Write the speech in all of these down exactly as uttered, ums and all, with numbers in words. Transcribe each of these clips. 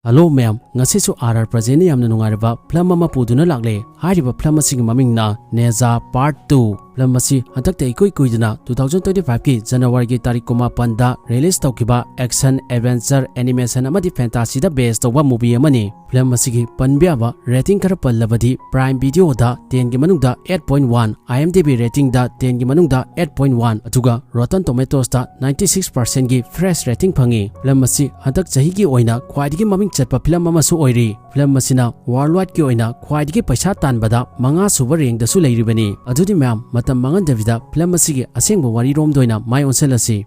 Hello ꯃꯌꯥꯝ, ꯉꯁꯤꯁꯨ R R ꯄ꯭ꯔꯖꯦꯟꯅ ꯌꯥꯝꯅ ꯅꯨꯡꯉꯥꯏꯔꯕ ꯐꯤꯂꯝ ꯑꯃ ꯄꯨꯗꯨꯅ ꯂꯥꯛꯂꯦ꯫ ꯍꯥꯏꯔꯤꯕ ꯐꯤꯂꯝ ꯑꯁꯤꯒꯤ ꯃꯃꯤꯡꯅ ꯅꯦꯖꯥ ꯄꯥꯔꯠ ꯇꯨ꯫ ꯐꯤꯂꯝ ꯑꯁꯤ ꯍꯟꯗꯛꯇ ꯏꯀꯨꯏ ꯀꯨꯏꯗꯅ two thousand twenty five ꯀꯤ ꯖꯅꯋꯥꯔꯤꯒꯤ ꯇꯥꯔꯤꯛ ꯀꯨꯟꯃꯥꯄꯟꯗ ꯔꯤꯂꯤꯁ ꯇꯧꯈꯤꯕ ꯑꯦꯛꯁꯟ, ꯑꯦꯗꯚꯦꯟꯆꯔ, ꯑꯦꯅꯤꯃꯦꯁꯟ ꯑꯃꯗꯤ ꯐꯦꯟꯇꯥꯁꯤꯗ ꯕꯦꯁ ꯇꯧꯕ ꯃꯨꯚꯤ ꯑꯃꯅꯤ꯫ ꯐꯤꯂꯝ ꯑꯁꯤꯒꯤ ꯄꯟꯕ ꯌꯥꯕ ꯔꯦꯇꯤꯡ ꯈꯔ ꯄꯜꯂꯕꯗꯤ, ꯄ꯭ꯔꯥꯏꯝ ꯚꯤꯗꯤꯑꯣꯗ ꯇꯦꯟꯒꯤ ꯃꯅꯨꯡꯗ eight point one, IMDb ꯔꯦꯇꯤꯡꯗ ꯇꯦꯟꯒꯤ ꯃꯅꯨꯡꯗ eight point one, ꯑꯗꯨꯒ Rotten Tomatoesꯇ ninety six percentꯀꯤ ꯐ꯭ꯔꯦꯁ ꯔꯦꯇꯤꯡ ꯐꯪꯉꯤ꯫ ꯐꯤꯂꯝ ꯑꯁꯤ ꯍꯟꯗꯛ ꯆꯍꯤꯒꯤ ꯑꯣꯏꯅ ꯈ꯭ꯋꯥꯏꯗꯒꯤ ꯃꯃꯤꯡ ꯆꯠꯄ ꯐꯤꯂꯝ ꯑꯃꯁꯨ ꯑꯣꯏꯔꯤ꯫ ꯐꯤꯂꯝ ꯑꯁꯤꯅ ꯋꯥꯔꯜ ꯋꯥꯏꯗꯀꯤ ꯑꯣꯏꯅ ꯈ꯭ꯋꯥꯏꯗꯒꯤ ꯄꯩꯁꯥ ꯇꯥꯟꯕꯗ ꯃꯉꯥ ꯁꯨꯕ ꯔꯦꯡꯗꯁꯨ ꯂꯩꯔꯤꯕꯅꯤ꯫ ꯑꯗꯨꯗꯤ ꯃꯌꯥꯝ, ꯃꯇꯝ ꯃꯥꯡꯍꯟꯗꯕꯤꯗ ꯐꯤꯂꯝ ꯑꯁꯤꯒꯤ ꯑꯁꯦꯡꯕ ꯋꯥꯔꯤꯔꯣꯝꯗ ꯑꯣꯏꯅ ꯃꯥꯏ ꯑꯣꯟꯁꯤꯜꯂꯁꯤ꯫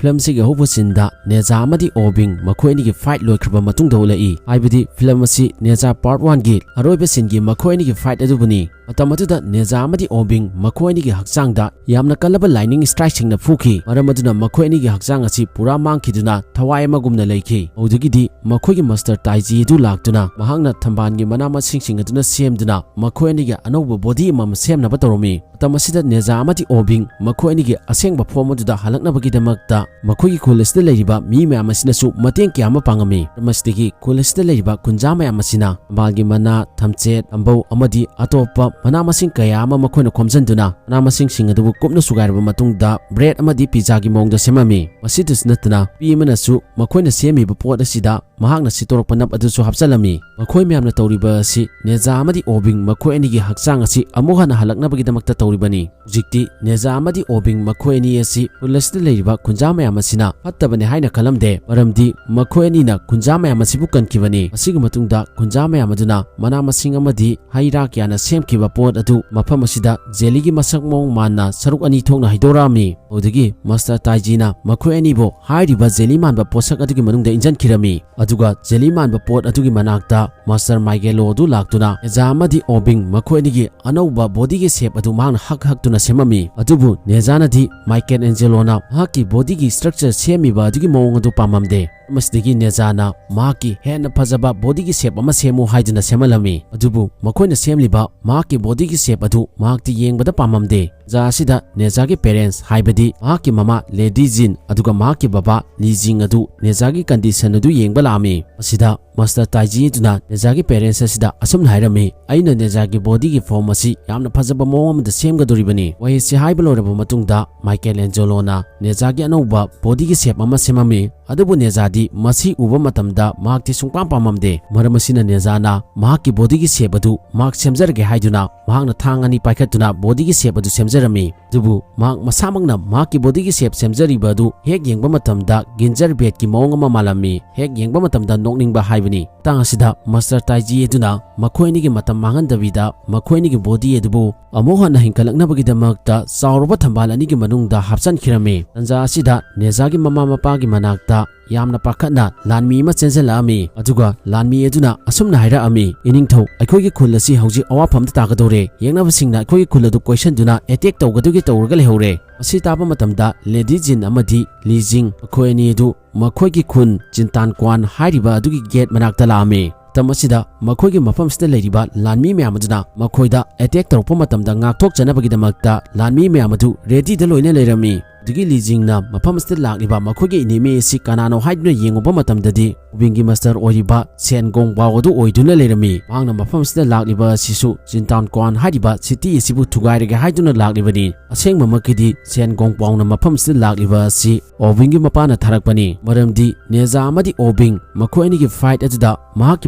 ꯐꯤꯂꯝꯁꯤꯒꯤ ꯑꯍꯧꯕ ꯁꯤꯟꯗ ꯅꯦꯖꯥ ꯑꯃꯗꯤ ꯑꯣꯕꯤꯡ ꯃꯈꯣꯏ ꯑꯅꯤꯒꯤ ꯐꯥꯏꯠ ꯂꯣꯏꯈ꯭ꯔꯕ ꯃꯇꯨꯡꯗ ꯎꯠꯂꯛꯏ꯫ ꯍꯥꯏꯕꯗꯤ ꯐꯤꯂꯝ ꯑꯁꯤ ꯅꯦꯖꯥ ꯄꯥꯔꯠ ꯋꯥꯟꯒꯤ ꯑꯔꯣꯏꯕ ꯁꯤꯟꯒꯤ ꯃꯈꯣꯏ ꯑꯅꯤꯒꯤ ꯐꯥꯏꯠ ꯑꯗꯨꯕꯨꯅꯤ꯫ ꯃꯇꯝ ꯑꯗꯨꯗ ꯅꯦꯖꯥ ꯑꯃꯗꯤ ꯑꯣꯕꯤꯡ ꯃꯈꯣꯏ ꯑꯅꯤꯒꯤ ꯍꯛꯆꯥꯡꯗ ꯌꯥꯝꯅ ꯀꯜꯂꯕ ꯂꯥꯏꯅꯤꯡ ꯁ꯭ꯇ꯭ꯔꯥꯏꯛꯁꯤꯡꯅ ꯐꯨꯈꯤ꯫ ꯃꯔꯝ ꯑꯗꯨꯅ ꯃꯈꯣꯏ ꯑꯅꯤꯒꯤ ꯍꯛꯆꯥꯡ ꯑꯁꯤ ꯄꯨꯔꯥ ꯃꯥꯡꯈꯤꯗꯨꯅ ꯊꯋꯥꯏ ꯑꯃꯒꯨꯝꯅ ꯂꯩꯈꯤ꯫ ꯃꯗꯨꯗꯒꯤꯗꯤ ꯃꯈꯣꯏꯒꯤ ꯃꯥꯁꯇꯔ ꯇꯥꯏꯖꯤ ꯑꯗꯨ ꯂꯥꯛꯇꯨꯅ ꯃꯍꯥꯛꯅ ꯊꯝꯕꯥꯜꯒꯤ ꯃꯅꯥ ꯃꯁꯤꯡꯁꯤꯡ ꯑꯗꯨꯅ ꯁꯦꯝꯗꯨꯅ ꯃꯈꯣꯏ ꯑꯅꯤꯒꯤ ꯑꯅꯧꯕ ꯕꯣꯗꯤ ꯑꯃ ꯁꯦꯝꯅꯕ ꯇꯧꯔꯝꯃꯤ꯫ ꯃꯇꯝ ꯑꯁꯤꯗ ꯅꯦꯖꯥ ꯑꯃꯗꯤ ꯑꯣꯕꯤꯡ ꯃꯈꯣꯏ ꯑꯅꯤꯒꯤ ꯑꯁꯦꯡꯕ ꯐꯣꯝ ꯑꯗꯨꯗ ꯍꯜꯂꯛꯅꯕꯒꯤꯗꯃꯛꯇ ꯃꯈꯣꯏꯒꯤ ꯈꯨꯜ ꯑꯁꯤꯗ ꯂꯩꯔꯤꯕ ꯃꯤ ꯃꯌꯥꯝ ꯑꯁꯤꯅꯁꯨ ꯃꯇꯦꯡ ꯀꯌꯥ ꯑꯃ ꯄꯥꯡꯉꯝꯃꯤ꯫ ꯃꯔꯝ ꯑꯁꯤꯗꯒꯤ ꯈꯨꯜ ꯑꯁꯤꯗ ꯂꯩꯔꯤꯕ ꯈꯨꯟꯖꯥ ꯃꯌꯥꯝ ꯑꯁꯤꯅ ꯊꯝꯕꯥꯜꯒꯤ ꯃꯅꯥ, ꯊꯝꯆꯦꯠ, ꯊꯝꯕꯧ ꯑꯃꯗꯤ ꯑꯇꯣꯞꯄ ꯃꯅꯥ ꯃꯁꯤꯡ ꯀꯌꯥ ꯑꯃ ꯃꯈꯣꯏꯅ ꯈꯣꯝꯖꯤꯟꯗꯨꯅ ꯃꯅꯥ ꯃꯁꯤꯡꯁꯤꯡ ꯑꯗꯨꯕꯨ ꯀꯨꯞꯅ ꯁꯨꯒꯥꯏꯔꯕ ꯃꯇꯨꯡꯗ ꯕ꯭ꯔꯦꯗ ꯑꯃꯗꯤ ꯄꯤꯖꯥꯒꯤ ꯃꯑꯣꯡꯗ ꯁꯦꯝꯂꯝꯃꯤ꯫ ꯃꯁꯤꯗꯁꯨ ꯅꯠꯇꯅ ꯅꯨꯄꯤ ꯑꯃꯅꯁꯨ ꯃꯈꯣꯏꯅ ꯁꯦꯝꯃꯤꯕ ꯄꯣꯠ ꯑꯁꯤꯗ ꯃꯍꯥꯛꯅ ꯁꯤꯠꯇꯣꯔꯛꯄ ꯅꯞ ꯑꯗꯨꯁꯨ ꯍꯥꯞꯆꯤꯜꯂꯝꯃꯤ꯫ ꯃꯈꯣꯏ ꯃꯌꯥꯝꯅ ꯇꯧꯔꯤꯕ ꯑꯁꯤ ꯅꯦꯖꯥ ꯑꯃꯗꯤ ꯑꯣꯕꯤꯡ ꯃꯈꯣꯏ ꯑꯅꯤꯒꯤ ꯍꯛꯆꯥꯡ ꯑꯁꯤ ꯑꯃꯨꯛ ꯍꯟꯅ ꯍꯜꯂꯛꯅꯕꯒꯤꯗꯃꯛꯇ ꯇꯧꯔꯤꯕꯅꯤ꯫ ꯍꯧꯖꯤꯛꯇꯤ ꯅꯦꯖꯥ ꯑꯃꯗꯤ ꯑꯣꯕꯤꯡ ꯃꯈꯣꯏ ꯑꯅꯤ ꯑꯁꯤ ꯈꯨꯜ ꯑꯁꯤꯗ ꯂꯩꯔꯤꯕ ꯈꯨꯟꯖꯥ ꯃꯌꯥꯝ ꯑꯁꯤꯅ ꯐꯠꯇꯕꯅꯤ ꯍꯥꯏꯅ ꯈꯜꯂꯝꯗꯦ, ꯃꯔꯝꯗꯤ ꯃꯈꯣꯏ ꯑꯅꯤꯅ ꯈꯨꯟꯖꯥ ꯃꯌꯥꯝ ꯑꯁꯤꯕꯨ ꯀꯟꯈꯤꯕꯅꯤ꯫ ꯃꯁꯤꯒꯤ ꯃꯇꯨꯡꯗ ꯈꯨꯟꯖꯥ ꯃꯌꯥꯝ ꯑꯗꯨꯅ ꯃꯅꯥ ꯃꯁꯤꯡ ꯑꯃꯗꯤ ꯍꯩ ꯔꯥ ꯀꯌꯥꯅ ꯁꯦꯝꯈꯤꯕ ꯄꯣꯠ ꯑꯗꯨ ꯃꯐꯝ ꯑꯁꯤꯗ ꯖꯦꯂꯤꯒꯤ ꯃꯁꯛ ꯃꯑꯣꯡ ꯃꯥꯟꯅ ꯁꯔꯨꯛ ꯑꯅꯤ ꯊꯣꯛꯅ ꯍꯩꯗꯣꯔꯛꯑꯝꯃꯤ꯫ ꯑꯗꯨꯗꯒꯤ ꯃꯥꯁꯇꯔ ꯇꯥꯏꯖꯤꯅ ꯃꯈꯣꯏ ꯑꯅꯤꯕꯨ ꯍꯥꯏꯔꯤꯕ ꯖꯦꯂꯤ ꯃꯥꯟꯕ ꯄꯣꯠꯁꯛ ꯑꯗꯨꯒꯤ ꯃꯅꯨꯡꯗ ꯏꯟꯖꯟꯈꯤꯔꯝꯃꯤ꯫ ꯑꯗꯨꯒ ꯖꯦꯂꯤ ꯃꯥꯟꯕ ꯄꯣꯠ ꯑꯗꯨꯒꯤ ꯃꯅꯥꯛꯇ ꯃꯥꯁꯇꯔ ꯃꯥꯏꯒꯦꯂꯣ ꯑꯗꯨ ꯂꯥꯛꯇꯨꯅ ꯅꯦꯖꯥ ꯑꯃꯗꯤ ꯑꯣꯕꯤꯡ ꯃꯈꯣꯏ ꯑꯅꯤꯒꯤ ꯑꯅꯧꯕ ꯕꯣꯗꯤꯒꯤ ꯁꯦꯞ ꯑꯗꯨ ꯃꯍꯥꯛꯅ ꯍꯛ ꯍꯛꯇꯨꯅ ꯁꯦꯝꯃꯝꯃꯤ꯫ ꯑꯗꯨꯕꯨ ꯅꯦꯖꯥꯅꯗꯤ ꯃꯥꯏꯀꯦꯜ ꯑꯦꯟꯖꯦꯂꯣꯅ ꯃꯍꯥꯛꯀꯤ ꯕꯣꯗꯤꯒꯤ ꯁ꯭ꯇ꯭ꯔꯛꯆꯔ ꯁꯦꯝꯃꯤꯕ ꯑꯗꯨꯒꯤ ꯃꯑꯣꯡ ꯑꯗꯨ ꯄꯥꯝꯂꯝꯗꯦ꯫ ꯃꯁꯤꯗꯒꯤ ꯅꯦꯖꯥꯅ ꯃꯍꯥꯛꯀꯤ ꯍꯦꯟꯅ ꯐꯖꯕ ꯕꯣꯗꯤꯒꯤ ꯁꯦꯞ ꯑꯃ ꯁꯦꯝꯃꯨ ꯍꯥꯏꯗꯨꯅ ꯁꯦꯝꯍꯜꯂꯝꯃꯤ꯫ ꯑꯗꯨꯕꯨ ꯃꯈꯣꯏꯅ ꯁꯦꯝꯂꯤꯕ ꯃꯍꯥꯛꯀꯤ ꯕꯣꯗꯤꯒꯤ ꯁꯦꯞ ꯑꯗꯨ ꯃꯍꯥꯛꯇꯤ ꯌꯦꯡꯕꯗ ꯄꯥꯝꯂꯝꯗꯦ꯫ ꯇꯥꯟꯖꯥ ꯑꯁꯤꯗ ꯅꯦꯖꯥꯒꯤ ꯄꯦꯔꯦꯟꯁ, ꯍꯥꯏꯕꯗꯤ ꯃꯍꯥꯛꯀꯤ ꯃꯃꯥ ꯂꯦꯗꯤ ꯖꯤꯟ ꯑꯗꯨꯒ ꯃꯍꯥꯛꯀꯤ ꯕꯕꯥ ꯂꯤ ꯖꯤꯡ ꯑꯗꯨ ꯅꯦꯖꯥꯒꯤ ꯀꯟꯗꯤꯁꯟ ꯑꯗꯨ ꯌꯦꯡꯕ ꯂꯥꯛꯂꯝꯃꯤ꯫ ꯃꯁꯤꯗ ꯃꯥꯁꯇꯔ ꯇꯥꯏꯖꯤ ꯑꯗꯨꯅ ꯅꯦꯖꯥꯒꯤ ꯄꯦꯔꯦꯟꯁ ꯑꯁꯤꯗ ꯑꯁꯨꯝꯅ ꯍꯥꯏꯔꯝꯃꯤ, "ꯑꯩꯅ ꯅꯦꯖꯥꯒꯤ ꯕꯣꯗꯤꯒꯤ ꯐꯣꯔꯝ ꯑꯁꯤ ꯌꯥꯝꯅ ꯐꯖꯕ ꯃꯑꯣꯡ ꯑꯃꯗ ꯁꯦꯝꯒꯗꯧꯔꯤꯕꯅꯤ"꯫ ꯋꯥꯍꯩ ꯑꯁꯤ ꯍꯥꯏꯕ ꯂꯣꯏꯔꯕ ꯃꯇꯨꯡꯗ ꯃꯥꯏꯀꯦꯜ ꯑꯦꯟꯖꯦꯂꯣꯅ ꯅꯦꯖꯥꯒꯤ ꯑꯅꯧꯕ ꯕꯣꯗꯤꯒꯤ ꯁꯦꯞ ꯑꯃ ꯁꯦꯝꯂꯝꯃꯤ꯫ ꯑꯗꯨꯕꯨ ꯅꯦꯖꯥꯗꯤ ꯃꯁꯤ ꯎꯕ ꯃꯇꯝꯗ ꯃꯍꯥꯛꯇꯤ ꯁꯨꯡꯄꯥꯝ ꯄꯥꯝꯂꯝꯗꯦ꯫ ꯃꯔꯝ ꯑꯁꯤꯅ ꯅꯦꯖꯥꯅ ꯃꯍꯥꯛꯀꯤ ꯕꯣꯗꯤꯒꯤ ꯁꯦꯞ ꯑꯗꯨ ꯃꯍꯥꯛ ꯁꯦꯝꯖꯔꯒꯦ ꯍꯥꯏꯗꯨꯅ ꯃꯍꯥꯛꯅ ꯊꯥꯡ ꯑꯅꯤ ꯄꯥꯏꯈꯠꯇꯨꯅ ꯕꯣꯗꯤꯒꯤ ꯁꯦꯞ ꯑꯗꯨ ꯁꯦꯝꯖꯔꯝꯃꯤ꯫ ꯑꯗꯨꯕꯨ ꯃꯍꯥꯛ ꯃꯁꯥꯃꯛꯅ ꯃꯍꯥꯛꯀꯤ ꯕꯣꯗꯤꯒꯤ ꯁꯦꯞ ꯁꯦꯝꯖꯔꯤꯕ ꯑꯗꯨ ꯍꯦꯛ ꯌꯦꯡꯕ ꯃꯇꯝꯗ ꯒꯤꯟꯖꯔ ꯕꯦꯠꯀꯤ ꯃꯑꯣꯡ ꯑꯃ ꯃꯥꯜꯂꯝꯃꯤ꯫ ꯍꯦꯛ ꯌꯦꯡꯕ ꯃꯇꯝꯗ ꯅꯣꯛꯅꯤꯡꯕ ꯍꯥꯏꯕꯅꯤ꯫ ꯃꯇꯥꯡ ꯑꯁꯤꯗ ꯃꯥꯁꯇꯔ ꯇꯥꯏꯖꯤ ꯑꯗꯨꯅ ꯃꯈꯣꯏ ꯑꯅꯤꯒꯤ ꯃꯇꯝ ꯃꯥꯡꯍꯟꯗꯕꯤꯗ ꯃꯈꯣꯏ ꯑꯅꯤꯒꯤ ꯕꯣꯗꯤ ꯑꯗꯨꯕꯨ ꯑꯃꯨꯛ ꯍꯟꯅ ꯍꯤꯡꯒꯠꯂꯛꯅꯕꯒꯤꯗꯃꯛꯇ ꯆꯥꯎꯔꯕ ꯊꯝꯕꯥꯜ ꯑꯅꯤꯒꯤ ꯃꯅꯨꯡꯗ ꯍꯥꯞꯆꯤꯟꯈꯤꯔꯝꯃꯤ꯫ ꯇꯥꯟꯖꯥ ꯑꯁꯤꯗ ꯅꯦꯖꯥꯒꯤ ꯃꯃꯥ ꯃꯄꯥꯒꯤ ꯃꯅꯥꯛꯇ ꯌꯥꯝꯅ ꯄꯥꯈꯠꯅ ꯂꯥꯟꯃꯤ ꯑꯃ ꯆꯦꯟꯁꯤꯜꯂꯛꯂꯝꯃꯤ꯫ ꯑꯗꯨꯒ ꯂꯥꯟꯃꯤ ꯑꯗꯨꯅ ꯑꯁꯨꯝꯅ ꯍꯥꯏꯔꯛꯂꯝꯃꯤ, "ꯏꯅꯤꯡꯊꯧ, ꯑꯩꯈꯣꯏꯒꯤ ꯈꯨꯜ ꯑꯁꯤ ꯍꯧꯖꯤꯛ ꯑꯋꯥꯐꯝꯗ ꯇꯥꯒꯗꯧꯔꯦ꯫ ꯌꯦꯛꯅꯕꯁꯤꯡꯅ ꯑꯩꯈꯣꯏꯒꯤ ꯈꯨꯜ ꯑꯗꯨ ꯀꯣꯏꯁꯤꯟꯗꯨꯅ ꯑꯦꯇꯦꯛ ꯇꯧꯒꯗꯧꯒꯤ ꯇꯧꯔꯒ ꯂꯩꯍꯧꯔꯦ"꯫ ꯃꯁꯤ ꯇꯥꯕ ꯃꯇꯝꯗ ꯂꯦꯗꯤ ꯖꯤꯟ ꯑꯃꯗꯤ ꯂꯤ ꯖꯤꯡ ꯃꯈꯣꯏ ꯑꯅꯤ ꯑꯗꯨ ꯃꯈꯣꯏꯒꯤ ꯈꯨꯟ ꯆꯤꯟꯇꯥꯟ ꯀ꯭ꯋꯥꯟ ꯍꯥꯏꯔꯤꯕ ꯑꯗꯨꯒꯤ ꯒꯦꯠ ꯃꯅꯥꯛꯇ ꯂꯥꯛꯂꯝꯃꯤ꯫ ꯃꯇꯝ ꯑꯁꯤꯗ ꯃꯈꯣꯏꯒꯤ ꯃꯐꯝꯁꯤꯗ ꯂꯩꯔꯤꯕ ꯂꯥꯟꯃꯤ ꯃꯌꯥꯝ ꯑꯗꯨꯅ ꯃꯈꯣꯏꯗ ꯑꯦꯇꯦꯛ ꯇꯧꯔꯛꯄ ꯃꯇꯝꯗ ꯉꯥꯛꯊꯣꯛꯆꯅꯕꯒꯤꯗꯃꯛꯇ ꯂꯥꯟꯃꯤ ꯃꯌꯥꯝ ꯑꯗꯨ ꯔꯦꯗꯤꯗ ꯂꯣꯏꯅ ꯂꯩꯔꯝꯃꯤ꯫ ꯑꯗꯨꯒꯤ ꯂꯤ ꯖꯤꯡꯅ ꯃꯐꯝ ꯑꯁꯤꯗ ꯂꯥꯛꯂꯤꯕ ꯃꯈꯣꯏꯒꯤ ꯏꯅꯦꯃꯤ ꯑꯁꯤ ꯀꯅꯥꯅꯣ ꯍꯥꯏꯗꯨꯅ ꯌꯦꯡꯉꯨꯕ ꯃꯇꯝꯗꯗꯤ ꯑꯣꯕꯤꯡꯒꯤ ꯃꯥꯁꯇꯔ ꯑꯣꯏꯔꯤꯕ ꯁꯦꯟ ꯒꯣꯡ ꯄꯥꯎ ꯑꯗꯨ ꯑꯣꯏꯗꯨꯅ ꯂꯩꯔꯝꯃꯤ꯫ ꯃꯍꯥꯛꯅ ꯃꯐꯝ ꯑꯁꯤꯗ ꯂꯥꯛꯂꯤꯕ ꯑꯁꯤꯁꯨ ꯆꯤꯟꯇꯥꯟ ꯀ꯭ꯋꯥꯟ ꯍꯥꯏꯔꯤꯕ ꯁꯤꯇꯤ ꯑꯁꯤꯕꯨ ꯊꯨꯒꯥꯏꯔꯒꯦ ꯍꯥꯏꯗꯨꯅ ꯂꯥꯛꯂꯤꯕꯅꯤ꯫ ꯑꯁꯦꯡꯕꯃꯛꯀꯤꯗꯤ ꯁꯦꯟ ꯒꯣꯡ ꯄꯥꯎꯅ ꯃꯐꯝ ꯑꯁꯤꯗ ꯂꯥꯛꯂꯤꯕ ꯑꯁꯤ ꯑꯣꯕꯤꯡꯒꯤ ꯃꯄꯥꯅ ꯊꯥꯔꯛꯄꯅꯤ꯫ ꯃꯔꯝꯗꯤ ꯅꯦꯖꯥ ꯑꯃꯗꯤ ꯑꯣꯕꯤꯡ ꯃꯈꯣꯏ ꯑꯅꯤꯒꯤ ꯐꯥꯏꯠ ꯑꯗꯨꯗ ꯃꯍꯥꯛꯀꯤ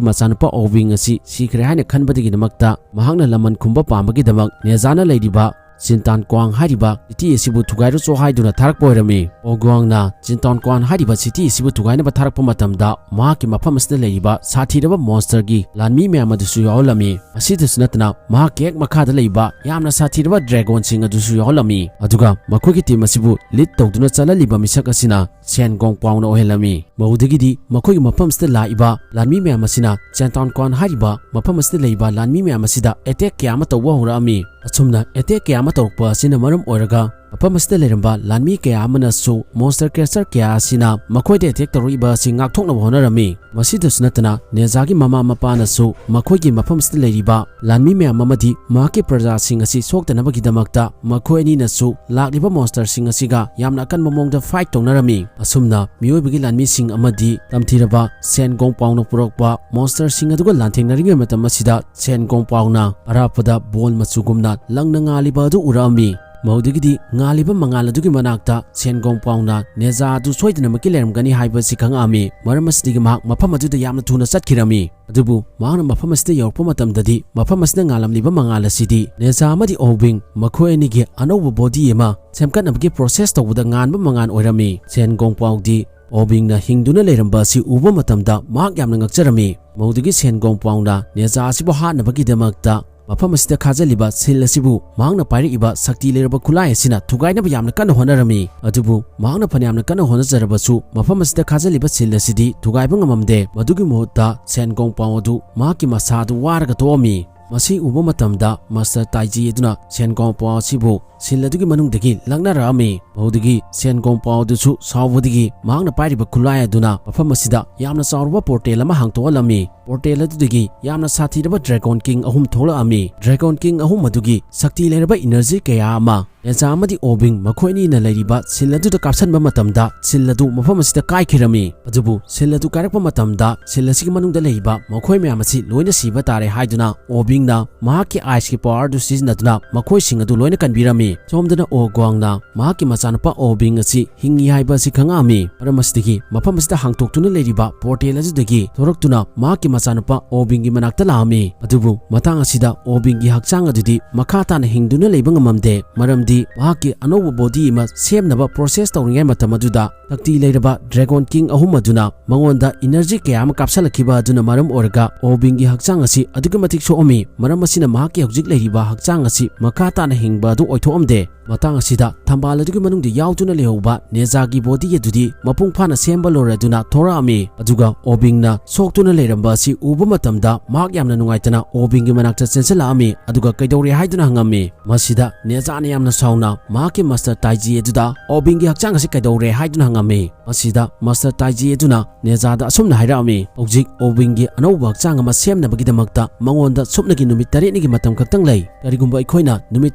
ꯃꯆꯥꯅꯨꯄꯥ ꯑꯣꯕꯤꯡ ꯑꯁꯤ ꯁꯤꯈ꯭ꯔꯦ ꯍꯥꯏꯅ ꯈꯟꯕꯗꯒꯤꯗꯃꯛꯇ ꯃꯍꯥꯛꯅ ꯂꯃꯟ ꯈꯨꯝꯕ ꯄꯥꯝꯕꯒꯤꯗꯃꯛ ꯅꯦꯖꯥꯅ ꯂꯩꯔꯤꯕ ꯆꯤꯟꯇꯥꯟ ꯀ꯭ꯋꯥꯡ ꯍꯥꯏꯔꯤꯕ ꯁꯤꯇꯤ ꯑꯁꯤꯕꯨ ꯊꯨꯒꯥꯏꯔꯨꯆꯣ ꯍꯥꯏꯗꯨꯅ ꯊꯥꯔꯛꯄ ꯑꯣꯏꯔꯝꯃꯤ꯫ ꯑꯣꯒ꯭ꯋꯥꯡꯅ ꯆꯤꯟꯇꯥꯟ ꯀ꯭ꯋꯥꯟ ꯍꯥꯏꯔꯤꯕ ꯁꯤꯇꯤ ꯑꯁꯤꯕꯨ ꯊꯨꯒꯥꯏꯅꯕ ꯊꯥꯔꯛꯄ ꯃꯇꯝꯗ ꯃꯍꯥꯛꯀꯤ ꯃꯐꯝ ꯑꯁꯤꯗ ꯂꯩꯔꯤꯕ ꯁꯥꯊꯤꯔꯕ ꯃꯣꯟꯁꯇꯔꯒꯤ ꯂꯥꯟꯃꯤ ꯃꯌꯥꯝ ꯑꯗꯨꯁꯨ ꯌꯥꯎꯍꯜꯂꯝꯃꯤ꯫ ꯑꯁꯤꯗꯁꯨ ꯅꯠꯇꯅ ꯃꯍꯥꯛꯀꯤ ꯍꯦꯛ ꯃꯈꯥꯗ ꯂꯩꯕ ꯌꯥꯝꯅ ꯁꯥꯊꯤꯔꯕ ꯗ꯭ꯔꯦꯒꯣꯟꯁꯤꯡ ꯑꯗꯨꯁꯨ ꯌꯥꯎꯍꯜꯂꯝꯃꯤ꯫ ꯑꯗꯨꯒ ꯃꯈꯣꯏꯒꯤ ꯇꯤꯝ ꯑꯁꯤꯕꯨ ꯂꯤꯗ ꯇꯧꯗꯨꯅ ꯆꯠꯍꯜꯂꯤꯕ ꯃꯤꯁꯛ ꯑꯁꯤꯅ ꯁꯦꯟ ꯒꯣꯡ ꯄꯥꯎꯅ ꯑꯣꯏꯍꯜꯂꯝꯃꯤ꯫ ꯃꯗꯨꯗꯒꯤꯗꯤ ꯃꯈꯣꯏꯒꯤ ꯃꯐꯝ ꯑꯁꯤꯗ ꯂꯥꯛꯏꯕ ꯂꯥꯟꯃꯤ ꯃꯌꯥꯝ ꯑꯁꯤꯅ ꯆꯦꯟꯇꯥꯎꯟ ꯀ꯭ꯋꯥꯟ ꯍꯥꯏꯔꯤꯕ ꯃꯐꯝ ꯑꯁꯤꯗ ꯂꯩꯕ ꯂꯥꯟꯃꯤ ꯃꯌꯥꯝ ꯑꯁꯤꯗ ꯑꯦꯇꯦꯛ ꯀꯌꯥ ꯑꯃ ꯇꯧꯕ ꯍꯧꯔꯛꯂꯝꯃꯤ꯫ ꯑꯁꯨꯝꯅ ꯑꯦꯇꯦꯛ ꯀꯌꯥ ꯑꯃ ꯇꯧꯔꯛꯄ ꯑꯁꯤꯅ ꯃꯔꯝ ꯑꯣꯏꯔꯒ ꯃꯐꯝ ꯑꯁꯤꯗ ꯂꯩꯔꯝꯕ ꯂꯥꯟꯃꯤ ꯀꯌꯥ ꯑꯃꯅꯁꯨ monster creature ꯀꯌꯥ ꯑꯁꯤꯅ ꯃꯈꯣꯏꯗ attack ꯇꯧꯔꯛꯏꯕ ꯑꯁꯤ ꯉꯥꯛꯊꯣꯛꯅꯕ ꯍꯣꯠꯅꯔꯝꯃꯤ꯫ ꯃꯁꯤꯗꯁꯨ ꯅꯠꯇꯅ, ꯅꯦꯖꯥꯒꯤ ꯃꯃꯥ ꯃꯄꯥꯅꯁꯨ ꯃꯈꯣꯏꯒꯤ ꯃꯐꯝ ꯑꯁꯤꯗ ꯂꯩꯔꯤꯕ ꯂꯥꯟꯃꯤ ꯃꯌꯥꯝ ꯑꯃꯗꯤ ꯃꯍꯥꯛꯀꯤ ꯄ꯭ꯔꯖꯥꯁꯤꯡ ꯑꯁꯤ ꯁꯣꯛꯇꯅꯕꯒꯤꯗꯃꯛꯇ ꯃꯈꯣꯏ ꯑꯅꯤꯅꯁꯨ ꯂꯥꯛꯂꯤꯕ monsterꯁꯤꯡ ꯑꯁꯤꯒ ꯌꯥꯝꯅ ꯑꯀꯟꯕ ꯃꯑꯣꯡꯗ fight ꯇꯧꯅꯔꯝꯃꯤ꯫ ꯑꯁꯨꯝꯅ ꯃꯤꯑꯣꯏꯕꯒꯤ ꯂꯥꯟꯃꯤꯁꯤꯡ ꯑꯃꯗꯤ ꯇꯝꯊꯤꯔꯕ ꯁꯦꯟ ꯒꯣꯡ ꯄꯥꯎꯅ ꯄꯨꯔꯛꯄ monsterꯁꯤꯡ ꯑꯗꯨꯒ ꯂꯥꯟꯊꯦꯡꯅꯔꯤꯉꯩ ꯃꯇꯝ ꯑꯁꯤꯗ ꯁꯦꯟ ꯒꯣꯡ ꯄꯥꯎꯅ ꯑꯔꯥꯞꯄꯗ ꯕꯣꯜ ꯃꯆꯨꯒꯨꯝꯅ ꯂꯪꯅ ꯉꯥꯜꯂꯤꯕ ꯑꯗꯨ ꯎꯔꯛꯑꯝꯃꯤ꯫ ꯃꯗꯨꯗꯒꯤꯗꯤ ꯉꯥꯜꯂꯤꯕ ꯃꯉꯥꯜ ꯑꯗꯨꯒꯤ ꯃꯅꯥꯛꯇ ꯁꯦꯟ ꯒꯣꯡ ꯄꯥꯎꯅ ꯅꯦꯖꯥ ꯑꯗꯨ ꯁꯣꯏꯗꯅꯃꯛꯀꯤ ꯂꯩꯔꯝꯒꯅꯤ ꯍꯥꯏꯕ ꯑꯁꯤ ꯈꯪꯉꯛꯑꯝꯃꯤ꯫ ꯃꯔꯝ ꯑꯁꯤꯗꯒꯤ ꯃꯍꯥꯛ ꯃꯐꯝ ꯑꯗꯨꯗ ꯌꯥꯝꯅ ꯊꯨꯅ ꯆꯠꯈꯤꯔꯝꯃꯤ꯫ ꯑꯗꯨꯕꯨ ꯃꯍꯥꯛꯅ ꯃꯐꯝ ꯑꯁꯤꯗ ꯌꯧꯔꯛꯄ ꯃꯇꯝꯗꯗꯤ ꯃꯐꯝ ꯑꯁꯤꯗ ꯉꯥꯜꯂꯝꯂꯤꯕ ꯃꯉꯥꯜ ꯑꯁꯤꯗꯤ ꯅꯦꯖꯥ ꯑꯃꯗꯤ ꯑꯣꯕꯤꯡ ꯃꯈꯣꯏ ꯑꯅꯤꯒꯤ ꯑꯅꯧꯕ body ꯑꯃ ꯁꯦꯝꯒꯠꯅꯕꯒꯤ process ꯇꯧꯕꯗ ꯉꯥꯟꯕ ꯃꯉꯥꯜ ꯑꯣꯏꯔꯝꯃꯤ꯫ ꯁꯦꯟ ꯒꯣꯡ ꯄꯥꯎꯗꯤ ꯑꯣꯕꯤꯡꯅ ꯍꯤꯡꯗꯨꯅ ꯂꯩꯔꯝꯕ ꯑꯁꯤ ꯎꯕ ꯃꯇꯝꯗ ꯃꯍꯥꯛ ꯌꯥꯝꯅ ꯉꯛꯆꯔꯝꯃꯤ꯫ ꯃꯗꯨꯗꯒꯤ ꯁꯦꯟ ꯒꯣꯡ ꯄꯥꯎꯅ ꯅꯦꯖꯥ ꯑꯁꯤꯕꯨ ꯍꯥꯠꯅꯕꯒꯤꯗꯃꯛꯇ ꯃꯐꯝ ꯑꯁꯤꯗ ꯈꯥꯖꯤꯜꯂꯤꯕ ꯁꯤꯜ ꯑꯁꯤꯕꯨ ꯃꯍꯥꯛꯅ ꯄꯥꯏꯔꯛꯏꯕ ꯁꯛꯇꯤ ꯂꯩꯔꯕ ꯈꯨꯠꯂꯥꯏ ꯑꯁꯤꯅ ꯊꯨꯒꯥꯏꯅꯕ ꯌꯥꯝꯅ ꯀꯟꯅ ꯍꯣꯠꯅꯔꯝꯃꯤ꯫ ꯑꯗꯨꯕꯨ ꯃꯍꯥꯛꯅ ꯐꯅꯌꯥꯝꯅ ꯀꯟꯅ ꯍꯣꯠꯅꯖꯔꯕꯁꯨ ꯃꯐꯝ ꯑꯁꯤꯗ ꯈꯥꯖꯤꯜꯂꯤꯕ ꯁꯤꯜ ꯑꯁꯤꯗꯤ ꯊꯨꯒꯥꯏꯕ ꯉꯝꯃꯝꯗꯦ꯫ ꯃꯗꯨꯒꯤ ꯃꯍꯨꯠꯇ ꯁꯦꯟ ꯒꯣꯡ ꯄꯥꯎ ꯑꯗꯨ ꯃꯍꯥꯛꯀꯤ ꯃꯁꯥ ꯑꯗꯨ ꯋꯥꯔꯒ ꯇꯣꯛꯑꯝꯃꯤ꯫ ꯃꯁꯤ ꯎꯕ ꯃꯇꯝꯗ Master ꯇꯥꯏꯖꯤ ꯑꯗꯨꯅ ꯁꯦꯟ ꯒꯣꯡ ꯄꯥꯎ ꯑꯁꯤꯕꯨ ꯁꯤꯜ ꯑꯗꯨꯒꯤ ꯃꯅꯨꯡꯗꯒꯤ ꯂꯪꯅꯔꯛꯑꯝꯃꯤ꯫ ꯃꯗꯨꯗꯒꯤ ꯁꯦꯟ ꯒꯣꯡ ꯄꯥꯎ ꯑꯗꯨꯁꯨ ꯁꯥꯎꯕꯗꯒꯤ ꯃꯍꯥꯛꯅ ꯄꯥꯏꯔꯤꯕ ꯈꯨꯠꯂꯥꯏ ꯑꯗꯨꯅ ꯃꯐꯝ ꯑꯁꯤꯗ ꯌꯥꯝꯅ ꯆꯥꯎꯔꯕ portal ꯑꯃ ꯍꯥꯡꯗꯣꯛꯍꯜꯂꯝꯃꯤ꯫ Portal ꯑꯗꯨꯗꯒꯤ ꯌꯥꯝꯅ ꯁꯥꯊꯤꯔꯕ Dragon King ꯑꯍꯨꯝ ꯊꯣꯛꯂꯛꯑꯝꯃꯤ꯫ Dragon King ꯑꯍꯨꯝ ꯑꯗꯨꯒꯤ ꯁꯛꯇꯤ ꯂꯩꯔꯕ energy ꯀꯌꯥ ꯑꯃ ꯅꯦꯖꯥ ꯑꯃꯗꯤ ꯑꯣꯕꯤꯡ ꯃꯈꯣꯏ ꯑꯅꯤꯅ ꯂꯩꯔꯤꯕ ꯁꯤꯜ ꯑꯗꯨꯗ ꯀꯥꯞꯁꯟꯕ ꯃꯇꯝꯗ ꯁꯤꯜ ꯑꯗꯨ ꯃꯐꯝ ꯑꯁꯤꯗ ꯀꯥꯏꯈꯤꯔꯝꯃꯤ꯫ ꯑꯗꯨꯕꯨ ꯁꯤꯜ ꯑꯗꯨ ꯀꯥꯏꯔꯛꯄ ꯃꯇꯝꯗ ꯁꯤꯜ ꯑꯁꯤꯒꯤ ꯃꯅꯨꯡꯗ ꯂꯩꯔꯤꯕ ꯃꯈꯣꯏ ꯃꯌꯥꯝ ꯑꯁꯤ ꯂꯣꯏꯅ ꯁꯤꯕ ꯇꯥꯔꯦ ꯍꯥꯏꯗꯨꯅ ꯑꯣꯕꯤꯡꯅ ꯃꯍꯥꯛꯀꯤ ice ꯀꯤ power ꯑꯗꯨ ꯁꯤꯖꯤꯟꯅꯗꯨꯅ ꯃꯈꯣꯏꯁꯤꯡ ꯑꯗꯨ ꯂꯣꯏꯅ ꯀꯟꯕꯤꯔꯝꯃꯤ꯫ ꯁꯣꯝꯗꯅ ꯑꯣ ꯒ꯭ꯋꯥꯡꯅ ꯃꯍꯥꯛꯀꯤ ꯃꯆꯥꯅꯨꯄꯥ ꯑꯣꯕꯤꯡ ꯑꯁꯤ ꯍꯤꯡꯉꯤ ꯍꯥꯏꯕ ꯑꯁꯤ ꯈꯪꯉꯛꯑꯝꯃꯤ꯫ ꯃꯔꯝ ꯑꯁꯤꯗꯒꯤ ꯃꯐꯝ ꯑꯁꯤꯗ ꯍꯥꯡꯗꯣꯛꯇꯨꯅ ꯂꯩꯔꯤꯕ portal ꯑꯗꯨꯗꯒꯤ ꯊꯣꯔꯛꯇꯨꯅ ꯃꯍꯥꯛꯀꯤ ꯃꯆꯥꯅꯨꯄꯥ ꯑꯣꯕꯤꯡꯒꯤ ꯃꯅꯥꯛꯇ ꯂꯥꯛꯑꯝꯃꯤ꯫ ꯑꯗꯨꯕꯨ ꯃꯇꯥꯡ ꯑꯁꯤꯗ ꯑꯣꯕꯤꯡꯒꯤ ꯍꯛꯆꯥꯡ ꯑꯗꯨꯗꯤ ꯃꯈꯥ ꯇꯥꯅ ꯍꯤꯡꯗꯨꯅ ꯂꯩꯕ ꯉꯝꯃꯝꯗꯦ, ꯃꯔꯝꯗꯤ ꯃꯍꯥꯛꯀꯤ ꯑꯅꯧꯕ body ꯑꯃ ꯁꯦꯝꯅꯕ process ꯇꯧꯔꯤꯉꯩ ꯃꯇꯝ ꯑꯗꯨꯗ ꯁꯛꯇꯤ ꯂꯩꯔꯕ Dragon King ꯑꯍꯨꯝ ꯑꯗꯨꯅ ꯃꯉꯣꯟꯗ energy ꯀꯌꯥ ꯑꯃ ꯀꯥꯞꯁꯤꯜꯂꯛꯈꯤꯕ ꯑꯗꯨꯅ ꯃꯔꯝ ꯑꯣꯏꯔꯒ ꯑꯣꯕꯤꯡꯒꯤ ꯍꯛꯆꯥꯡ ꯑꯁꯤ ꯑꯗꯨꯛꯀꯤ ꯃꯇꯤꯛ ꯁꯣꯛꯑꯝꯃꯤ꯫ ꯃꯔꯝ ꯑꯁꯤꯅ ꯃꯍꯥꯛꯀꯤ ꯍꯧꯖꯤꯛ ꯂꯩꯔꯤꯕ ꯍꯛꯆꯥꯡ ꯑꯁꯤ ꯃꯈꯥ ꯇꯥꯅ ꯍꯤꯡꯕ ꯑꯗꯨ ꯑꯣꯏꯊꯣꯛꯑꯝꯗꯦ꯫ ꯃꯇꯥꯡ ꯑꯁꯤꯗ ꯊꯝꯕꯥꯜ ꯑꯗꯨꯒꯤ ꯃꯅꯨꯡꯗ ꯌꯥꯎꯗꯨꯅ ꯂꯩꯍꯧꯕ ꯅꯦꯖꯥꯒꯤ ꯕꯣꯗꯤ ꯑꯗꯨꯗꯤ ꯃꯄꯨꯡ ꯐꯥꯅ ꯁꯦꯝꯕ ꯂꯣꯏꯔꯗꯨꯅ ꯊꯣꯔꯛꯑꯝꯃꯤ꯫ ꯑꯗꯨꯒ ꯑꯣꯕꯤꯡꯅ ꯁꯣꯛꯇꯨꯅ ꯂꯩꯔꯝꯕ ꯑꯁꯤ ꯎꯕ ꯃꯇꯝꯗ ꯃꯍꯥꯛ ꯌꯥꯝꯅ ꯅꯨꯡꯉꯥꯏꯇꯅ ꯑꯣꯕꯤꯡꯒꯤ ꯃꯅꯥꯛꯇ ꯆꯦꯟꯁꯤꯜꯂꯛꯑꯝꯃꯤ꯫ ꯑꯗꯨꯒ ꯀꯩꯗꯧꯔꯦ ꯍꯥꯏꯗꯨꯅ ꯍꯪꯉꯝꯃꯤ꯫ ꯃꯁꯤꯗ ꯅꯦꯖꯥꯅ ꯌꯥꯝꯅ ꯁꯥꯎꯅ ꯃꯍꯥꯛꯀꯤ ꯃꯥꯁꯇꯔ ꯇꯥꯏꯖꯤ ꯑꯗꯨꯗ ꯑꯣꯕꯤꯡꯒꯤ ꯍꯛꯆꯥꯡ ꯑꯁꯤ ꯀꯩꯗꯧꯔꯦ ꯍꯥꯏꯗꯨꯅ ꯍꯪꯉꯝꯃꯤ꯫ ꯃꯁꯤꯗ ꯃꯥꯁꯇꯔ ꯇꯥꯏꯖꯤ ꯑꯗꯨꯅ ꯅꯦꯖꯥꯗ ꯑꯁꯨꯝꯅ ꯍꯥꯏꯔꯛꯑꯝꯃꯤ, "ꯍꯧꯖꯤꯛ ꯑꯣꯕꯤꯡꯒꯤ ꯑꯅꯧꯕ ꯍꯛꯆꯥꯡ ꯑꯃ ꯁꯦꯝꯅꯕꯒꯤꯗꯃꯛꯇ ꯃꯉꯣꯟꯗ ꯁꯨꯞꯅꯒꯤ ꯅꯨꯃꯤꯠ ꯇꯔꯦꯠꯅꯤꯒꯤ ꯃꯇꯝ ꯈꯛꯇꯪ ꯂꯩ꯫ ꯀꯔꯤꯒꯨꯝꯕ ꯑꯩꯈꯣꯏꯅ ꯅꯨꯃꯤꯠ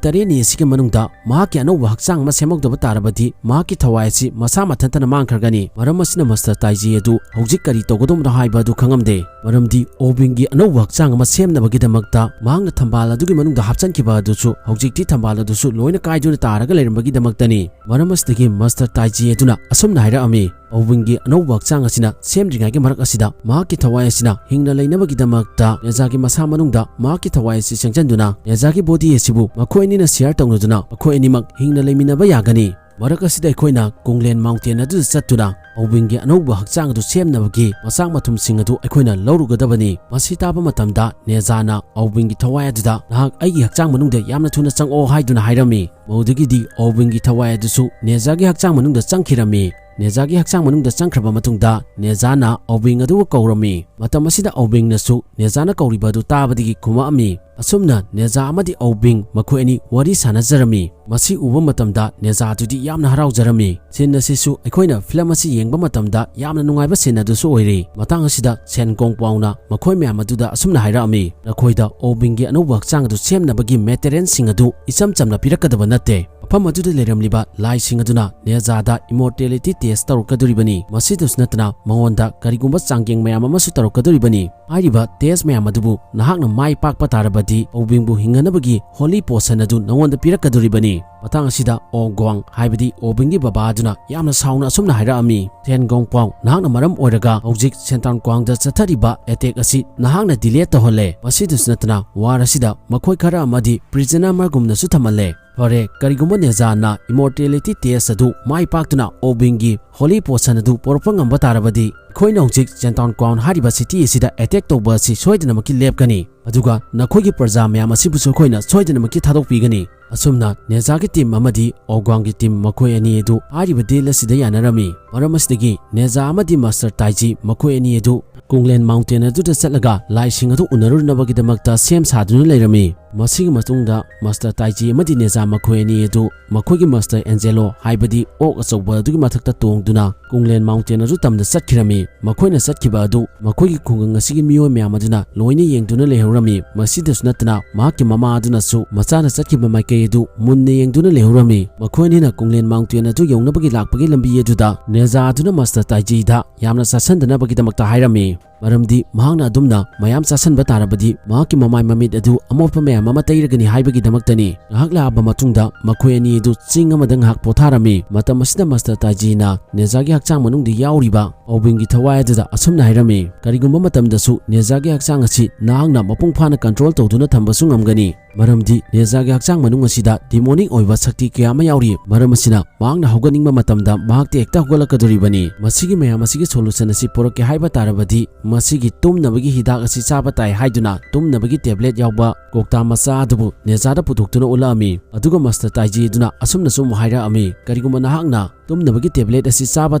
ꯇꯔꯦꯠꯅꯤ ꯑꯁꯤꯒꯤ ꯃꯅꯨꯡꯗ ꯃꯍꯥꯛꯀꯤ ꯑꯅꯧꯕ ꯍꯛꯆꯥꯡ ꯑꯃ ꯁꯦꯝꯍꯧꯗꯕ ꯇꯥꯔꯕꯗꯤ ꯃꯍꯥꯛꯀꯤ ꯊꯋꯥꯏ ꯑꯁꯤ ꯃꯁꯥ ꯃꯊꯟꯇꯅ ꯃꯥꯡꯈ꯭ꯔꯒꯅꯤ꯫ ꯃꯔꯝ ꯑꯁꯤꯅ ꯃꯥꯁꯇꯔ ꯇꯥꯏꯖꯤ ꯑꯗꯨ ꯍꯧꯖꯤꯛ ꯀꯔꯤ ꯇꯧꯒꯗꯧꯕꯅꯣ ꯍꯥꯏꯕ ꯑꯗꯨ ꯈꯪꯉꯝꯗꯦ꯫ ꯃꯔꯝꯗꯤ ꯑꯣꯕꯤꯡꯒꯤ ꯑꯅꯧꯕ ꯍꯛꯆꯥꯡ ꯑꯃ ꯁꯦꯝꯅꯕꯒꯤꯗꯃꯛꯇ ꯃꯍꯥꯛꯅ ꯊꯝꯕꯥꯜ ꯑꯗꯨꯒꯤ ꯃꯅꯨꯡꯗ ꯍꯥꯞꯆꯤꯟꯈꯤꯕ ꯑꯗꯨꯁꯨ ꯍꯧꯖꯤꯛꯇꯤ ꯊꯝꯕꯥꯜ ꯑꯗꯨꯁꯨ ꯂꯣꯏꯅ ꯀꯥꯏꯗꯨꯅ ꯇꯥꯔꯒ ꯂꯩꯔꯝꯕꯒꯤꯗꯃꯛꯇꯅꯤ"꯫ ꯃꯔꯝ ꯑꯁꯤꯗꯒꯤ ꯃꯥꯁꯇꯔ ꯇꯥꯏꯖꯤ ꯑꯗꯨꯅ ꯑꯁꯨꯝꯅ ꯍꯥꯏꯔꯛꯑꯝꯃꯤ, "ꯑꯣꯕꯤꯡꯒꯤ ꯑꯅꯧꯕ ꯍꯛꯆꯥꯡ ꯑꯁꯤꯅ ꯁꯦꯝꯗ꯭ꯔꯤꯉꯩꯒꯤ ꯃꯔꯛ ꯑꯁꯤꯗ ꯃꯍꯥꯛꯀꯤ ꯊꯋꯥꯏ ꯑꯁꯤꯅ ꯍꯤꯡꯅ ꯂꯩꯅꯕꯒꯤꯗꯃꯛꯇ ꯅꯦꯖꯥꯒꯤ ꯃꯁꯥ ꯃꯅꯨꯡꯗ ꯃꯍꯥꯛꯀꯤ ꯊꯋꯥꯏ ꯑꯁꯤ ꯆꯪꯁꯤꯟꯗꯨꯅ ꯅꯦꯖꯥꯒꯤ ꯕꯣꯗꯤ ꯑꯁꯤꯕꯨ ꯃꯈꯣꯏ ꯑꯅꯤꯅ ꯁꯤꯌꯥꯔ ꯇꯧꯅꯗꯨꯅ ꯃꯈꯣꯏ ꯑꯅꯤꯃꯛ ꯍꯤꯡꯅ ꯂꯩꯃꯤꯟꯅꯕ ꯌꯥꯒꯅꯤ꯫ ꯃꯔꯛ ꯑꯁꯤꯗ ꯑꯩꯈꯣꯏꯅ ꯀꯨꯡꯂꯦꯟ ꯃꯥꯎꯟꯇꯦꯟ ꯑꯗꯨꯗ ꯆꯠꯇꯨꯅ ꯑꯣꯕꯤꯡꯒꯤ ꯑꯅꯧꯕ ꯍꯛꯆꯥꯡ ꯑꯗꯨ ꯁꯦꯝꯅꯕꯒꯤ ꯃꯆꯥꯛ ꯃꯊꯨꯝꯁꯤꯡ ꯑꯗꯨ ꯑꯩꯈꯣꯏꯅ ꯂꯧꯔꯨꯒꯗꯕꯅꯤ"꯫ ꯃꯁꯤ ꯇꯥꯕ ꯃꯇꯝꯗ ꯅꯦꯖꯥꯅ ꯑꯣꯕꯤꯡꯒꯤ ꯊꯋꯥꯏ ꯑꯗꯨꯗ, "ꯅꯍꯥꯛ ꯑꯩꯒꯤ ꯍꯛꯆꯥꯡ ꯃꯅꯨꯡꯗ ꯌꯥꯝꯅ ꯊꯨꯅ ꯆꯪꯉꯛꯑꯣ" ꯍꯥꯏꯗꯨꯅ ꯍꯥꯏꯔꯝꯃꯤ꯫ ꯃꯗꯨꯗꯒꯤꯗꯤ ꯑꯣꯕꯤꯡꯒꯤ ꯊꯋꯥꯏ ꯑꯗꯨꯁꯨ ꯅꯦꯖꯥꯒꯤ ꯍꯛꯆꯥꯡ ꯃꯅꯨꯡꯗ ꯆꯪꯈꯤꯔꯝꯃꯤ꯫ ꯅꯦꯖꯥꯒꯤ ꯍꯛꯆꯥꯡ ꯃꯅꯨꯡꯗ ꯆꯪꯈ꯭ꯔꯕ ꯃꯇꯨꯡꯗ ꯅꯦꯖꯥꯅ ꯑꯣꯕꯤꯡ ꯑꯗꯨꯕꯨ ꯀꯧꯔꯝꯃꯤ꯫ ꯃꯇꯝ ꯑꯁꯤꯗ ꯑꯣꯕꯤꯡꯅꯁꯨ ꯅꯦꯖꯥꯅ ꯀꯧꯔꯤꯕ ꯑꯗꯨ ꯇꯥꯕꯗꯒꯤ ꯈꯨꯝꯃꯛꯑꯝꯃꯤ꯫ ꯑꯁꯨꯝꯅ ꯅꯦꯖꯥ ꯑꯃꯗꯤ ꯑꯣꯕꯤꯡ ꯃꯈꯣꯏ ꯑꯅꯤ ꯋꯥꯔꯤ ꯁꯥꯟꯅꯖꯔꯝꯃꯤ꯫ ꯃꯁꯤ ꯎꯕ ꯃꯇꯝꯗ ꯅꯦꯖꯥ ꯑꯗꯨꯗꯤ ꯌꯥꯝꯅ ꯍꯔꯥꯎꯖꯔꯝꯃꯤ꯫ ꯁꯤꯟ ꯑꯁꯤꯁꯨ ꯑꯩꯈꯣꯏꯅ ꯐꯤꯂꯝ ꯑꯁꯤ ꯌꯦꯡꯕ ꯃꯇꯝꯗ ꯌꯥꯝꯅ ꯅꯨꯡꯉꯥꯏꯕ ꯁꯤꯟ ꯑꯗꯨꯁꯨ ꯑꯣꯏꯔꯤ꯫ ꯃꯇꯥꯡ ꯑꯁꯤꯗ ꯁꯦꯟ ꯒꯣꯡ ꯄꯥꯎꯅ ꯃꯈꯣꯏ ꯃꯌꯥꯝ ꯑꯗꯨꯗ ꯑꯁꯨꯝꯅ ꯍꯥꯏꯔꯛꯑꯝꯃꯤ, "ꯅꯈꯣꯏꯗ ꯑꯣꯕꯤꯡꯒꯤ ꯑꯅꯧꯕ ꯍꯛꯆꯥꯡ ꯑꯗꯨ ꯁꯦꯝꯅꯕꯒꯤ ꯃꯦꯇꯔꯤꯌꯦꯜꯁꯤꯡ ꯑꯗꯨ ꯏꯆꯝ ꯆꯝꯅ ꯄꯤꯔꯛꯀꯗꯕ ꯅꯠꯇꯦ꯫ ꯃꯐꯝ ꯑꯗꯨꯗ ꯂꯩꯔꯝꯂꯤꯕ ꯂꯥꯏꯁꯤꯡ ꯑꯗꯨꯅ ꯅꯦꯖꯥꯗ ꯏꯃꯣꯔꯇꯦꯂꯤꯇꯤ ꯇꯦꯁ ꯇꯧꯔꯛꯀꯗꯧꯔꯤꯕꯅꯤ꯫ ꯃꯁꯤꯗꯁꯨ ꯅꯠꯇꯅ ꯃꯉꯣꯟꯗ ꯀꯔꯤꯒꯨꯝꯕ ꯆꯥꯡꯌꯦꯡ ꯃꯌꯥꯝ ꯑꯃꯁꯨ ꯇꯧꯔꯛꯀꯗꯧꯔꯤꯕꯅꯤ꯫ ꯍꯥꯏꯔꯤꯕ ꯇꯦꯁ ꯃꯌꯥꯝ ꯑꯗꯨꯕꯨ ꯅꯍꯥꯛꯅ ꯃꯥꯏ ꯄꯥꯛꯄ ꯇꯥꯔꯕꯗꯤ ꯑꯣꯕꯤꯡꯕꯨ ꯍꯤꯡꯍꯟꯅꯕꯒꯤ ꯍꯣꯂꯤ ꯄꯣꯁꯟ ꯑꯗꯨ ꯅꯉꯣꯟꯗ ꯄꯤꯔꯛꯀꯗꯧꯔꯤꯕꯅꯤ"꯫ ꯃꯇꯥꯡ ꯑꯁꯤꯗ ꯑꯣ ꯒ꯭ꯋꯥꯡ, ꯍꯥꯏꯕꯗꯤ ꯑꯣꯕꯤꯡꯒꯤ ꯕꯕꯥ ꯑꯗꯨꯅ ꯌꯥꯝꯅ ꯁꯥꯎꯅ ꯑꯁꯨꯝꯅ ꯍꯥꯏꯔꯛꯑꯝꯃꯤ, "ꯊꯦꯟ ꯒꯣꯡ ꯄꯥꯎ, ꯅꯍꯥꯛꯅ ꯃꯔꯝ ꯑꯣꯏꯔꯒ ꯍꯧꯖꯤꯛ ꯁꯦꯟꯇꯥꯟ ꯀ꯭ꯋꯥꯡꯗ ꯆꯠꯊꯔꯤꯕ ꯑꯦꯇꯦꯛ ꯑꯁꯤ ꯅꯍꯥꯛꯅ ꯗꯤꯂꯦ ꯇꯧꯍꯜꯂꯦ꯫ ꯃꯁꯤꯗꯁꯨ ꯅꯠꯇꯅ ꯋꯥꯔ ꯑꯁꯤꯗ ꯃꯈꯣꯏ ꯈꯔ ꯑꯃꯗꯤ ꯄ꯭ꯔꯤꯖꯅꯔꯒꯨꯝꯅꯁꯨ ꯊꯝꯍꯜꯂꯦ꯫ ꯐꯔꯦ, ꯀꯔꯤꯒꯨꯝꯕ ꯅꯦꯖꯥꯅ ꯏꯃꯣꯔꯇꯦꯂꯤꯇꯤ ꯇꯦꯁ ꯑꯗꯨ ꯃꯥꯏ ꯄꯥꯛꯇꯨꯅ ꯑꯣꯕꯤꯡꯒꯤ ꯍꯣꯂꯤ ꯄꯣꯁꯟ ꯑꯗꯨ ꯄꯨꯔꯛꯄ ꯉꯝꯕ ꯇꯥꯔꯕꯗꯤ ꯑꯩꯈꯣꯏꯅ ꯍꯧꯖꯤꯛ ꯁꯦꯟꯇꯥꯟ ꯀ꯭ꯋꯥꯎꯟ ꯍꯥꯏꯔꯤꯕ ꯁꯤꯇꯤ ꯑꯁꯤꯗ ꯑꯦꯇꯦꯛ ꯇꯧꯕ ꯑꯁꯤ ꯁꯣꯏꯗꯅꯃꯛꯀꯤ ꯂꯦꯞꯀꯅꯤ"꯫ ꯑꯗꯨꯒ ꯅꯈꯣꯏꯒꯤ ꯄ꯭ꯔꯖꯥ ꯃꯌꯥꯝ ꯑꯁꯤꯕꯨꯁꯨ ꯑꯩꯈꯣꯏꯅ ꯁꯣꯏꯗꯅꯃꯛꯀꯤ ꯊꯥꯗꯣꯛꯄꯤꯒꯅꯤ꯫ ꯑꯁꯨꯝꯅ ꯅꯦꯖꯥꯒꯤ ꯇꯤꯝ ꯑꯃꯗꯤ ꯑꯣꯒ꯭ꯋꯥꯡꯒꯤ ꯇꯤꯝ, ꯃꯈꯣꯏ ꯑꯅꯤ ꯑꯗꯨ ꯍꯥꯏꯔꯤꯕ ꯗꯤꯜ ꯑꯁꯤꯗ ꯌꯥꯅꯔꯝꯃꯤ꯫ ꯃꯔꯝ ꯑꯁꯤꯗꯒꯤ ꯅꯦꯖꯥ ꯑꯃꯗꯤ ꯃꯥꯁꯇꯔ ꯇꯥꯏꯖꯤ ꯃꯈꯣꯏ ꯑꯅꯤ ꯑꯗꯨ ꯀꯨꯡꯂꯦꯟ ꯃꯥꯎꯟꯇꯦꯟ ꯑꯗꯨꯗ ꯆꯠꯂꯒ ꯂꯥꯏꯁꯤꯡ ꯑꯗꯨ ꯎꯅꯔꯨꯅꯕꯒꯤꯗꯃꯛꯇ ꯁꯦꯝ ꯁꯥꯗꯨꯅ ꯂꯩꯔꯝꯃꯤ꯫ ꯃꯁꯤꯒꯤ ꯃꯇꯨꯡꯗ ꯃꯥꯁꯇꯔ ꯇꯥꯏꯖꯤ ꯑꯃꯗꯤ ꯅꯦꯖꯥ ꯃꯈꯣꯏ ꯑꯅꯤ ꯑꯗꯨ ꯃꯈꯣꯏꯒꯤ ꯃꯥꯁꯇꯔ ꯑꯦꯟꯖꯦꯂꯣ ꯍꯥꯏꯕꯗꯤ ꯑꯣꯛ ꯑꯆꯧꯕ ꯑꯗꯨꯒꯤ ꯃꯊꯛꯇ ꯇꯣꯡꯗꯨꯅ ꯀꯨꯡꯂꯦꯟ ꯃꯥꯎꯟꯇꯦꯟ ꯑꯗꯨ ꯇꯝꯗ ꯆꯠꯈꯤꯔꯝꯃꯤ꯫ ꯃꯈꯣꯏꯅ ꯆꯠꯈꯤꯕ ꯑꯗꯨ ꯃꯈꯣꯏꯒꯤ ꯈꯨꯡꯒꯪ ꯑꯁꯤꯒꯤ ꯃꯤꯑꯣꯏ ꯃꯌꯥꯝ ꯑꯗꯨꯅ ꯂꯣꯏꯅ ꯌꯦꯡꯗꯨꯅ ꯂꯩꯍꯧꯔꯝꯃꯤ꯫ ꯃꯁꯤꯗꯁꯨ ꯅꯠꯇꯅ ꯃꯍꯥꯛꯀꯤ ꯃꯃꯥ ꯑꯗꯨꯅꯁꯨ ꯃꯆꯥꯅ ꯆꯠꯈꯤꯕ ꯃꯥꯏꯀꯩ ꯑꯗꯨ ꯃꯨꯟꯅ ꯌꯦꯡꯗꯨꯅ ꯂꯩꯍꯧꯔꯝꯃꯤ꯫ ꯃꯈꯣꯏ ꯑꯅꯤꯅ ꯀꯨꯡꯂꯦꯟ ꯃꯥꯎꯟꯇꯦꯟ ꯑꯗꯨ ꯌꯧꯅꯕꯒꯤ ꯂꯥꯛꯄꯒꯤ ꯂꯝꯕꯤ ꯑꯗꯨꯗ ꯅꯦꯖꯥ ꯑꯗꯨꯅ ꯃꯥꯁꯇꯔ ꯇꯥꯏꯖꯤꯗ ꯌꯥꯝꯅ ꯆꯥꯁꯤꯟꯗꯅꯕꯒꯤꯗꯃꯛꯇ ꯍꯥꯏꯔꯝꯃꯤ꯫ ꯃꯔꯝꯗꯤ ꯃꯍꯥꯛꯅ ꯑꯗꯨꯝꯅ ꯃꯌꯥꯝ ꯆꯥꯁꯤꯟꯕ ꯇꯥꯔꯕꯗꯤ ꯃꯍꯥꯛꯀꯤ ꯃꯃꯥꯏ ꯃꯃꯤꯠ ꯑꯗꯨ ꯑꯃꯣꯠꯄ ꯃꯌꯥꯝ ꯑꯃ ꯇꯩꯔꯒꯅꯤ ꯍꯥꯏꯕꯒꯤꯗꯃꯛꯇꯅꯤ꯫ ꯉꯥꯏꯍꯥꯛ ꯂꯥꯛꯑꯕ ꯃꯇꯨꯡꯗ ꯃꯈꯣꯏ ꯑꯅꯤ ꯑꯗꯨ ꯆꯤꯡ ꯑꯃꯗ ꯉꯥꯏꯍꯥꯛ ꯄꯣꯊꯥꯔꯝꯃꯤ꯫ ꯃꯇꯝ ꯑꯁꯤꯗ ꯃꯥꯁꯇꯔ ꯇꯥꯏꯖꯤꯅ ꯅꯦꯖꯥꯒꯤ ꯍꯛꯆꯥꯡ ꯃꯅꯨꯡꯗ ꯌꯥꯎꯔꯤꯕ ꯑꯣꯕꯤꯡꯒꯤ ꯊꯋꯥꯏ ꯑꯗꯨꯗ ꯑꯁꯨꯝꯅ ꯍꯥꯏꯔꯝꯃꯤ, "ꯀꯔꯤꯒꯨꯝꯕ ꯃꯇꯝꯗꯁꯨ ꯅꯦꯖꯥꯒꯤ ꯍꯛꯆꯥꯡ ꯑꯁꯤ ꯅꯍꯥꯛꯅ ꯃꯄꯨꯡ ꯐꯥꯅ ꯀꯟꯇ꯭ꯔꯣꯜ ꯇꯧꯗꯨꯅ ꯊꯝꯕꯁꯨ ꯉꯝꯒꯅꯤ꯫ ꯃꯔꯝꯗꯤ ꯅꯦꯖꯥꯒꯤ ꯍꯛꯆꯥꯡ ꯃꯅꯨꯡ ꯑꯁꯤꯗ ꯗꯤꯃꯣꯅꯤꯛ ꯑꯣꯏꯕ ꯁꯛꯇꯤ ꯀꯌꯥ ꯑꯃ ꯌꯥꯎꯔꯤ꯫ ꯃꯔꯝ ꯑꯁꯤꯅ ꯃꯍꯥꯛꯅ ꯍꯧꯒꯠꯅꯤꯡꯕ ꯃꯇꯝꯗ ꯃꯍꯥꯛꯇꯤ ꯍꯦꯛꯇ ꯍꯧꯒꯠꯂꯛꯀꯗꯣꯔꯤꯕꯅꯤ꯫ ꯃꯁꯤꯒꯤ ꯃꯌꯥꯝ ꯑꯁꯤꯒꯤ ꯁꯣꯂꯨꯁꯟ ꯑꯁꯤ ꯄꯨꯔꯛꯀꯦ ꯍꯥꯏꯕ ꯇꯥꯔꯕꯗꯤ ꯃꯁꯤꯒꯤ ꯇꯨꯝꯅꯕꯒꯤ ꯍꯤꯗꯥꯛ ꯑꯁꯤ ꯆꯥꯕ ꯇꯥꯏ" ꯍꯥꯏꯗꯨꯅ ꯇꯨꯝꯅꯕꯒꯤ ꯇꯦꯕ꯭ꯂꯦꯠ ꯌꯥꯎꯕ ꯀꯧꯇꯥ ꯃꯆꯥ ꯑꯗꯨꯕꯨ ꯅꯦꯖꯥꯗ ꯄꯨꯊꯣꯛꯇꯨꯅ ꯎꯠꯂꯛꯑꯝꯃꯤ꯫ ꯑꯗꯨꯒ ꯃꯥꯁꯇꯔ ꯇꯥꯏꯖꯤ ꯑꯗꯨꯅ ꯑꯁꯨꯝꯅꯁꯨ ꯑꯃꯨꯛ ꯍꯥꯏꯔꯛꯑꯝꯃꯤ, "ꯀꯔꯤꯒꯨꯝꯕ ꯅꯍꯥꯛꯅ ꯇꯨꯝꯅꯕꯒꯤ ꯇꯦꯕ꯭ꯂꯦꯠ ꯑꯁꯤ ꯆꯥꯕ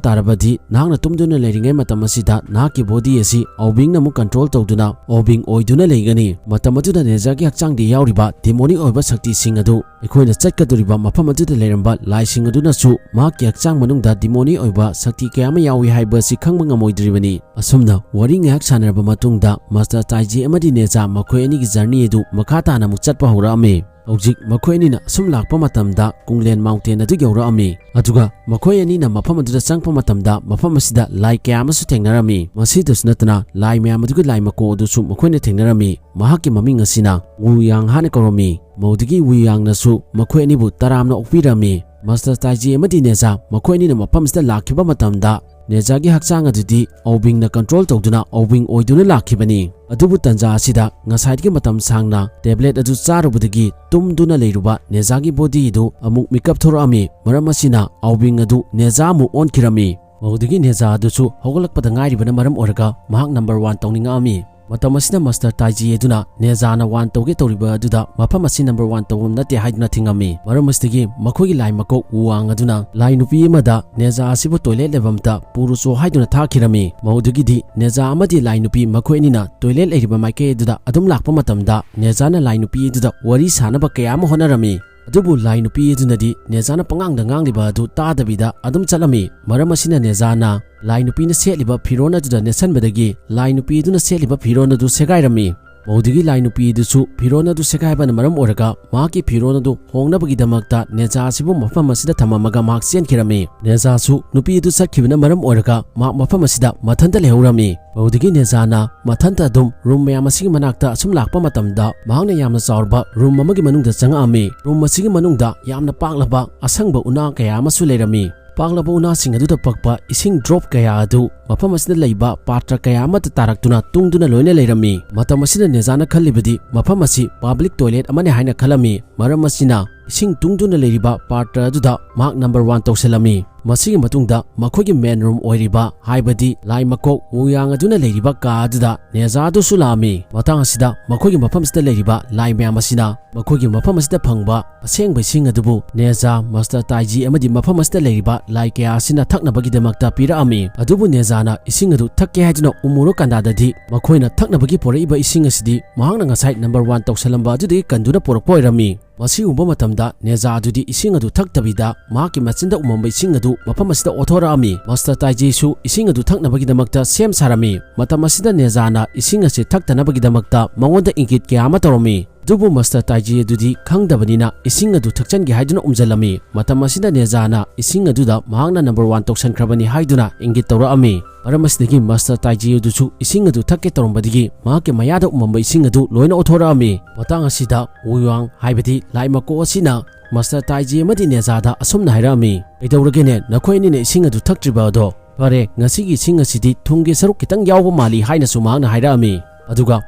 ꯇꯥꯔꯕꯗꯤ ꯅꯍꯥꯛꯅ ꯇꯨꯝꯗꯨꯅ ꯂꯩꯔꯤꯉꯩ ꯃꯇꯝ ꯑꯁꯤꯗ ꯅꯍꯥꯛꯀꯤ ꯕꯣꯗꯤ ꯑꯁꯤ ꯑꯣꯕꯤꯡꯅ ꯑꯃꯨꯛ ꯀꯟꯇ꯭ꯔꯣꯜ ꯇꯧꯗꯨꯅ ꯑꯣꯕꯤꯡ ꯑꯣꯏꯗꯨꯅ ꯂꯩꯒꯅꯤ꯫ ꯃꯇꯝ ꯑꯗꯨꯗ ꯅꯦꯖꯥꯒꯤ ꯍꯛꯆꯥꯡꯗ ꯌꯥꯎꯔꯤꯕ ꯗꯤꯃꯣꯅꯤꯛ ꯑꯣꯏꯕ ꯁꯛꯇꯤꯁꯤꯡ ꯑꯗꯨ ꯑꯩꯈꯣꯏꯅ ꯆꯠꯀꯗꯧꯔꯤꯕ ꯃꯐꯝ ꯑꯗꯨꯗ ꯂꯩꯔꯝꯕ ꯂꯥꯏꯁꯤꯡ ꯑꯗꯨꯅꯁꯨ ꯃꯍꯥꯛꯀꯤ ꯍꯛꯆꯥꯡ ꯃꯅꯨꯡꯗ ꯗꯤꯃꯣꯅꯤꯛ ꯑꯣꯏꯕ ꯁꯛꯇꯤ ꯀꯌꯥ ꯑꯃ ꯌꯥꯎꯏ ꯍꯥꯏꯕ ꯑꯁꯤ ꯈꯪꯕ ꯉꯝꯃꯣꯏꯗ꯭ꯔꯤꯕꯅꯤ"꯫ ꯑꯁꯨꯝꯅ ꯋꯥꯔꯤ ꯉꯥꯏꯍꯥꯛ ꯁꯥꯟꯅꯔꯕ ꯃꯇꯨꯡꯗ ꯃꯥꯁꯇꯔ ꯇꯥꯏꯖꯤ ꯑꯃꯗꯤ ꯅꯦꯖꯥ ꯃꯈꯣꯏ ꯑꯅꯤꯒꯤ ꯖꯔꯅꯤ ꯑꯗꯨ ꯃꯈꯥ ꯇꯥꯅ ꯑꯃꯨꯛ ꯆꯠꯄ ꯍꯧꯔꯛꯑꯝꯃꯤ꯫ ꯍꯧꯖꯤꯛ ꯃꯈꯣꯏ ꯑꯅꯤꯅ ꯑꯁꯨꯝ ꯂꯥꯛꯄ ꯃꯇꯝꯗ ꯀꯨꯡꯂꯦꯟ ꯃꯥꯎꯟꯇꯦꯟ ꯑꯗꯨ ꯌꯧꯔꯛꯑꯝꯃꯤ꯫ ꯑꯗꯨꯒ ꯃꯈꯣꯏ ꯑꯅꯤꯅ ꯃꯐꯝ ꯑꯗꯨꯗ ꯆꯪꯉꯛꯄ ꯃꯇꯝꯗ ꯃꯐꯝ ꯑꯁꯤꯗ ꯂꯥꯏ ꯀꯌꯥ ꯑꯃꯁꯨ ꯊꯦꯡꯅꯔꯝꯃꯤ꯫ ꯃꯁꯤꯗꯁꯨ ꯅꯠꯇꯅ ꯂꯥꯏ ꯃꯌꯥꯝ ꯑꯗꯨꯒꯤ ꯂꯥꯏ ꯃꯀꯣꯛ ꯑꯗꯨꯁꯨ ꯃꯈꯣꯏꯅ ꯊꯦꯡꯅꯔꯝꯃꯤ꯫ ꯃꯍꯥꯛꯀꯤ ꯃꯃꯤꯡ ꯑꯁꯤꯅ ꯋꯨ ꯌꯥꯡ ꯍꯥꯏꯅ ꯀꯧꯔꯝꯃꯤ꯫ ꯃꯧꯗꯒꯤ ꯋꯨ ꯌꯥꯡꯅꯁꯨ ꯃꯈꯣꯏ ꯑꯅꯤꯕꯨ ꯇꯔꯥꯝꯅ ꯑꯣꯛꯄꯤꯔꯝꯃꯤ꯫ ꯃꯥꯁꯇꯔ ꯇꯥꯏꯖꯤ ꯑꯃꯗꯤ ꯅꯦꯖꯥ ꯃꯈꯣꯏ ꯑꯅꯤꯅ ꯃꯐꯝ ꯑꯁꯤꯗ ꯂꯥꯛꯈꯤꯕ ꯃꯇꯝꯗ ꯅꯦꯖꯥꯒꯤ ꯍꯛꯆꯥꯡ ꯑꯗꯨꯗꯤ ꯑꯣꯕꯤꯡꯅ ꯀꯟꯇ꯭ꯔꯣꯜ ꯇꯧꯗꯨꯅ ꯑꯣꯕꯤꯡ ꯑꯣꯏꯗꯨꯅ ꯂꯥꯛꯈꯤꯕꯅꯤ꯫ ꯑꯗꯨꯕꯨ ꯇꯟꯖꯥ ꯑꯁꯤꯗ ꯉꯁꯥꯏꯗꯒꯤ ꯃꯇꯝ ꯁꯥꯡꯅ ꯇꯦꯕ꯭ꯂꯦꯠ ꯑꯗꯨ ꯆꯥꯔꯨꯕꯗꯒꯤ ꯇꯨꯝꯗꯨꯅ ꯂꯩꯔꯨꯕ ꯅꯦꯖꯥꯒꯤ ꯕꯣꯗꯤ ꯑꯗꯨ ꯑꯃꯨꯛ ꯃꯤꯀꯞ ꯊꯣꯔꯛꯑꯝꯃꯤ꯫ ꯃꯔꯝ ꯑꯁꯤꯅ ꯑꯣꯕꯤꯡ ꯑꯗꯨ ꯅꯦꯖꯥ ꯑꯃꯨꯛ ꯑꯣꯟꯈꯤꯔꯝꯃꯤ꯫ ꯃꯗꯨꯗꯒꯤ ꯅꯦꯖꯥ ꯑꯗꯨꯁꯨ ꯍꯧꯒꯠꯂꯛꯄꯗ ꯉꯥꯏꯔꯤꯕꯅ ꯃꯔꯝ ꯑꯣꯏꯔꯒ ꯃꯍꯥꯛ ꯅꯝꯕꯔ ꯋꯥꯟ ꯇꯧꯅꯤꯡꯉꯛꯑꯝꯃꯤ꯫ ꯃꯇꯝ ꯑꯁꯤꯗ ꯃꯁꯇꯔ ꯇꯥꯏꯖꯤ ꯑꯗꯨꯅ ꯅꯦꯖꯥꯅ ꯋꯥꯟ ꯇꯧꯒꯦ ꯇꯧꯔꯤꯕ ꯑꯗꯨꯗ ꯃꯐꯝ ꯑꯁꯤ ꯅꯝꯕꯔ ꯋꯥꯟ ꯇꯧꯐꯝ ꯅꯠꯇꯦ ꯍꯥꯏꯗꯨꯅ ꯊꯤꯡꯉꯝꯃꯤ꯫ ꯃꯔꯝ ꯑꯁꯤꯗꯒꯤ ꯃꯈꯣꯏꯒꯤ ꯂꯥꯏ ꯃꯀꯣꯛ ꯋꯨꯋꯥꯡ ꯑꯗꯨꯅ ꯂꯥꯏ ꯅꯨꯄꯤ ꯑꯃꯗ ꯅꯦꯖꯥ ꯑꯁꯤꯕꯨ ꯇꯣꯏꯂꯦꯠ ꯂꯩꯐꯝꯗ ꯄꯨꯔꯨꯆꯣ ꯍꯥꯏꯗꯨꯅ ꯊꯥꯈꯤꯔꯝꯃꯤ꯫ ꯃꯧꯗꯨꯒꯤꯗꯤ ꯅꯦꯖꯥ ꯑꯃꯗꯤ ꯂꯥꯏ ꯅꯨꯄꯤ ꯃꯈꯣꯏ ꯑꯅꯤꯅ ꯇꯣꯏꯂꯦꯠ ꯂꯩꯔꯤꯕ ꯃꯥꯏꯀꯩ ꯑꯗꯨꯗ ꯑꯗꯨꯝ ꯂꯥꯛꯄ ꯃꯇꯝꯗ ꯅꯦꯖꯥꯅ ꯂꯥꯏ ꯅꯨꯄꯤ ꯑꯗꯨꯗ ꯋꯥꯔꯤ ꯁꯥꯅꯕ ꯀꯌꯥ ꯑꯃ ꯍꯣꯠꯅꯔꯝꯃꯤ꯫ ꯑꯗꯨꯕꯨ ꯂꯥꯏ ꯅꯨꯄꯤ ꯑꯗꯨꯅꯗꯤ ꯅꯦꯖꯥꯅ ꯄꯉꯥꯡꯗ ꯉꯥꯡꯂꯤꯕ ꯑꯗꯨ ꯇꯥꯗꯕꯤꯗ ꯑꯗꯨꯝ ꯆꯠꯂꯝꯃꯤ꯫ ꯃꯔꯝ ꯑꯁꯤꯅ ꯅꯦꯖꯥꯅ ꯂꯥꯏ ꯅꯨꯄꯤꯅ ꯁꯦꯠꯂꯤꯕ ꯐꯤꯔꯣꯜ ꯑꯗꯨꯗ ꯅꯦꯠꯁꯟꯕꯗꯒꯤ ꯂꯥꯏ ꯅꯨꯄꯤ ꯑꯗꯨꯅ ꯁꯦꯠꯂꯤꯕ ꯐꯤꯔꯣꯜ ꯑꯗꯨ ꯁꯦꯒꯥꯏꯔꯝꯃꯤ꯫ ꯃꯧꯗꯨꯒꯤ ꯂꯥꯏ ꯅꯨꯄꯤ ꯑꯗꯨꯁꯨ ꯐꯤꯔꯣꯜ ꯑꯗꯨ ꯁꯦꯒꯥꯏꯕꯅ ꯃꯔꯝ ꯑꯣꯏꯔꯒ ꯃꯍꯥꯛꯀꯤ ꯐꯤꯔꯣꯜ ꯑꯗꯨ ꯍꯣꯡꯅꯕꯒꯤꯗꯃꯛꯇ ꯅꯦꯖꯥ ꯑꯁꯤꯕꯨ ꯃꯐꯝ ꯑꯁꯤꯗ ꯊꯝꯃꯝꯃꯒ ꯃꯍꯥꯛ ꯆꯦꯟꯈꯤꯔꯝꯃꯤ꯫ ꯅꯦꯖꯥꯁꯨ ꯅꯨꯄꯤ ꯑꯗꯨ ꯆꯠꯈꯤꯕꯅ ꯃꯔꯝ ꯑꯣꯏꯔꯒ ꯃꯍꯥꯛ ꯃꯐꯝ ꯑꯁꯤꯗ ꯃꯊꯟꯇ ꯂꯩꯍꯧꯔꯝꯃꯤ꯫ ꯃꯧꯗꯨꯒꯤ ꯅꯦꯖꯥꯅ ꯃꯊꯟꯇ ꯑꯗꯨꯝ ꯔꯨꯝ ꯃꯌꯥꯝ ꯑꯁꯤꯒꯤ ꯃꯅꯥꯛꯇ ꯑꯁꯨꯝ ꯂꯥꯛꯄ ꯃꯇꯝꯗ ꯃꯍꯥꯛꯅ ꯌꯥꯝꯅ ꯆꯥꯎꯔꯕ ꯔꯨꯝ ꯑꯃꯒꯤ ꯃꯅꯨꯡꯗ ꯆꯪꯉꯛꯑꯝꯃꯤ꯫ ꯔꯨꯝ ꯑꯁꯤꯒꯤ ꯃꯅꯨꯡꯗ ꯌꯥꯝꯅ ꯄꯥꯛꯂꯕ ꯑꯁꯪꯕ ꯎꯅꯥ ꯀꯌꯥ ꯑꯃꯁꯨ ꯂꯩꯔꯝꯃꯤ꯫ ꯄꯥꯛꯂꯕ ꯎꯅꯥꯁꯤꯡ ꯑꯗꯨꯗ ꯄꯛꯄ ꯏꯁꯤꯡ ꯗ꯭ꯔꯣꯞ ꯀꯌꯥ ꯑꯗꯨ ꯃꯐꯝ ꯑꯁꯤꯗ ꯂꯩꯕ ꯄꯥꯇ꯭ꯔ ꯀꯌꯥ ꯑꯃꯗ ꯇꯥꯔꯛꯇꯨꯅ ꯇꯨꯡꯗꯨꯅ ꯂꯣꯏꯅ ꯂꯩꯔꯝꯃꯤ꯫ ꯃꯇꯝ ꯑꯁꯤꯗ ꯅꯦꯖꯥꯅ ꯈꯜꯂꯤꯕꯗꯤ ꯃꯐꯝ ꯑꯁꯤ ꯄꯕ꯭ꯂꯤꯛ ꯇꯣꯏꯂꯦꯠ ꯑꯃꯅꯤ ꯍꯥꯏꯅ ꯈꯜꯂꯝꯃꯤ꯫ ꯃꯔꯝ ꯑꯁꯤꯅ ꯏꯁꯤꯡ ꯇꯨꯡꯗꯨꯅ ꯂꯩꯔꯤꯕ ꯄꯥꯇ꯭ꯔ ꯑꯗꯨꯗ ꯃꯍꯥꯛ ꯅꯝꯕꯔ ꯋꯥꯟ ꯇꯧꯁꯤꯜꯂꯝꯃꯤ꯫ ꯃꯁꯤꯒꯤ ꯃꯇꯨꯡꯗ ꯃꯈꯣꯏꯒꯤ ꯃꯦꯟ ꯔꯨꯝ ꯑꯣꯏꯔꯤꯕ, ꯍꯥꯏꯕꯗꯤ ꯂꯥꯏ ꯃꯀꯣꯛ ꯋꯨꯌꯥꯡ ꯑꯗꯨꯅ ꯂꯩꯔꯤꯕ ꯀꯥ ꯑꯗꯨꯗ ꯅꯦꯖꯥ ꯑꯗꯨꯁꯨ ꯂꯥꯛꯑꯝꯃꯤ꯫ ꯃꯇꯥꯡ ꯑꯁꯤꯗ ꯃꯈꯣꯏꯒꯤ ꯃꯐꯝ ꯑꯁꯤꯗ ꯂꯩꯔꯤꯕ ꯂꯥꯏ ꯃꯌꯥꯝ ꯑꯁꯤꯅ ꯃꯈꯣꯏꯒꯤ ꯃꯐꯝ ꯑꯁꯤꯗ ꯐꯪꯕ ꯑꯁꯦꯡꯕ ꯏꯁꯤꯡ ꯑꯗꯨꯕꯨ ꯅꯦꯖꯥ, ꯃꯁꯇꯔ ꯇꯥꯏꯖꯤ ꯑꯃꯗꯤ ꯃꯐꯝ ꯑꯁꯤꯗ ꯂꯩꯔꯤꯕ ꯂꯥꯏ ꯀꯌꯥ ꯑꯁꯤꯅ ꯊꯛꯅꯕꯒꯤꯗꯃꯛꯇ ꯄꯤꯔꯛꯑꯝꯃꯤ꯫ ꯑꯗꯨꯕꯨ ꯅꯦꯖꯥꯅ ꯏꯁꯤꯡ ꯑꯗꯨ ꯊꯛꯀꯦ ꯍꯥꯏꯗꯨꯅ ꯎꯃꯨꯔꯨ ꯀꯥꯟꯗꯥꯗꯗꯤ ꯃꯈꯣꯏꯅ ꯊꯛꯅꯕꯒꯤ ꯄꯨꯔꯛꯏꯕ ꯏꯁꯤꯡ ꯑꯁꯤꯗꯤ ꯃꯍꯥꯛꯅ ꯉꯁꯥꯏ ꯅꯝꯕꯔ ꯋꯥꯟ ꯇꯧꯁꯜꯂꯝꯕ ꯑꯗꯨꯗꯒꯤ ꯀꯟꯗꯨꯅ ꯄꯨꯔꯛꯄ ꯑꯣꯏꯔꯝꯃꯤ꯫ ꯃꯁꯤ ꯎꯕ ꯃꯇꯝꯗ ꯅꯦꯖꯥ ꯑꯗꯨꯗꯤ ꯏꯁꯤꯡ ꯑꯗꯨ ꯊꯛꯇꯕꯤꯗ ꯃꯍꯥꯛꯀꯤ ꯃꯆꯤꯟꯗ ꯎꯃꯝꯕ ꯏꯁꯤꯡ ꯑꯗꯨ ꯃꯐꯝ ꯑꯁꯤꯗ ꯑꯣꯊꯣꯔꯛꯑꯝꯃꯤ꯫ ꯃꯁꯇꯔ ꯇꯥꯏꯖꯤꯁꯨ ꯏꯁꯤꯡ ꯑꯗꯨ ꯊꯛꯅꯕꯒꯤꯗꯃꯛꯇ ꯁꯦꯝ ꯁꯥꯔꯝꯃꯤ꯫ ꯃꯇꯝ ꯑꯁꯤꯗ ꯅꯦꯖꯥꯅ ꯏꯁꯤꯡ ꯑꯁꯤ ꯊꯛꯇꯅꯕꯒꯤꯗꯃꯛꯇ ꯃꯉꯣꯟꯗ ꯏꯪꯒꯤꯠ ꯀꯌꯥ ꯑꯃ ꯇꯧꯔꯝꯃꯤ꯫ ꯑꯗꯨꯕꯨ ꯃꯁꯇꯔ ꯇꯥꯏꯖꯤ ꯑꯗꯨꯗꯤ ꯈꯪꯗꯕꯅꯤꯅ ꯏꯁꯤꯡ ꯑꯗꯨ ꯊꯛꯆꯟꯒꯦ ꯍꯥꯏꯗꯨꯅ ꯎꯝꯖꯜꯂꯝꯃꯤ꯫ ꯃꯇꯝ ꯑꯁꯤꯗ ꯅꯦꯖꯥꯅ ꯏꯁꯤꯡ ꯑꯗꯨꯗ ꯃꯍꯥꯛꯅ ꯅꯝꯕꯔ ꯋꯥꯟ ꯇꯧꯁꯟꯈ꯭ꯔꯕꯅꯤ ꯍꯥꯏꯗꯨꯅ ꯏꯪꯒꯤꯠ ꯇꯧꯔꯛꯑꯝꯃꯤ꯫ ꯃꯔꯝ ꯑꯁꯤꯗꯒꯤ ꯃꯁꯇꯔ ꯇꯥꯏꯖꯤ ꯑꯗꯨꯁꯨ ꯏꯁꯤꯡ ꯑꯗꯨ ꯊꯛꯀꯦ ꯇꯧꯔꯝꯕꯗꯒꯤ ꯃꯍꯥꯛꯀꯤ ꯃꯌꯥꯗ ꯎꯃꯝꯕ ꯏꯁꯤꯡ ꯑꯗꯨ ꯂꯣꯏꯅ ꯑꯣꯊꯣꯔꯛꯑꯝꯃꯤ꯫ ꯃꯇꯥꯡ ꯑꯁꯤꯗ ꯋꯨꯌꯥꯡ, ꯍꯥꯏꯕꯗꯤ ꯂꯥꯏ ꯃꯀꯣꯛ ꯑꯁꯤꯅ ꯃꯁꯇꯔ ꯇꯥꯏꯖꯤ ꯑꯃꯗꯤ ꯅꯦꯖꯥꯗ ꯑꯁꯨꯝꯅ ꯍꯥꯏꯔꯛꯑꯝꯃꯤ, "ꯀꯩꯗꯧꯔꯒꯦꯅꯦ? ꯅꯈꯣꯏ ꯑꯅꯤꯅ ꯏꯁꯤꯡ ꯑꯗꯨ ꯊꯛꯇ꯭ꯔꯤꯕ ꯑꯗꯣ? ꯐꯔꯦ, ꯉꯁꯤꯒꯤ ꯏꯁꯤꯡ ꯑꯁꯤꯗꯤ ꯊꯨꯝꯒꯤ ꯁꯔꯨꯛ ꯈꯤꯇꯪ ꯌꯥꯎꯕ ꯃꯥꯜꯂꯤ" ꯍꯥꯏꯅꯁꯨ ꯃꯍꯥꯛꯅ ꯍꯥꯏꯔꯛꯑꯝꯃꯤ꯫ ꯑꯗꯨꯒ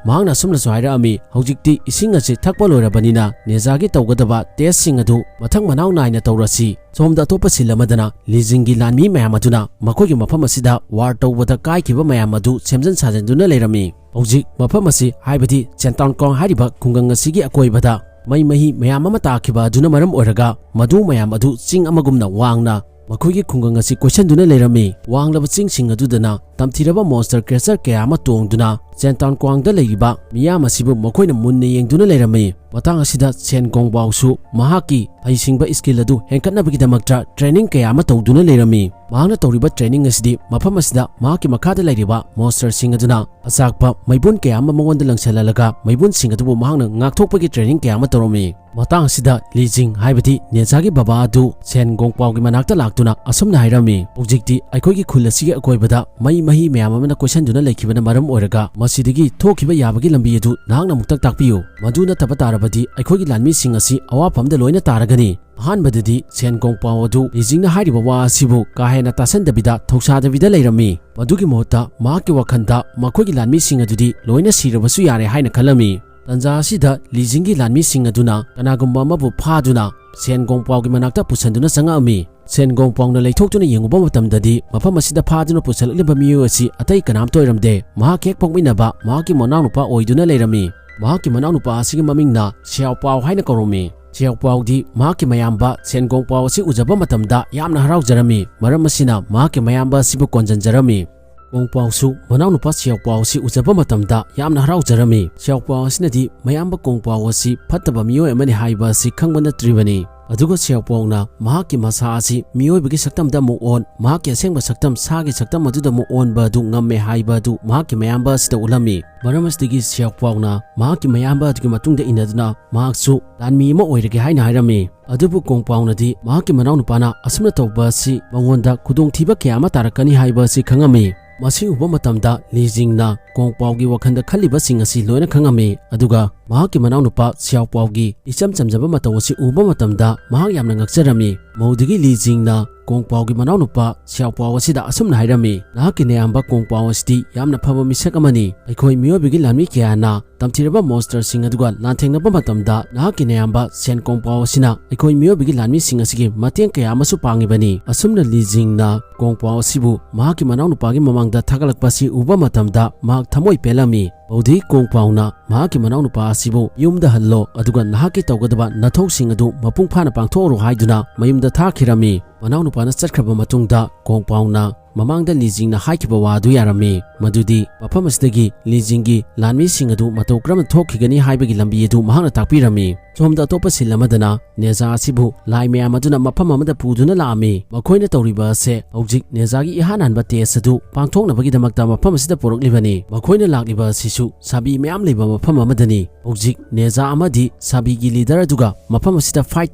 ꯃꯍꯥꯛꯅ ꯑꯁꯨꯝꯅꯁꯨ ꯍꯥꯏꯔꯛꯑꯝꯃꯤ, "ꯍꯧꯖꯤꯛꯇꯤ ꯏꯁꯤꯡ ꯑꯁꯤ ꯊꯛꯄ ꯂꯣꯏꯔꯕꯅꯤꯅ ꯅꯦꯖꯥꯒꯤ ꯇꯧꯒꯗꯕ ꯇꯦꯁꯁꯤꯡ ꯑꯗꯨ ꯃꯊꯪ ꯃꯅꯥꯎ ꯅꯥꯏꯅ ꯇꯧꯔꯁꯤ꯫ ꯁꯣꯝꯗ ꯑꯇꯣꯞꯄ ꯁꯤꯜ ꯑꯃꯗꯅ ꯂꯤꯖꯤꯡꯒꯤ ꯂꯥꯟꯃꯤ ꯃꯌꯥꯝ ꯑꯗꯨꯅ ꯃꯈꯣꯏꯒꯤ ꯃꯐꯝ ꯑꯁꯤꯗ ꯋꯥꯔ ꯇꯧꯕꯗ ꯀꯥꯏꯈꯤꯕ ꯃꯌꯥꯝ ꯑꯗꯨ ꯁꯦꯝꯖꯤꯟ ꯁꯥꯖꯤꯟꯗꯨꯅ ꯂꯩꯔꯝꯃꯤ꯫ ꯍꯧꯖꯤꯛ ꯃꯐꯝ ꯑꯁꯤ, ꯍꯥꯏꯕꯗꯤ ꯆꯦꯟꯇꯥꯎꯟ ꯀ꯭ꯋꯥꯡ ꯍꯥꯏꯔꯤꯕ ꯈꯨꯡꯒꯪ ꯑꯁꯤꯒꯤ ꯑꯀꯣꯏꯕꯗ ꯃꯩ ꯃꯍꯤ ꯃꯌꯥꯝ ꯑꯃ ꯇꯥꯈꯤꯕ ꯑꯗꯨꯅ ꯃꯔꯝ ꯑꯣꯏꯔꯒ ꯃꯗꯨ ꯃꯌꯥꯝ ꯑꯗꯨ ꯆꯤꯡ ꯑꯃꯒꯨꯝꯅ ꯋꯥꯡꯅ ꯃꯈꯣꯏꯒꯤ ꯈꯨꯡꯒꯪ ꯑꯁꯤ ꯀꯣꯏꯁꯤꯟꯗꯨꯅ ꯂꯩꯔꯝꯃꯤ꯫ ꯋꯥꯡꯂꯕ ꯆꯤꯡꯁꯤꯡ ꯑꯗꯨꯗꯅ ꯇꯝꯊꯤꯔꯕ ꯃꯣꯟꯁꯇꯔ ꯀ꯭ꯔꯦꯆꯔ ꯀꯌꯥ ꯑꯃ ꯇꯣꯡꯗꯨꯅ ꯆꯦꯟꯇꯥꯎꯟ ꯀ꯭ꯋꯥꯡꯗ ꯂꯩꯔꯤꯕ ꯃꯤꯌꯥꯝ ꯑꯁꯤꯕꯨ ꯃꯈꯣꯏꯅ ꯃꯨꯟꯅ ꯌꯦꯡꯗꯨꯅ ꯂꯩꯔꯝꯃꯤ꯫ ꯃꯇꯥꯡ ꯑꯁꯤꯗ ꯁꯦꯟ ꯒꯣꯡꯕꯥꯎꯁꯨ ꯃꯍꯥꯛꯀꯤ ꯍꯩꯁꯤꯡꯕ ꯁ꯭ꯀꯤꯜ ꯑꯗꯨ ꯍꯦꯟꯒꯠꯅꯕꯒꯤꯗꯃꯛꯇ ꯇ꯭ꯔꯦꯅꯤꯡ ꯀꯌꯥ ꯑꯃ ꯇꯧꯗꯨꯅ ꯂꯩꯔꯝꯃꯤ꯫ ꯃꯍꯥꯛꯅ ꯇꯧꯔꯤꯕ ꯇ꯭ꯔꯦꯅꯤꯡ ꯑꯁꯤꯗꯤ ꯃꯐꯝ ꯑꯁꯤꯗ ꯃꯍꯥꯛꯀꯤ ꯃꯈꯥꯗ ꯂꯩꯔꯤꯕ ꯃꯣꯟꯁꯇꯔꯁꯤꯡ ꯑꯗꯨꯅ ꯑꯆꯥꯛꯄ ꯃꯩꯕꯨꯟ ꯀꯌꯥ ꯑꯃ ꯃꯉꯣꯟꯗ ꯂꯪꯁꯤꯜꯍꯜꯂꯒ ꯃꯩꯕꯨꯟꯁꯤꯡ ꯑꯗꯨꯕꯨ ꯃꯍꯥꯛꯅ ꯉꯥꯛꯊꯣꯛꯄꯒꯤ ꯇ꯭ꯔꯦꯅꯤꯡ ꯀꯌꯥ ꯑꯃ ꯇꯧꯔꯝꯃꯤ꯫ ꯃꯇꯥꯡ ꯑꯁꯤꯗ ꯂꯤꯖꯤꯡ, ꯍꯥꯏꯕꯗꯤ ꯅꯦꯖꯥꯒꯤ ꯕꯕꯥ ꯑꯗꯨ ꯁꯦꯟ ꯒꯣꯡꯄꯥꯎꯒꯤ ꯃꯅꯥꯛꯇ ꯂꯥꯛꯇꯨꯅ ꯑꯁꯨꯝꯅ ꯍꯥꯏꯔꯝꯃꯤ, "ꯍꯧꯖꯤꯛꯇꯤ ꯑꯩꯈꯣꯏꯒꯤ ꯈꯨꯜ ꯑꯁꯤꯒꯤ ꯑꯀꯣꯏꯕꯗ ꯃꯩ ꯃꯍꯤ ꯃꯌꯥꯝ ꯑꯃꯅ ꯀꯣꯏꯁꯤꯟꯗꯨꯅ ꯂꯩꯈꯤꯕꯅ ꯃꯔꯝ ꯑꯣꯏꯔꯒ ꯃꯁꯤꯗꯒꯤ ꯊꯣꯛꯈꯤꯕ ꯌꯥꯕꯒꯤ ꯂꯝꯕꯤ ꯑꯗꯨ ꯅꯍꯥꯛꯅ ꯑꯃꯨꯛꯇ ꯇꯥꯛꯄꯤꯌꯨ꯫ ꯃꯗꯨ ꯅꯠꯇꯕ ꯇꯥꯔꯕꯗꯤ ꯑꯩꯈꯣꯏꯒꯤ ꯂꯥꯟꯃꯤꯁꯤꯡ ꯑꯁꯤ ꯑꯋꯥꯐꯝꯗ ꯂꯣꯏꯅ ꯇꯥꯔꯒꯅꯤ꯫" ꯑꯍꯥꯟꯕꯗꯗꯤ ꯁꯦꯟ ꯒꯣꯡꯄꯥꯎ ꯑꯗꯨ ꯂꯤꯖꯤꯡꯅ ꯍꯥꯏꯔꯤꯕ ꯋꯥ ꯑꯁꯤꯕꯨ ꯀꯥ ꯍꯦꯟꯅ ꯇꯥꯁꯟꯗꯕꯤꯗ ꯊꯧꯁꯥꯗꯕꯤꯗ ꯂꯩꯔꯝꯃꯤ꯫ ꯃꯗꯨꯒꯤ ꯃꯍꯨꯠꯇ ꯃꯍꯥꯛꯀꯤ ꯋꯥꯈꯜꯗ ꯃꯈꯣꯏꯒꯤ ꯂꯥꯟꯃꯤꯁꯤꯡ ꯑꯗꯨꯗꯤ ꯂꯣꯏꯅ ꯁꯤꯔꯕꯁꯨ ꯌꯥꯔꯦ ꯍꯥꯏꯅ ꯈꯜꯂꯝꯃꯤ꯫ ꯇꯟꯖꯥ ꯑꯁꯤꯗ ꯂꯤꯖꯤꯡꯒꯤ ꯂꯥꯟꯃꯤꯁꯤꯡ ꯑꯗꯨꯅ ꯀꯅꯥꯒꯨꯝꯕ ꯑꯃꯕꯨ ꯐꯥꯗꯨꯅ ꯁꯦꯟ ꯒꯣꯡꯄꯥꯎꯒꯤ ꯃꯅꯥꯛꯇ ꯄꯨꯁꯤꯟꯗꯨꯅ ꯆꯪꯉꯛꯑꯝꯃꯤ꯫ ꯁꯦꯟ ꯒꯣꯡꯄꯥꯎꯅ ꯂꯩꯊꯣꯛꯇꯨꯅ ꯌꯦꯡꯉꯨꯕ ꯃꯇꯝꯗꯗꯤ ꯃꯐꯝ ꯑꯁꯤꯗ ꯐꯥꯗꯨꯅ ꯄꯨꯁꯤꯜꯂꯛꯂꯤꯕ ꯃꯤꯑꯣꯏ ꯑꯁꯤ ꯑꯇꯩ ꯀꯅꯥꯝꯇ ꯑꯣꯏꯔꯝꯗꯦ꯫ ꯃꯍꯥꯛ ꯍꯦꯛ ꯄꯣꯛꯃꯤꯟꯅꯕ ꯃꯍꯥꯛꯀꯤ ꯃꯅꯥꯎꯅꯨꯄꯥ ꯑꯣꯏꯗꯨꯅ ꯂꯩꯔꯝꯃꯤ꯫ ꯃꯍꯥꯛꯀꯤ ꯃꯅꯥꯎꯅꯨꯄꯥ ꯑꯁꯤꯒꯤ ꯃꯃꯤꯡꯅ ꯁꯤꯌꯥꯎ ꯄꯥꯎ ꯍꯥꯏꯅ ꯀꯧꯔꯝꯃꯤ꯫ ꯁꯤꯌꯥꯎ ꯄꯥꯎꯗꯤ ꯃꯍꯥꯛꯀꯤ ꯃꯌꯥꯝꯕ ꯁꯦꯟ ꯒꯣꯡ ꯄꯥꯎ ꯑꯁꯤ ꯎꯖꯕ ꯃꯇꯝꯗ ꯌꯥꯝꯅ ꯍꯔꯥꯎꯖꯔꯝꯃꯤ꯫ ꯃꯔꯝ ꯑꯁꯤꯅ ꯃꯍꯥꯛꯀꯤ ꯃꯌꯥꯝꯕ ꯑꯁꯤꯕꯨ ꯀꯣꯟꯖꯟꯖꯔꯝꯃꯤ꯫ ꯀꯣꯡ ꯄꯥꯎꯁꯨ ꯃꯅꯥꯎꯅꯨꯄꯥ ꯁꯤꯌꯥꯎ ꯄꯥꯎ ꯑꯁꯤ ꯎꯖꯕ ꯃꯇꯝꯗ ꯌꯥꯝꯅ ꯍꯔꯥꯎꯖꯔꯝꯃꯤ꯫ ꯁꯤꯌꯥꯎ ꯄꯥꯎ ꯑꯁꯤꯅꯗꯤ ꯃꯌꯥꯝꯕ ꯀꯣꯡ ꯄꯥꯎ ꯑꯁꯤ ꯐꯠꯇꯕ ꯃꯤꯑꯣꯏ ꯑꯃꯅꯤ ꯍꯥꯏꯕ ꯑꯁꯤ ꯈꯪꯕ ꯅꯠꯇ꯭ꯔꯤꯕꯅꯤ꯫ ꯑꯗꯨꯒ ꯁꯤꯌꯥꯎ ꯄꯥꯎꯅ ꯃꯍꯥꯛꯀꯤ ꯃꯁꯥ ꯑꯁꯤ ꯃꯤꯑꯣꯏꯕꯒꯤ ꯁꯛꯇꯝꯗ ꯑꯃꯨꯛ ꯑꯣꯟ, ꯃꯍꯥꯛꯀꯤ ꯑꯁꯦꯡꯕ ꯁꯛꯇꯝ ꯁꯥꯒꯤ ꯁꯛꯇꯝ ꯑꯗꯨꯗ ꯑꯃꯨꯛ ꯑꯣꯟꯕ ꯑꯗꯨ ꯉꯝꯃꯦ ꯍꯥꯏꯕ ꯑꯗꯨ ꯃꯍꯥꯛꯀꯤ ꯃꯌꯥꯝꯕ ꯑꯁꯤꯗ ꯎꯠꯂꯝꯃꯤ꯫ ꯃꯔꯝ ꯑꯁꯤꯗꯒꯤ ꯁꯤꯌꯥꯎ ꯄꯥꯎꯅ ꯃꯍꯥꯛꯀꯤ ꯃꯌꯥꯝꯕ ꯑꯗꯨꯒꯤ ꯃꯇꯨꯡꯗ ꯏꯟꯅꯗꯨꯅ ꯃꯍꯥꯛꯁꯨ ꯂꯥꯟꯃꯤ ꯑꯃ ꯑꯣꯏꯔꯒꯦ ꯍꯥꯏꯅ ꯍꯥꯏꯔꯝꯃꯤ꯫ ꯑꯗꯨꯕꯨ ꯀꯣꯡ ꯄꯥꯎꯅꯗꯤ ꯃꯍꯥꯛꯀꯤ ꯃꯅꯥꯎꯅꯨꯄꯥꯅ ꯑꯁꯨꯝꯅ ꯇꯧꯕ ꯑꯁꯤ ꯃꯉꯣꯟꯗ ꯈꯨꯗꯣꯡꯊꯤꯕ ꯀꯌꯥ ꯑꯃ ꯇꯥꯔꯛꯀꯅꯤ ꯍꯥꯏꯕ ꯑꯁꯤ ꯈꯪꯉꯝꯃꯤ꯫ ꯃꯁꯤ ꯎꯕ ꯃꯇꯝꯗ ꯂꯤ ꯖꯤꯡꯅ ꯀꯣꯡ ꯄꯥꯎꯒꯤ ꯋꯥꯈꯜꯗ ꯈꯜꯂꯤꯕꯁꯤꯡ ꯑꯁꯤ ꯂꯣꯏꯅ ꯈꯪꯉꯝꯃꯤ꯫ ꯑꯗꯨꯒ ꯃꯍꯥꯛꯀꯤ ꯃꯅꯥꯎꯅꯨꯄꯥ ꯁꯤꯌꯥꯎ ꯄꯥꯎꯒꯤ ꯏꯆꯝ ꯆꯝꯖꯕ ꯃꯇꯧ ꯑꯁꯤ ꯎꯕ ꯃꯇꯝꯗ ꯃꯍꯥꯛ ꯌꯥꯝꯅ ꯉꯛꯆꯔꯝꯃꯤ꯫ ꯃꯧꯗꯒꯤ ꯂꯤ ꯖꯤꯡꯅ ꯀꯣꯡꯄꯥꯎꯒꯤ ꯃꯅꯥꯎꯅꯨꯄꯥ ꯁꯤꯌꯥꯎꯄꯥꯎ ꯑꯁꯤꯗ ꯑꯁꯨꯝꯅ ꯍꯥꯏꯔꯝꯃꯤ, "ꯅꯍꯥꯛꯀꯤ ꯅꯌꯥꯝꯕ ꯀꯣꯡꯄꯥꯎ ꯑꯁꯤꯗꯤ ꯌꯥꯝꯅ ꯐꯕ ꯃꯤꯁꯛ ꯑꯃꯅꯤ꯫ ꯑꯩꯈꯣꯏ ꯃꯤꯑꯣꯏꯕꯒꯤ ꯂꯥꯟꯃꯤ ꯀꯌꯥꯅ ꯇꯝꯊꯤꯔꯕ ꯃꯣꯟꯁꯇꯔꯁꯤꯡ ꯑꯗꯨꯒ ꯂꯥꯟꯊꯦꯡꯅꯕ ꯃꯇꯝꯗ ꯅꯍꯥꯛꯀꯤ ꯅꯌꯥꯝꯕ ꯁꯦꯟ ꯀꯣꯡꯄꯥꯎ ꯑꯁꯤꯅ ꯑꯩꯈꯣꯏ ꯃꯤꯑꯣꯏꯕꯒꯤ ꯂꯥꯟꯃꯤꯁꯤꯡ ꯑꯁꯤꯒꯤ ꯃꯇꯦꯡ ꯀꯌꯥ ꯑꯃꯁꯨ ꯄꯥꯡꯉꯤꯕꯅꯤ"꯫ ꯑꯁꯨꯝꯅ ꯂꯤꯖꯤꯡꯅ ꯀꯣꯡꯄꯥꯎ ꯑꯁꯤꯕꯨ ꯃꯍꯥꯛꯀꯤ ꯃꯅꯥꯎꯅꯨꯄꯥꯒꯤ ꯃꯃꯥꯡꯗ ꯊꯥꯒꯠꯂꯛꯄ ꯑꯁꯤ ꯎꯕ ꯃꯇꯝꯗ ꯃꯍꯥꯛ ꯊꯃꯣꯏ ꯄꯦꯜꯂꯝꯃꯤ꯫ ꯃꯧꯗꯤ ꯀꯣꯡꯄꯥꯎꯅ ꯃꯍꯥꯛꯀꯤ ꯃꯅꯥꯎꯅꯨꯄꯥ ꯑꯁꯤꯕꯨ ꯌꯨꯝꯗ ꯍꯜꯂꯣ, ꯑꯗꯨꯒ ꯅꯍꯥꯛꯀꯤ ꯇꯧꯒꯗꯕ ꯅꯊꯧꯁꯤꯡ ꯑꯗꯨ ꯃꯄꯨꯡ ꯐꯥꯅ ꯄꯥꯡꯊꯣꯛꯎꯔꯣ ꯍꯥꯏꯗꯨꯅ ꯃꯌꯨꯝꯗ ꯊꯥꯈꯤꯔꯝꯃꯤ꯫ ꯃꯅꯥꯎꯅꯨꯄꯥꯅ ꯆꯠꯈ꯭ꯔꯕ ꯃꯇꯨꯡꯗ ꯀꯣꯡꯄꯥꯎꯅ ꯃꯃꯥꯡꯗ ꯂꯤꯖꯤꯡꯅ ꯍꯥꯏꯈꯤꯕ ꯋꯥ ꯑꯗꯨ ꯌꯥꯔꯝꯃꯤ, ꯃꯗꯨꯗꯤ ꯃꯐꯝ ꯑꯁꯤꯗꯒꯤ ꯂꯤꯖꯤꯡꯒꯤ ꯂꯥꯟꯃꯤꯁꯤꯡ ꯑꯗꯨ ꯃꯇꯧ ꯀꯔꯝꯅ ꯊꯣꯛꯈꯤꯒꯅꯤ ꯍꯥꯏꯕꯒꯤ ꯂꯝꯕꯤ ꯑꯗꯨ ꯃꯍꯥꯛꯅ ꯇꯥꯛꯄꯤꯔꯝꯃꯤ꯫ ꯁꯣꯝꯗ ꯑꯇꯣꯞꯄ ꯁꯤꯟ ꯑꯃꯗꯅ ꯅꯦꯖꯥ ꯑꯁꯤꯕꯨ ꯂꯥꯏ ꯃꯌꯥꯝ ꯑꯗꯨꯅ ꯃꯐꯝ ꯑꯃꯗ ꯄꯨꯗꯨꯅ ꯂꯥꯛꯑꯝꯃꯤ꯫ ꯃꯈꯣꯏꯅ ꯇꯧꯔꯤꯕ ꯑꯁꯦ ꯍꯧꯖꯤꯛ ꯅꯦꯖꯥꯒꯤ ꯏꯍꯥꯟ ꯍꯥꯟꯕ ꯇꯦꯁ ꯑꯗꯨ ꯄꯥꯡꯊꯣꯛꯅꯕꯒꯤꯗꯃꯛꯇ ꯃꯐꯝ ꯑꯁꯤꯗ ꯄꯨꯔꯛꯂꯤꯕꯅꯤ꯫ ꯃꯈꯣꯏꯅ ꯂꯥꯛꯂꯤꯕ ꯑꯁꯤꯁꯨ ꯁꯥꯕꯤ ꯃꯌꯥꯝ ꯂꯩꯕ ꯃꯐꯝ ꯑꯃꯗꯅꯤ꯫ ꯍꯧꯖꯤꯛ ꯅꯦꯖꯥ ꯑꯃꯗꯤ ꯁꯥꯕꯤꯒꯤ ꯂꯤꯗꯔ ꯑꯗꯨꯒ ꯃꯐꯝ ꯑꯁꯤꯗ ꯐꯥꯏꯠ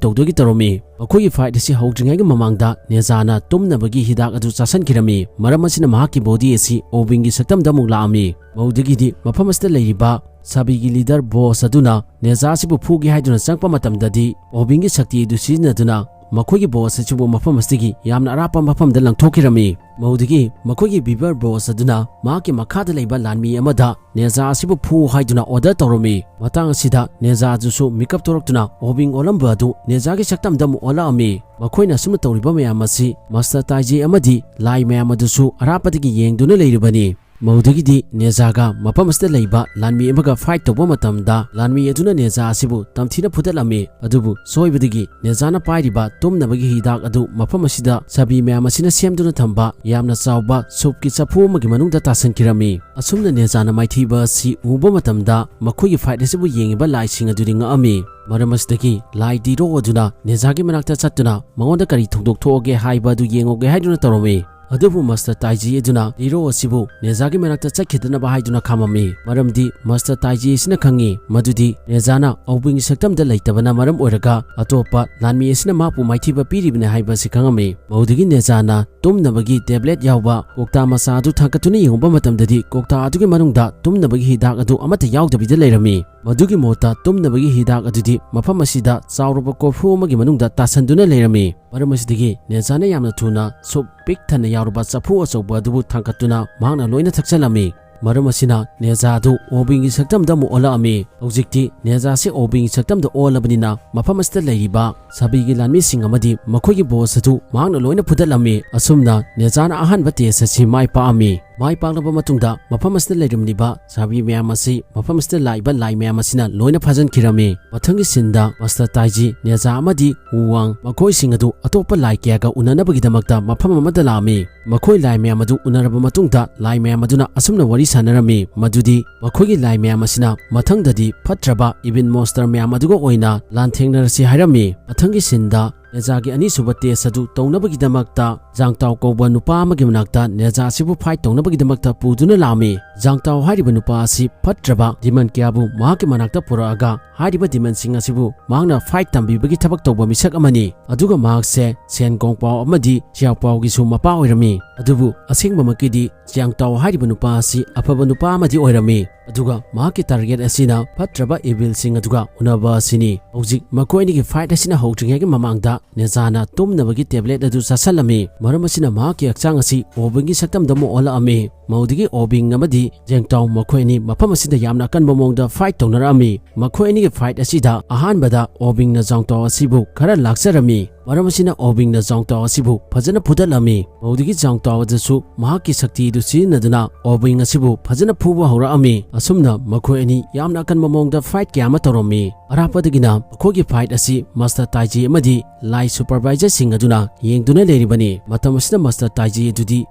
ꯇꯧꯗꯨꯒꯤ ꯇꯧꯔꯝꯃꯤ꯫ ꯃꯈꯣꯏꯒꯤ ꯐꯥꯏꯠ ꯑꯁꯤ ꯍꯧꯗ꯭ꯔꯤꯉꯩꯒꯤ ꯃꯃꯥꯡꯗ ꯅꯦꯖꯥꯅ ꯇꯨꯝꯅꯕꯒꯤ ꯍꯤꯗꯥꯛ ꯑꯗꯨ ꯆꯥꯁꯤꯟꯈꯤꯔꯝꯃꯤ꯫ ꯃꯔꯝ ꯑꯁꯤꯅ ꯃꯍꯥꯛꯀꯤ ꯕꯣꯗꯤ ꯑꯁꯤ ꯑꯣꯕꯤꯡꯒꯤ ꯁꯛꯇꯝꯗ ꯑꯃꯨꯛ ꯂꯥꯛꯑꯝꯃꯤ꯫ ꯃꯧꯗꯒꯤꯗꯤ ꯃꯐꯝ ꯑꯁꯤꯗ ꯂꯩꯔꯤꯕ ꯁꯥꯕꯤꯒꯤ ꯂꯤꯗꯔ ꯕꯣꯁ ꯑꯗꯨꯅ ꯅꯦꯖꯥ ꯑꯁꯤꯕꯨ ꯐꯨꯒꯦ ꯍꯥꯏꯗꯨꯅ ꯆꯪꯂꯛꯄ ꯃꯇꯝꯗꯗꯤ ꯑꯣꯕꯤꯡꯒꯤ ꯁꯛꯇꯤ ꯑꯗꯨ ꯁꯤꯖꯤꯟꯅꯗꯨꯅ ꯃꯈꯣꯏꯒꯤ ꯕꯣꯁ ꯑꯁꯤꯕꯨ ꯃꯐꯝ ꯑꯁꯤꯗꯒꯤ ꯌꯥꯝꯅ ꯑꯔꯥꯞꯄ ꯃꯐꯝꯗ ꯂꯪꯊꯣꯛꯈꯤꯔꯝꯃꯤ꯫ ꯃꯧꯗꯒꯤ ꯃꯈꯣꯏꯒꯤ ꯕꯤꯕꯔ ꯕꯣꯁ ꯑꯗꯨꯅ ꯃꯍꯥꯛꯀꯤ ꯃꯈꯥꯗ ꯂꯩꯕ ꯂꯥꯟꯃꯤ ꯑꯃꯗ ꯅꯦꯖꯥ ꯑꯁꯤꯕꯨ ꯐꯨ ꯍꯥꯏꯗꯨꯅ ꯑꯣꯔꯗꯔ ꯇꯧꯔꯝꯃꯤ꯫ ꯃꯇꯥꯡ ꯑꯁꯤꯗ ꯅꯦꯖꯥ ꯑꯗꯨꯁꯨ ꯃꯤꯀꯞ ꯊꯣꯔꯛꯇꯨꯅ ꯑꯣꯕꯤꯡ ꯑꯣꯜꯂꯝꯕ ꯑꯗꯨ ꯅꯦꯖꯥꯒꯤ ꯁꯛꯇꯝꯗ ꯑꯃꯨꯛ ꯑꯣꯜꯂꯛꯑꯝꯃꯤ꯫ ꯃꯈꯣꯏꯅ ꯑꯁꯨꯝꯅ ꯇꯧꯔꯤꯕ ꯃꯌꯥꯝ ꯑꯁꯤ ꯃꯥꯁꯇꯔ ꯇꯥꯏꯖꯤ ꯑꯃꯗꯤ ꯂꯥꯏ ꯃꯌꯥꯝ ꯑꯗꯨꯁꯨ ꯑꯔꯥꯞꯄꯗꯒꯤ ꯌꯦꯡꯗꯨꯅ ꯂꯩꯔꯤꯕꯅꯤ꯫ ꯃꯧꯗꯒꯤꯗꯤ ꯅꯦꯖꯥꯒ ꯃꯐꯝ ꯑꯁꯤꯗ ꯂꯩꯕ ꯂꯥꯟꯃꯤ ꯑꯃꯒ ꯐꯥꯏꯠ ꯇꯧꯕ ꯃꯇꯝꯗ ꯂꯥꯟꯃꯤ ꯑꯗꯨꯅ ꯅꯦꯖꯥ ꯑꯁꯤꯕꯨ ꯇꯝꯊꯤꯅ ꯐꯨꯗꯠꯂꯝꯃꯤ꯫ ꯑꯗꯨꯕꯨ ꯁꯣꯏꯕꯗꯒꯤ ꯅꯦꯖꯥꯅ ꯄꯥꯏꯔꯤꯕ ꯇꯨꯝꯅꯕꯒꯤ ꯍꯤꯗꯥꯛ ꯑꯗꯨ ꯃꯐꯝ ꯑꯁꯤꯗ ꯁꯥꯕꯤ ꯃꯌꯥꯝ ꯑꯁꯤꯅ ꯁꯦꯝꯗꯨꯅ ꯊꯝꯕ ꯌꯥꯝꯅ ꯆꯥꯎꯕ ꯁꯨꯞꯀꯤ ꯆꯐꯨ ꯑꯃꯒꯤ ꯃꯅꯨꯡꯗ ꯇꯥꯁꯤꯟꯈꯤꯔꯝꯃꯤ꯫ ꯑꯁꯨꯝꯅ ꯅꯦꯖꯥꯅ ꯃꯥꯏꯊꯤꯕ ꯑꯁꯤ ꯎꯕ ꯃꯇꯝꯗ ꯃꯈꯣꯏꯒꯤ ꯐꯥꯏꯠ ꯑꯁꯤꯕꯨ ꯌꯦꯡꯉꯤꯕ ꯂꯥꯏꯁꯤꯡ ꯑꯗꯨꯗꯤ ꯉꯛꯑꯝꯃꯤ꯫ ꯃꯔꯝ ꯑꯁꯤꯗꯒꯤ ꯂꯥꯏ ꯗꯤꯔꯣ ꯑꯗꯨꯅ ꯅꯦꯖꯥꯒꯤ ꯃꯅꯥꯛꯇ ꯆꯠꯇꯨꯅ ꯃꯉꯣꯟꯗ ꯀꯔꯤ ꯊꯧꯗꯣꯛ ꯊꯣꯛꯑꯒꯦ ꯍꯥꯏꯕ ꯑꯗꯨ ꯌꯦꯡꯉꯨꯒꯦ ꯍꯥꯏꯗꯨꯅ ꯇꯧꯔꯝꯃꯤ꯫ ꯑꯗꯨꯕꯨ ꯃꯥꯁꯇꯔ ꯇꯥꯏꯖꯤ ꯑꯗꯨꯅ ꯗꯤꯔꯣ ꯑꯁꯤꯕꯨ ꯅꯦꯖꯥꯒꯤ ꯃꯅꯥꯛꯇ ꯆꯠꯈꯤꯗꯅꯕ ꯍꯥꯏꯗꯨꯅ ꯈꯥꯝꯃꯝꯃꯤ꯫ ꯃꯔꯝꯗꯤ ꯃꯥꯁꯇꯔ ꯇꯥꯏꯖꯤ ꯑꯁꯤꯅ ꯈꯪꯉꯤ ꯃꯗꯨꯗꯤ ꯅꯦꯖꯥꯅ ꯑꯧꯕꯤꯡꯒꯤ ꯁꯛꯇꯝꯗ ꯂꯩꯇꯕꯅ ꯃꯔꯝ ꯑꯣꯏꯔꯒ ꯑꯇꯣꯞꯄ ꯂꯥꯟꯃꯤ ꯑꯁꯤꯅ ꯃꯍꯥꯛꯄꯨ ꯃꯥꯏꯊꯤꯕ ꯄꯤꯔꯤꯕꯅꯤ ꯍꯥꯏꯕ ꯑꯁꯤ ꯈꯪꯉꯝꯃꯤ꯫ ꯃꯧꯗꯒꯤ ꯅꯦꯖꯥꯅ ꯇꯨꯝꯅꯕꯒꯤ ꯇꯦꯕ꯭ꯂꯦꯠ ꯌꯥꯎꯕ ꯀꯣꯛꯇꯥ ꯃꯆꯥ ꯑꯗꯨ ꯊꯥꯡꯒꯠꯇꯨꯅ ꯌꯦꯡꯉꯨꯕ ꯃꯇꯝꯗꯗꯤ ꯀꯣꯛꯇꯥ ꯑꯗꯨꯒꯤ ꯃꯅꯨꯡꯗ ꯇꯨꯝꯅꯕꯒꯤ ꯍꯤꯗꯥꯛ ꯑꯗꯨ ꯑꯃꯠꯇ ꯌꯥꯎꯗꯕꯤꯗ ꯂꯩꯔꯝꯃꯤ꯫ ꯃꯗꯨꯒꯤ ꯃꯍꯨꯠꯇ ꯇꯨꯝꯅꯕꯒꯤ ꯍꯤꯗꯥꯛ ꯑꯗꯨꯗꯤ ꯃꯐꯝ ꯑꯁꯤꯗ ꯆꯥꯎꯔꯕ ꯀꯣꯔꯐꯨ ꯑꯃꯒꯤ ꯃꯅꯨꯡꯗ ꯇꯥꯁꯟꯗꯨꯅ ꯂꯩꯔꯝꯃꯤ꯫ ꯃꯔꯝ ꯑꯁꯤꯗꯒꯤ ꯅꯦꯖꯥꯅ ꯌꯥꯝꯅ ꯊꯨꯅ ꯁꯨꯞ ꯄꯤꯛ ꯊꯟꯅ ꯌꯥꯎꯔꯕ ꯆꯐꯨ ꯑꯆꯧꯕ ꯑꯗꯨꯕꯨ ꯊꯥꯡꯒꯠꯇꯨꯅ ꯃꯍꯥꯛꯅ ꯂꯣꯏꯅ ꯊꯛꯆꯜꯂꯝꯃꯤ꯫ ꯃꯔꯝ ꯑꯁꯤꯅ ꯅꯦꯖꯥ ꯑꯗꯨ ꯑꯣꯕꯤꯡꯒꯤ ꯁꯛꯇꯝꯗ ꯑꯃꯨꯛ ꯑꯣꯜꯂꯛꯑꯝꯃꯤ꯫ ꯍꯧꯖꯤꯛꯇꯤ ꯅꯦꯖꯥꯁꯦ ꯑꯣꯕꯤꯡꯒꯤ ꯁꯛꯇꯝꯗ ꯑꯣꯜꯂꯕꯅꯤꯅ ꯃꯐꯝ ꯑꯁꯤꯗ ꯂꯩꯔꯤꯕ ꯁꯥꯕꯤꯒꯤ ꯂꯥꯟꯃꯤꯁꯤꯡ ꯑꯃꯗꯤ ꯃꯈꯣꯏꯒꯤ ꯕꯣꯁ ꯑꯗꯨ ꯃꯍꯥꯛꯅ ꯂꯣꯏꯅ ꯐꯨꯗꯠꯂꯝꯃꯤ꯫ ꯑꯁꯨꯝꯅ ꯅꯦꯖꯥꯅ ꯑꯍꯥꯟꯕ ꯇꯦꯁ ꯑꯁꯤ ꯃꯥꯏ ꯄꯥꯛꯑꯝꯃꯤ꯫ ꯃꯥꯏ ꯄꯥꯛꯂꯕ ꯃꯇꯨꯡꯗ ꯃꯐꯝ ꯑꯁꯤꯗ ꯂꯩꯔꯝꯂꯤꯕ ꯁꯥꯕꯤ ꯃꯌꯥꯝ ꯑꯁꯤ ꯃꯐꯝ ꯑꯁꯤꯗ ꯂꯥꯛꯏꯕ ꯂꯥꯏ ꯃꯌꯥꯝ ꯑꯁꯤꯅ ꯂꯣꯏꯅ ꯐꯥꯖꯤꯟꯈꯤꯔꯝꯃꯤ꯫ ꯃꯊꯪꯒꯤ ꯁꯤꯟꯗ ꯃꯥꯁꯇꯔ ꯇꯥꯏꯖꯤ, ꯅꯦꯖꯥ ꯑꯃꯗꯤ ꯋꯨ ꯋꯥꯡ ꯃꯈꯣꯏꯁꯤꯡ ꯑꯗꯨ ꯑꯇꯣꯞꯄ ꯂꯥꯏ ꯀꯌꯥꯒ ꯎꯅꯅꯕꯒꯤꯗꯃꯛꯇ ꯃꯐꯝ ꯑꯃꯗ ꯂꯥꯛꯑꯝꯃꯤ꯫ ꯃꯈꯣꯏ ꯂꯥꯏ ꯃꯌꯥꯝ ꯑꯗꯨ ꯎꯅꯔꯕ ꯃꯇꯨꯡꯗ ꯂꯥꯏ ꯃꯌꯥꯝ ꯑꯗꯨꯅ ꯑꯁꯨꯝꯅ ꯋꯥꯔꯤ ꯁꯥꯟꯅꯔꯝꯃꯤ, ꯃꯗꯨꯗꯤ ꯃꯈꯣꯏꯒꯤ ꯂꯥꯏ ꯃꯌꯥꯝ ꯑꯁꯤꯅ ꯃꯊꯪꯗꯗꯤ ꯐꯠꯇ꯭ꯔꯕ ꯏꯚꯤꯜ ꯃꯣꯟꯁꯇꯔ ꯃꯌꯥꯝ ꯑꯗꯨꯒ ꯑꯣꯏꯅ ꯂꯥꯟꯊꯦꯡꯅꯔꯁꯤ ꯍꯥꯏꯔꯝꯃꯤ꯫ ꯃꯊꯪꯒꯤ ꯁꯤꯟꯗ ꯅꯦꯖꯥꯒꯤ ꯑꯅꯤꯁꯨꯕ ꯇꯦꯁ ꯑꯗꯨ ꯇꯧꯅꯕꯒꯤꯗꯃꯛꯇ ꯖꯥꯡꯇꯥꯎ ꯀꯧꯕ ꯅꯨꯄꯥ ꯑꯃꯒꯤ ꯃꯅꯥꯛꯇ ꯅꯦꯖꯥ ꯑꯁꯤꯕꯨ ꯐꯥꯏꯠ ꯇꯧꯅꯕꯒꯤꯗꯃꯛꯇ ꯄꯨꯗꯨꯅ ꯂꯥꯛꯑꯝꯃꯤ꯫ ꯖꯥꯡꯇꯥꯎ ꯍꯥꯏꯔꯤꯕ ꯅꯨꯄꯥ ꯑꯁꯤ ꯐꯠꯇ꯭ꯔꯕ ꯗꯤꯃꯟ ꯀꯌꯥꯕꯨ ꯃꯍꯥꯛꯀꯤ ꯃꯅꯥꯛꯇ ꯄꯨꯔꯛꯑꯒ ꯍꯥꯏꯔꯤꯕ ꯗꯤꯃꯟꯁꯤꯡ ꯑꯁꯤꯕꯨ ꯃꯍꯥꯛꯅ ꯐꯥꯏꯠ ꯇꯝꯕꯤꯕꯒꯤ ꯊꯕꯛ ꯇꯧꯕ ꯃꯤꯁꯛ ꯑꯃꯅꯤ꯫ ꯑꯗꯨꯒ ꯃꯍꯥꯛꯁꯦ ꯁꯦꯟ ꯒꯣꯡꯄꯥꯎ ꯑꯃꯗꯤ ꯆꯤꯌꯥꯎꯄꯥꯎꯒꯤꯁꯨ ꯃꯄꯥ ꯑꯣꯏꯔꯝꯃꯤ꯫ ꯑꯗꯨꯕꯨ ꯑꯁꯦꯡꯕꯃꯛꯀꯤꯗꯤ ꯆꯤꯌꯥꯡꯇꯥꯎ ꯍꯥꯏꯔꯤꯕ ꯅꯨꯄꯥ ꯑꯁꯤ ꯑꯐꯕ ꯅꯨꯄꯥ ꯑꯃꯗꯤ ꯑꯣꯏꯔꯝꯃꯤ꯫ ꯑꯗꯨꯒ ꯃꯍꯥꯛꯀꯤ ꯇꯥꯔꯒꯦꯠ ꯑꯁꯤꯅ ꯐꯠꯇ꯭ꯔꯕ ꯏꯚꯤꯜꯁꯤꯡ ꯑꯗꯨꯒ ꯎꯅꯕ ꯑꯁꯤꯅꯤ꯫ ꯍꯧꯖꯤꯛ ꯃꯈꯣꯏ ꯑꯅꯤꯒꯤ ꯐꯥꯏꯠ ꯑꯁꯤꯅ ꯍꯧꯗ꯭ꯔꯤꯉꯩꯒꯤ ꯃꯃꯥꯡꯗ ꯅꯦꯖꯥꯅ ꯇꯨꯝꯅꯕꯒꯤ ꯇꯦꯕ꯭ꯂꯦꯠ ꯑꯗꯨ ꯆꯥꯁꯜꯂꯝꯃꯤ꯫ ꯃꯔꯝ ꯑꯁꯤꯅ ꯃꯍꯥꯛꯀꯤ ꯍꯛꯆꯥꯡ ꯑꯁꯤ ꯑꯣꯕꯤꯡꯒꯤ ꯁꯛꯇꯝꯗ ꯑꯃꯨꯛ ꯑꯣꯜꯂꯛꯑꯝꯃꯤ꯫ ꯃꯧꯗꯒꯤ ꯑꯣꯕꯤꯡ ꯑꯃꯗꯤ ꯖꯦꯡꯇꯥꯎ ꯃꯈꯣꯏ ꯑꯅꯤ ꯃꯐꯝ ꯑꯁꯤꯗ ꯌꯥꯝꯅ ꯑꯀꯟꯕ ꯃꯑꯣꯡꯗ ꯐꯥꯏꯠ ꯇꯧꯅꯔꯛꯑꯝꯃꯤ꯫ ꯃꯈꯣꯏ ꯑꯅꯤꯒꯤ ꯐꯥꯏꯠ ꯑꯁꯤꯗ ꯑꯍꯥꯟꯕꯗ ꯑꯣꯕꯤꯡꯅ ꯖꯥꯡꯇꯥꯎ ꯑꯁꯤꯕꯨ ꯈꯔ ꯂꯥꯛꯆꯔꯝꯃꯤ꯫ ꯃꯔꯝ ꯑꯁꯤꯅ ꯑꯣꯕꯤꯡꯅ ꯖꯥꯡꯇꯥꯎ ꯑꯁꯤꯕꯨ ꯐꯖꯅ ꯐꯨꯗꯠꯂꯝꯃꯤ꯫ ꯃꯧꯗꯒꯤ ꯖꯥꯡꯇꯥꯎ ꯑꯗꯨꯁꯨ ꯃꯍꯥꯛꯀꯤ ꯁꯛꯇꯤ ꯑꯗꯨ ꯁꯤꯖꯤꯟꯅꯗꯨꯅ ꯑꯣꯕꯤꯡ ꯑꯁꯤꯕꯨ ꯐꯖꯅ ꯐꯨꯕ ꯍꯧꯔꯛꯑꯝꯃꯤ꯫ ꯑꯁꯨꯝꯅ ꯃꯈꯣꯏ ꯑꯅꯤ ꯌꯥꯝꯅ ꯑꯀꯟꯕ ꯃꯑꯣꯡꯗ ꯐꯥꯏꯠ ꯀꯌꯥ ꯑꯃ ꯇꯧꯔꯝꯃꯤ꯫ ꯑꯔꯥꯞꯄꯗꯒꯤꯅ ꯃꯈꯣꯏꯒꯤ ꯐꯥꯏꯠ ꯑꯁꯤ ꯃꯥꯁꯇꯔ ꯇꯥꯏꯖꯤ ꯑꯃꯗꯤ ꯂꯥꯏ ꯁꯨꯄꯔꯚꯥꯏꯖꯔꯁꯤꯡ ꯑꯗꯨꯅ ꯌꯦꯡꯗꯨꯅ ꯂꯩꯔꯤꯕꯅꯤ꯫ ꯃꯇꯝ ꯑꯁꯤꯗ ꯃꯥꯁꯇꯔ ꯇꯥꯏꯖꯤ ꯑꯗꯨꯗꯤ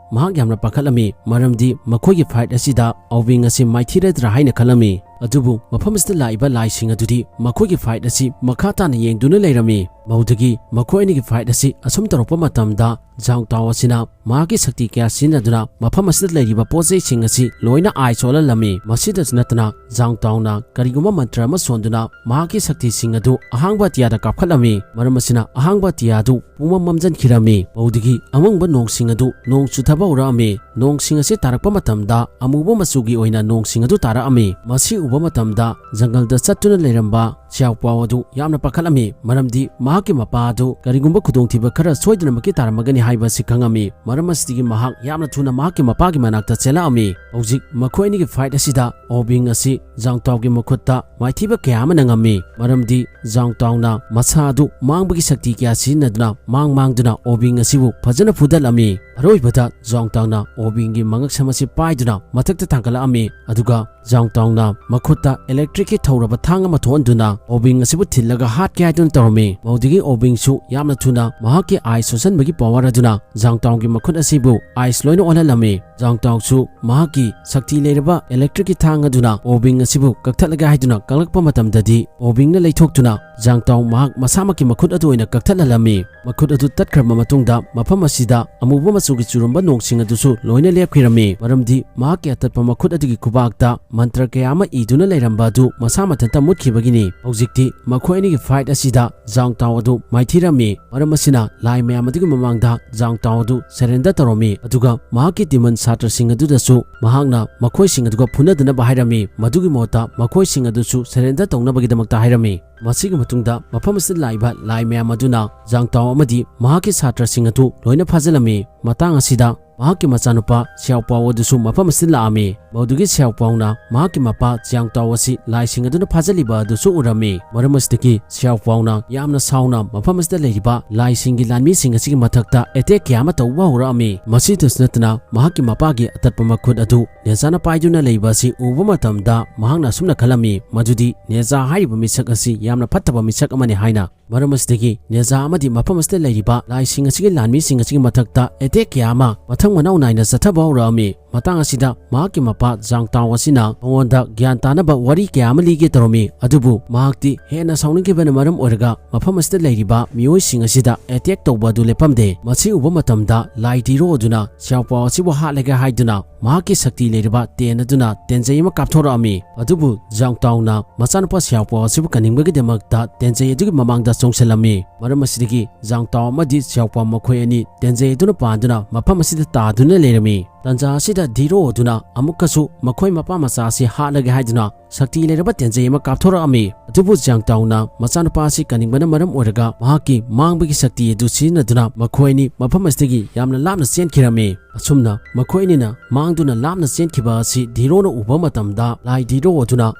ꯃꯍꯥꯛ ꯌꯥꯝꯅ ꯄꯥꯈꯠꯂꯝꯃꯤ, ꯃꯔꯝꯗꯤ ꯃꯈꯣꯏꯒꯤ ꯐꯥꯏꯠ ꯑꯁꯤꯗ ꯑꯣꯕꯤꯡ ꯑꯁꯤ ꯃꯥꯏꯊꯤꯔꯗ꯭ꯔꯥ ꯍꯥꯏꯅ ꯈꯜꯂꯝꯃꯤ꯫ ꯑꯗꯨꯕꯨ ꯃꯐꯝ ꯑꯁꯤꯗ ꯂꯥꯛꯏꯕ ꯂꯥꯏꯁꯤꯡ ꯑꯗꯨꯗꯤ ꯃꯈꯣꯏꯒꯤ ꯐꯥꯏꯠ ꯑꯁꯤ ꯃꯈꯥ ꯇꯥꯅ ꯌꯦꯡꯗꯨꯅ ꯂꯩꯔꯝꯃꯤ꯫ ꯃꯧꯗꯒꯤ ꯃꯈꯣꯏ ꯑꯅꯤꯒꯤ ꯐꯥꯏꯠ ꯑꯁꯤ ꯑꯁꯨꯝ ꯇꯧꯔꯛꯄ ꯃꯇꯝꯗ ꯖꯥꯡ ꯇꯥꯎ ꯑꯁꯤꯅ ꯃꯍꯥꯛꯀꯤ ꯁꯛꯇꯤ ꯀꯌꯥ ꯁꯤꯖꯤꯟꯅꯗꯨꯅ ꯃꯐꯝ ꯑꯁꯤꯗ ꯂꯩꯔꯤꯕ ꯄꯣꯠ ꯆꯩꯁꯤꯡ ꯑꯁꯤ ꯂꯣꯏꯅ ꯑꯥꯏꯁ ꯑꯣꯜꯍꯜꯂꯝꯃꯤ꯫ ꯃꯁꯤꯗꯁꯨ ꯅꯠꯇꯅ ꯖꯥꯡ ꯇꯥꯎꯅ ꯀꯔꯤꯒꯨꯝꯕ ꯃꯟꯇ꯭ꯔ ꯑꯃ ꯁꯣꯟꯗꯨꯅ ꯃꯍꯥꯛꯀꯤ ꯁꯛꯇꯤꯁꯤꯡ ꯑꯗꯨ ꯑꯍꯥꯡꯕ ꯑꯇꯤꯌꯥꯗ ꯀꯥꯞꯈꯠꯂꯝꯃꯤ꯫ ꯃꯔꯝ ꯑꯁꯤꯅ ꯑꯍꯥꯡꯕ ꯑꯇꯤꯌꯥ ꯑꯗꯨ ꯄꯨꯡꯃꯝ ꯃꯝꯖꯟꯈꯤꯔꯝꯃꯤ꯫ ꯃꯗꯨꯗꯒꯤ ꯑꯃꯪꯕ ꯅꯣꯡꯁꯤꯡ ꯑꯗꯨ ꯅꯣꯡ ꯆꯨꯊꯕ ꯍꯧꯔꯛꯑꯝꯃꯤ꯫ ꯅꯣꯡꯁꯤꯡ ꯑꯁꯤ ꯇꯥꯔꯛꯄ ꯃꯇꯝꯗ ꯑꯃꯨꯕ ꯃꯆꯨꯒꯤ ꯑꯣꯏꯅ ꯅꯣꯡꯁꯤꯡ ꯑꯗꯨ ꯇꯥꯔꯛꯑꯝꯃꯤ꯫ ꯃꯁꯤ ꯎꯕ ꯃꯇꯝꯗ ꯖꯪꯒꯜꯗ ꯆꯠꯇꯨꯅ ꯂꯩꯔꯝꯕ ꯁꯤꯌꯥꯎ ꯄꯥꯎ ꯑꯗꯨ ꯌꯥꯝꯅ ꯄꯥꯈꯠꯂꯝꯃꯤ, ꯃꯔꯝꯗꯤ ꯃꯍꯥꯛꯀꯤ ꯃꯄꯥ ꯑꯗꯨ ꯀꯔꯤꯒꯨꯝꯕ ꯈꯨꯗꯣꯡꯊꯤꯕ ꯈꯔ ꯁꯣꯏꯗꯅꯃꯛꯀꯤ ꯇꯥꯔꯝꯃꯒꯅꯤ ꯍꯥꯏꯕ ꯑꯁꯤ ꯈꯪꯉꯝꯃꯤ꯫ ꯃꯔꯝ ꯑꯁꯤꯗꯒꯤ ꯃꯍꯥꯛ ꯌꯥꯝꯅ ꯊꯨꯅ ꯃꯍꯥꯛꯀꯤ ꯃꯄꯥꯒꯤ ꯃꯅꯥꯛꯇ ꯆꯦꯜꯂꯛꯑꯝꯃꯤ꯫ ꯍꯧꯖꯤꯛ ꯃꯈꯣꯏ ꯑꯅꯤꯒꯤ ꯐꯥꯏꯠ ꯑꯁꯤꯗ ꯑꯣꯕꯤꯡ ꯑꯁꯤ ꯖꯥꯡ ꯇꯥꯎꯒꯤ ꯃꯈꯨꯠꯇ ꯃꯥꯏꯊꯤꯕ ꯀꯌꯥ ꯑꯃꯅ ꯉꯝꯃꯤ, ꯃꯔꯝꯗꯤ ꯖꯥꯡ ꯇꯥꯎꯅ ꯃꯁꯥ ꯑꯗꯨ ꯃꯥꯡꯕꯒꯤ ꯁꯛꯇꯤ ꯀꯌꯥ ꯁꯤꯖꯤꯟꯅꯗꯨꯅ ꯃꯥꯡ ꯃꯥꯡꯗꯨꯅ ꯑꯣꯕꯤꯡ ꯑꯁꯤꯕꯨ ꯐꯖꯅ ꯐꯨꯗꯠꯂꯝꯃꯤ꯫ ꯑꯔꯣꯏꯕꯗ ꯖꯥꯡ ꯇꯥꯎꯅ ꯑꯣꯕꯤꯡꯒꯤ ꯃꯉꯛꯁꯝ ꯑꯁꯤ ꯄꯥꯏꯗꯨꯅ ꯃꯊꯛꯇ ꯊꯥꯡꯒꯠꯂꯛꯑꯝꯃꯤ, ꯑꯗꯨꯒ ꯖꯥꯡ ꯇꯥꯎꯅ ꯃꯈꯨꯠꯇ ꯏꯂꯦꯛꯇ꯭ꯔꯤꯛꯀꯤ ꯊꯧꯔꯕ ꯊꯥꯡ ꯑꯃ ꯊꯣꯛꯍꯟꯗꯨꯅ ꯑꯣꯕꯤꯡ ꯑꯁꯤꯕꯨ ꯊꯤꯜꯂꯒ ꯍꯥꯠꯀꯦ ꯍꯥꯏꯗꯨꯅ ꯇꯧꯔꯝꯃꯤ꯫ ꯃꯗꯨꯗꯒꯤ ꯑꯣꯕꯤꯡꯁꯨ ꯌꯥꯝꯅ ꯊꯨꯅ ꯃꯍꯥꯛꯀꯤ ꯑꯥꯏꯁ ꯁꯣꯁꯟꯕꯒꯤ ꯄꯋꯥꯔ ꯑꯗꯨꯅ ꯖꯥꯡ ꯇꯥꯎꯒꯤ ꯃꯈꯨꯠ ꯑꯁꯤꯕꯨ ꯑꯥꯏꯁ ꯂꯣꯏꯅ ꯑꯣꯜꯍꯜꯂꯝꯃꯤ꯫ ꯖꯥꯡ ꯇꯥꯎꯁꯨ ꯃꯍꯥꯛꯀꯤ ꯁꯛꯇꯤ ꯂꯩꯔꯕ ꯏꯂꯦꯛꯇ꯭ꯔꯤꯛꯀꯤ ꯊꯥꯡ ꯑꯗꯨꯅ ꯑꯣꯕꯤꯡ ꯑꯁꯤꯕꯨ ꯀꯛꯊꯠꯂꯒꯦ ꯍꯥꯏꯗꯨꯅ ꯀꯛꯂꯛꯄ ꯃꯇꯝꯗꯗꯤ, ꯑꯣꯕꯤꯡꯅ ꯂꯩꯊꯣꯛꯇꯨꯅ ꯖꯥꯡ ꯇꯥꯎ ꯃꯍꯥꯛ ꯃꯁꯥꯃꯛꯀꯤ ꯃꯈꯨꯠ ꯑꯗꯨ ꯑꯣꯏꯅ ꯀꯛꯊꯠꯍꯜꯂꯝꯃꯤ꯫ ꯃꯈꯨꯠ ꯑꯗꯨ ꯇꯠꯈ꯭ꯔꯕ ꯃꯇꯨꯡꯗ ꯃꯐꯝ ꯑꯁꯤꯗ ꯑꯃꯨꯕ ꯃꯆꯨꯒꯤ ꯆꯨꯔꯝꯕ ꯅꯣꯡꯁꯤꯡ ꯑꯗꯨꯁꯨ ꯂꯣꯏꯅ ꯂꯦꯞꯈꯤꯔꯝꯃꯤ, ꯃꯔꯝꯗꯤ ꯃꯍꯥꯛꯀꯤ ꯑꯇꯠꯄ ꯃꯈꯨꯠ ꯑꯗꯨꯒꯤ ꯈꯨꯕꯥꯛꯇ ꯃꯟꯇ꯭ꯔ ꯀꯌꯥ ꯑꯃ ꯏꯗꯨꯅ ꯂꯩꯔꯝꯕ ꯑꯗꯨ ꯃꯁꯥ ꯃꯊꯟꯇ ꯃꯨꯠꯈꯤꯕꯒꯤꯅꯤ꯫ ꯍꯧꯖꯤꯛꯇꯤ ꯃꯈꯣꯏ ꯑꯅꯤꯒꯤ ꯐꯥꯏꯠ ꯑꯁꯤꯗ ꯖꯥꯡ ꯇꯥꯎ ꯑꯗꯨ ꯃꯥꯏꯊꯤꯔꯝꯃꯤ꯫ ꯃꯔꯝ ꯑꯁꯤꯅ ꯂꯥꯏ ꯃꯌꯥꯝ ꯑꯗꯨꯒꯤ ꯃꯃꯥꯡꯗ ꯖꯥꯡ ꯇꯥꯎ ꯑꯗꯨ ꯁꯔꯦꯟꯗꯔ ꯇꯧꯔꯝꯃꯤ, ꯑꯗꯨꯒ ꯃꯍꯥꯛꯀꯤ ꯗꯤꯃꯟ ꯁꯥꯇ꯭ꯔꯁꯤꯡ ꯑꯗꯨꯗꯁꯨ ꯃꯍꯥꯛꯅ ꯃꯈꯣꯏꯁꯤꯡ ꯑꯗꯨꯒ ꯐꯨꯅꯗꯅꯕ ꯍꯥꯏꯔꯝꯃꯤ꯫ ꯃꯗꯨꯒꯤ ꯃꯍꯨꯠꯇ ꯃꯈꯣꯏꯁꯤꯡ ꯑꯗꯨꯁꯨ ꯁꯔꯦꯟꯗꯔ ꯇꯧꯅꯕꯒꯤꯗꯃꯛꯇ ꯍꯥꯏꯔꯝꯃꯤ꯫ ꯃꯁꯤꯒꯤ ꯃꯇꯨꯡꯗ ꯃꯐꯝ ꯑꯁꯤꯗ ꯂꯥꯛꯏꯕ ꯂꯥꯏ ꯃꯌꯥꯝ ꯑꯗꯨꯅ ꯖꯥꯡ ꯇꯥꯎ ꯑꯃꯗꯤ ꯃꯍꯥꯛꯀꯤ ꯁꯥꯇ꯭ꯔꯁꯤꯡ ꯑꯗꯨ ꯂꯣꯏꯅ ꯐꯥꯖꯤꯜꯂꯝꯃꯤ꯫ ꯃꯇꯥꯡ ꯑꯁꯤꯗ ꯃꯍꯥꯛꯀꯤ ꯃꯆꯥꯅꯨꯄꯥ ꯁꯤꯌꯥꯎ ꯄꯥꯎ ꯑꯗꯨꯁꯨ ꯃꯐꯝ ꯑꯁꯤꯗ ꯂꯥꯛꯑꯝꯃꯤ꯫ ꯃꯗꯨꯒꯤ ꯁꯤꯌꯥꯎ ꯄꯥꯎꯅ ꯃꯍꯥꯛꯀꯤ ꯃꯄꯥ ꯖꯥꯡ ꯇꯥꯎ ꯑꯁꯤ ꯂꯥꯏꯁꯤꯡ ꯑꯗꯨꯅ ꯐꯥꯖꯤꯜꯂꯤꯕ ꯑꯗꯨꯁꯨ ꯎꯔꯝꯃꯤ꯫ ꯃꯔꯝ ꯑꯁꯤꯗꯒꯤ ꯁꯤꯌꯥꯎ ꯄꯥꯎꯅ ꯌꯥꯝꯅ ꯁꯥꯎꯅ ꯃꯐꯝ ꯑꯁꯤꯗ ꯂꯩꯔꯤꯕ ꯂꯥꯏꯁꯤꯡꯒꯤ ꯂꯥꯟꯃꯤꯁꯤꯡ ꯑꯁꯤꯒꯤ ꯃꯊꯛꯇ ꯑꯦꯇꯦꯛ ꯀꯌꯥ ꯑꯃ ꯇꯧꯕ ꯍꯧꯔꯛꯑꯝꯃꯤ꯫ ꯃꯁꯤꯗꯁꯨ ꯅꯠꯇꯅ ꯃꯍꯥꯛꯀꯤ ꯃꯄꯥꯒꯤ ꯑꯇꯠꯄ ꯃꯈꯨꯠ ꯑꯗꯨ ꯅꯦꯖꯥꯅ ꯄꯥꯏꯗꯨꯅ ꯂꯩꯕ ꯑꯁꯤ ꯎꯕ ꯃꯇꯝꯗ ꯃꯍꯥꯛꯅ ꯑꯁꯨꯝꯅ ꯈꯜꯂꯝꯃꯤ, ꯃꯗꯨꯗꯤ ꯅꯦꯖꯥ ꯍꯥꯏꯔꯤꯕ ꯃꯤꯁꯛ ꯑꯁꯤ ꯌꯥꯝꯅ ꯐꯠꯇꯕ ꯃꯤꯁꯛ ꯑꯃꯅꯤ ꯍꯥꯏꯅ꯫ ꯃꯔꯝ ꯑꯁꯤꯗꯒꯤ ꯅꯦꯖꯥ ꯑꯃꯗꯤ ꯃꯐꯝ ꯑꯁꯤꯗ ꯂꯩꯔꯤꯕ ꯂꯥꯏꯁꯤꯡ ꯑꯁꯤꯒꯤ ꯂꯥꯟꯃꯤꯁꯤꯡ ꯑꯁꯤꯒꯤ ꯃꯊꯛꯇ ꯑꯦꯇꯦꯛ ꯀꯌꯥ ꯑꯃ ꯃꯊꯪ ꯃꯅꯥꯎ ꯅꯥꯏꯅ ꯆꯠꯊꯕ ꯍꯧꯔꯛꯑꯝꯃꯤ꯫ ꯃꯇꯥꯡ ꯑꯁꯤꯗ ꯃꯍꯥꯛꯀꯤ ꯃꯄꯥ ꯖꯥꯡ ꯇꯥꯎ ꯑꯁꯤꯅ ꯃꯉꯣꯟꯗ ꯒ꯭ꯌꯥꯟ ꯇꯥꯅꯕ ꯋꯥꯔꯤ ꯀꯌꯥ ꯑꯃ ꯂꯤꯒꯦ ꯇꯧꯔꯝꯃꯤ, ꯑꯗꯨꯕꯨ ꯃꯍꯥꯛꯇꯤ ꯍꯦꯟꯅ ꯁꯥꯎꯅꯤꯡꯈꯤꯕꯅ ꯃꯔꯝ ꯑꯣꯏꯔꯒ ꯃꯐꯝ ꯑꯁꯤꯗ ꯂꯩꯔꯤꯕ ꯃꯤꯑꯣꯏꯁꯤꯡ ꯑꯁꯤꯗ ꯑꯦꯇꯦꯛ ꯇꯧꯕ ꯑꯗꯨ ꯂꯦꯞꯄꯝꯗꯦ꯫ ꯃꯁꯤ ꯎꯕ ꯃꯇꯝꯗ ꯂꯥꯏ ꯙꯤꯔꯣ ꯑꯗꯨꯅ ꯁꯤꯌꯥꯎꯄꯥꯎ ꯑꯁꯤꯕꯨ ꯍꯥꯠꯂꯒꯦ ꯍꯥꯏꯗꯨꯅ ꯃꯍꯥꯛꯀꯤ ꯁꯛꯇꯤ ꯂꯩꯔꯕ ꯇꯦꯟ ꯑꯗꯨꯅ ꯇꯦꯟꯖꯩ ꯑꯃ ꯀꯥꯞꯊꯣꯔꯛꯑꯝꯃꯤ꯫ ꯑꯗꯨꯕꯨ ꯖꯥꯡ ꯇꯥꯎꯅ ꯃꯆꯥꯅꯨꯄꯥ ꯁꯤꯌꯥꯎꯄꯥꯎ ꯑꯁꯤꯕꯨ ꯀꯟꯅꯤꯡꯕꯒꯤꯗꯃꯛꯇ ꯇꯦꯟꯖꯩ ꯑꯗꯨꯒꯤ ꯃꯃꯥꯡꯗ ꯆꯣꯡꯁꯤꯜꯂꯝꯃꯤ꯫ ꯃꯔꯝ ꯑꯁꯤꯗꯒꯤ ꯖꯥꯡ ꯇꯥꯎ ꯑꯃꯗꯤ ꯁꯤꯌꯥꯎꯄꯥꯎ ꯃꯈꯣꯏ ꯑꯅꯤ ꯇꯦꯟꯖꯩ ꯑꯗꯨꯅ ꯄꯥꯟꯗꯨꯅ ꯃꯐꯝ ꯑꯁꯤꯗ ꯇꯥꯗꯨꯅ ꯂꯩꯔꯝꯃꯤ꯫ ꯇꯟꯖꯥ ꯑꯁꯤꯗ ꯙꯤꯔꯣ ꯑꯗꯨꯅ ꯑꯃꯨꯛꯀꯁꯨ ꯃꯈꯣꯏ ꯃꯄꯥ ꯃꯆꯥ ꯑꯁꯤ ꯍꯥꯠꯂꯒꯦ ꯍꯥꯏꯗꯨꯅ ꯁꯛꯇꯤ ꯂꯩꯔꯕ ꯇꯦꯟꯖꯩ ꯑꯃ ꯀꯥꯞꯊꯣꯔꯛꯑꯝꯃꯤ꯫ ꯑꯗꯨꯕꯨ ꯖꯥꯡ ꯇꯥꯎꯅ ꯃꯆꯥꯅꯨꯄꯥ ꯑꯁꯤ ꯀꯟꯅꯤꯡꯕꯅ ꯃꯔꯝ ꯑꯣꯏꯔꯒ ꯃꯍꯥꯛꯀꯤ ꯃꯥꯡꯕꯒꯤ ꯁꯛꯇꯤ ꯑꯗꯨ ꯁꯤꯖꯤꯟꯅꯗꯨꯅ ꯃꯈꯣꯏ ꯑꯅꯤ ꯃꯐꯝ ꯑꯁꯤꯗꯒꯤ ꯌꯥꯝꯅ ꯂꯥꯞꯅ ꯆꯦꯟꯈꯤꯔꯝꯃꯤ꯫ ꯑꯁꯨꯝꯅ ꯃꯈꯣꯏ ꯑꯅꯤꯅ ꯃꯥꯡꯗꯨꯅ ꯂꯥꯞꯅ ꯆꯦꯟꯈꯤꯕ ꯑꯁꯤ ꯙꯤꯔꯣꯅ ꯎꯕ ꯃꯇꯝꯗ ꯂꯥꯏ ꯙꯤꯔꯣ ꯑꯗꯨꯅ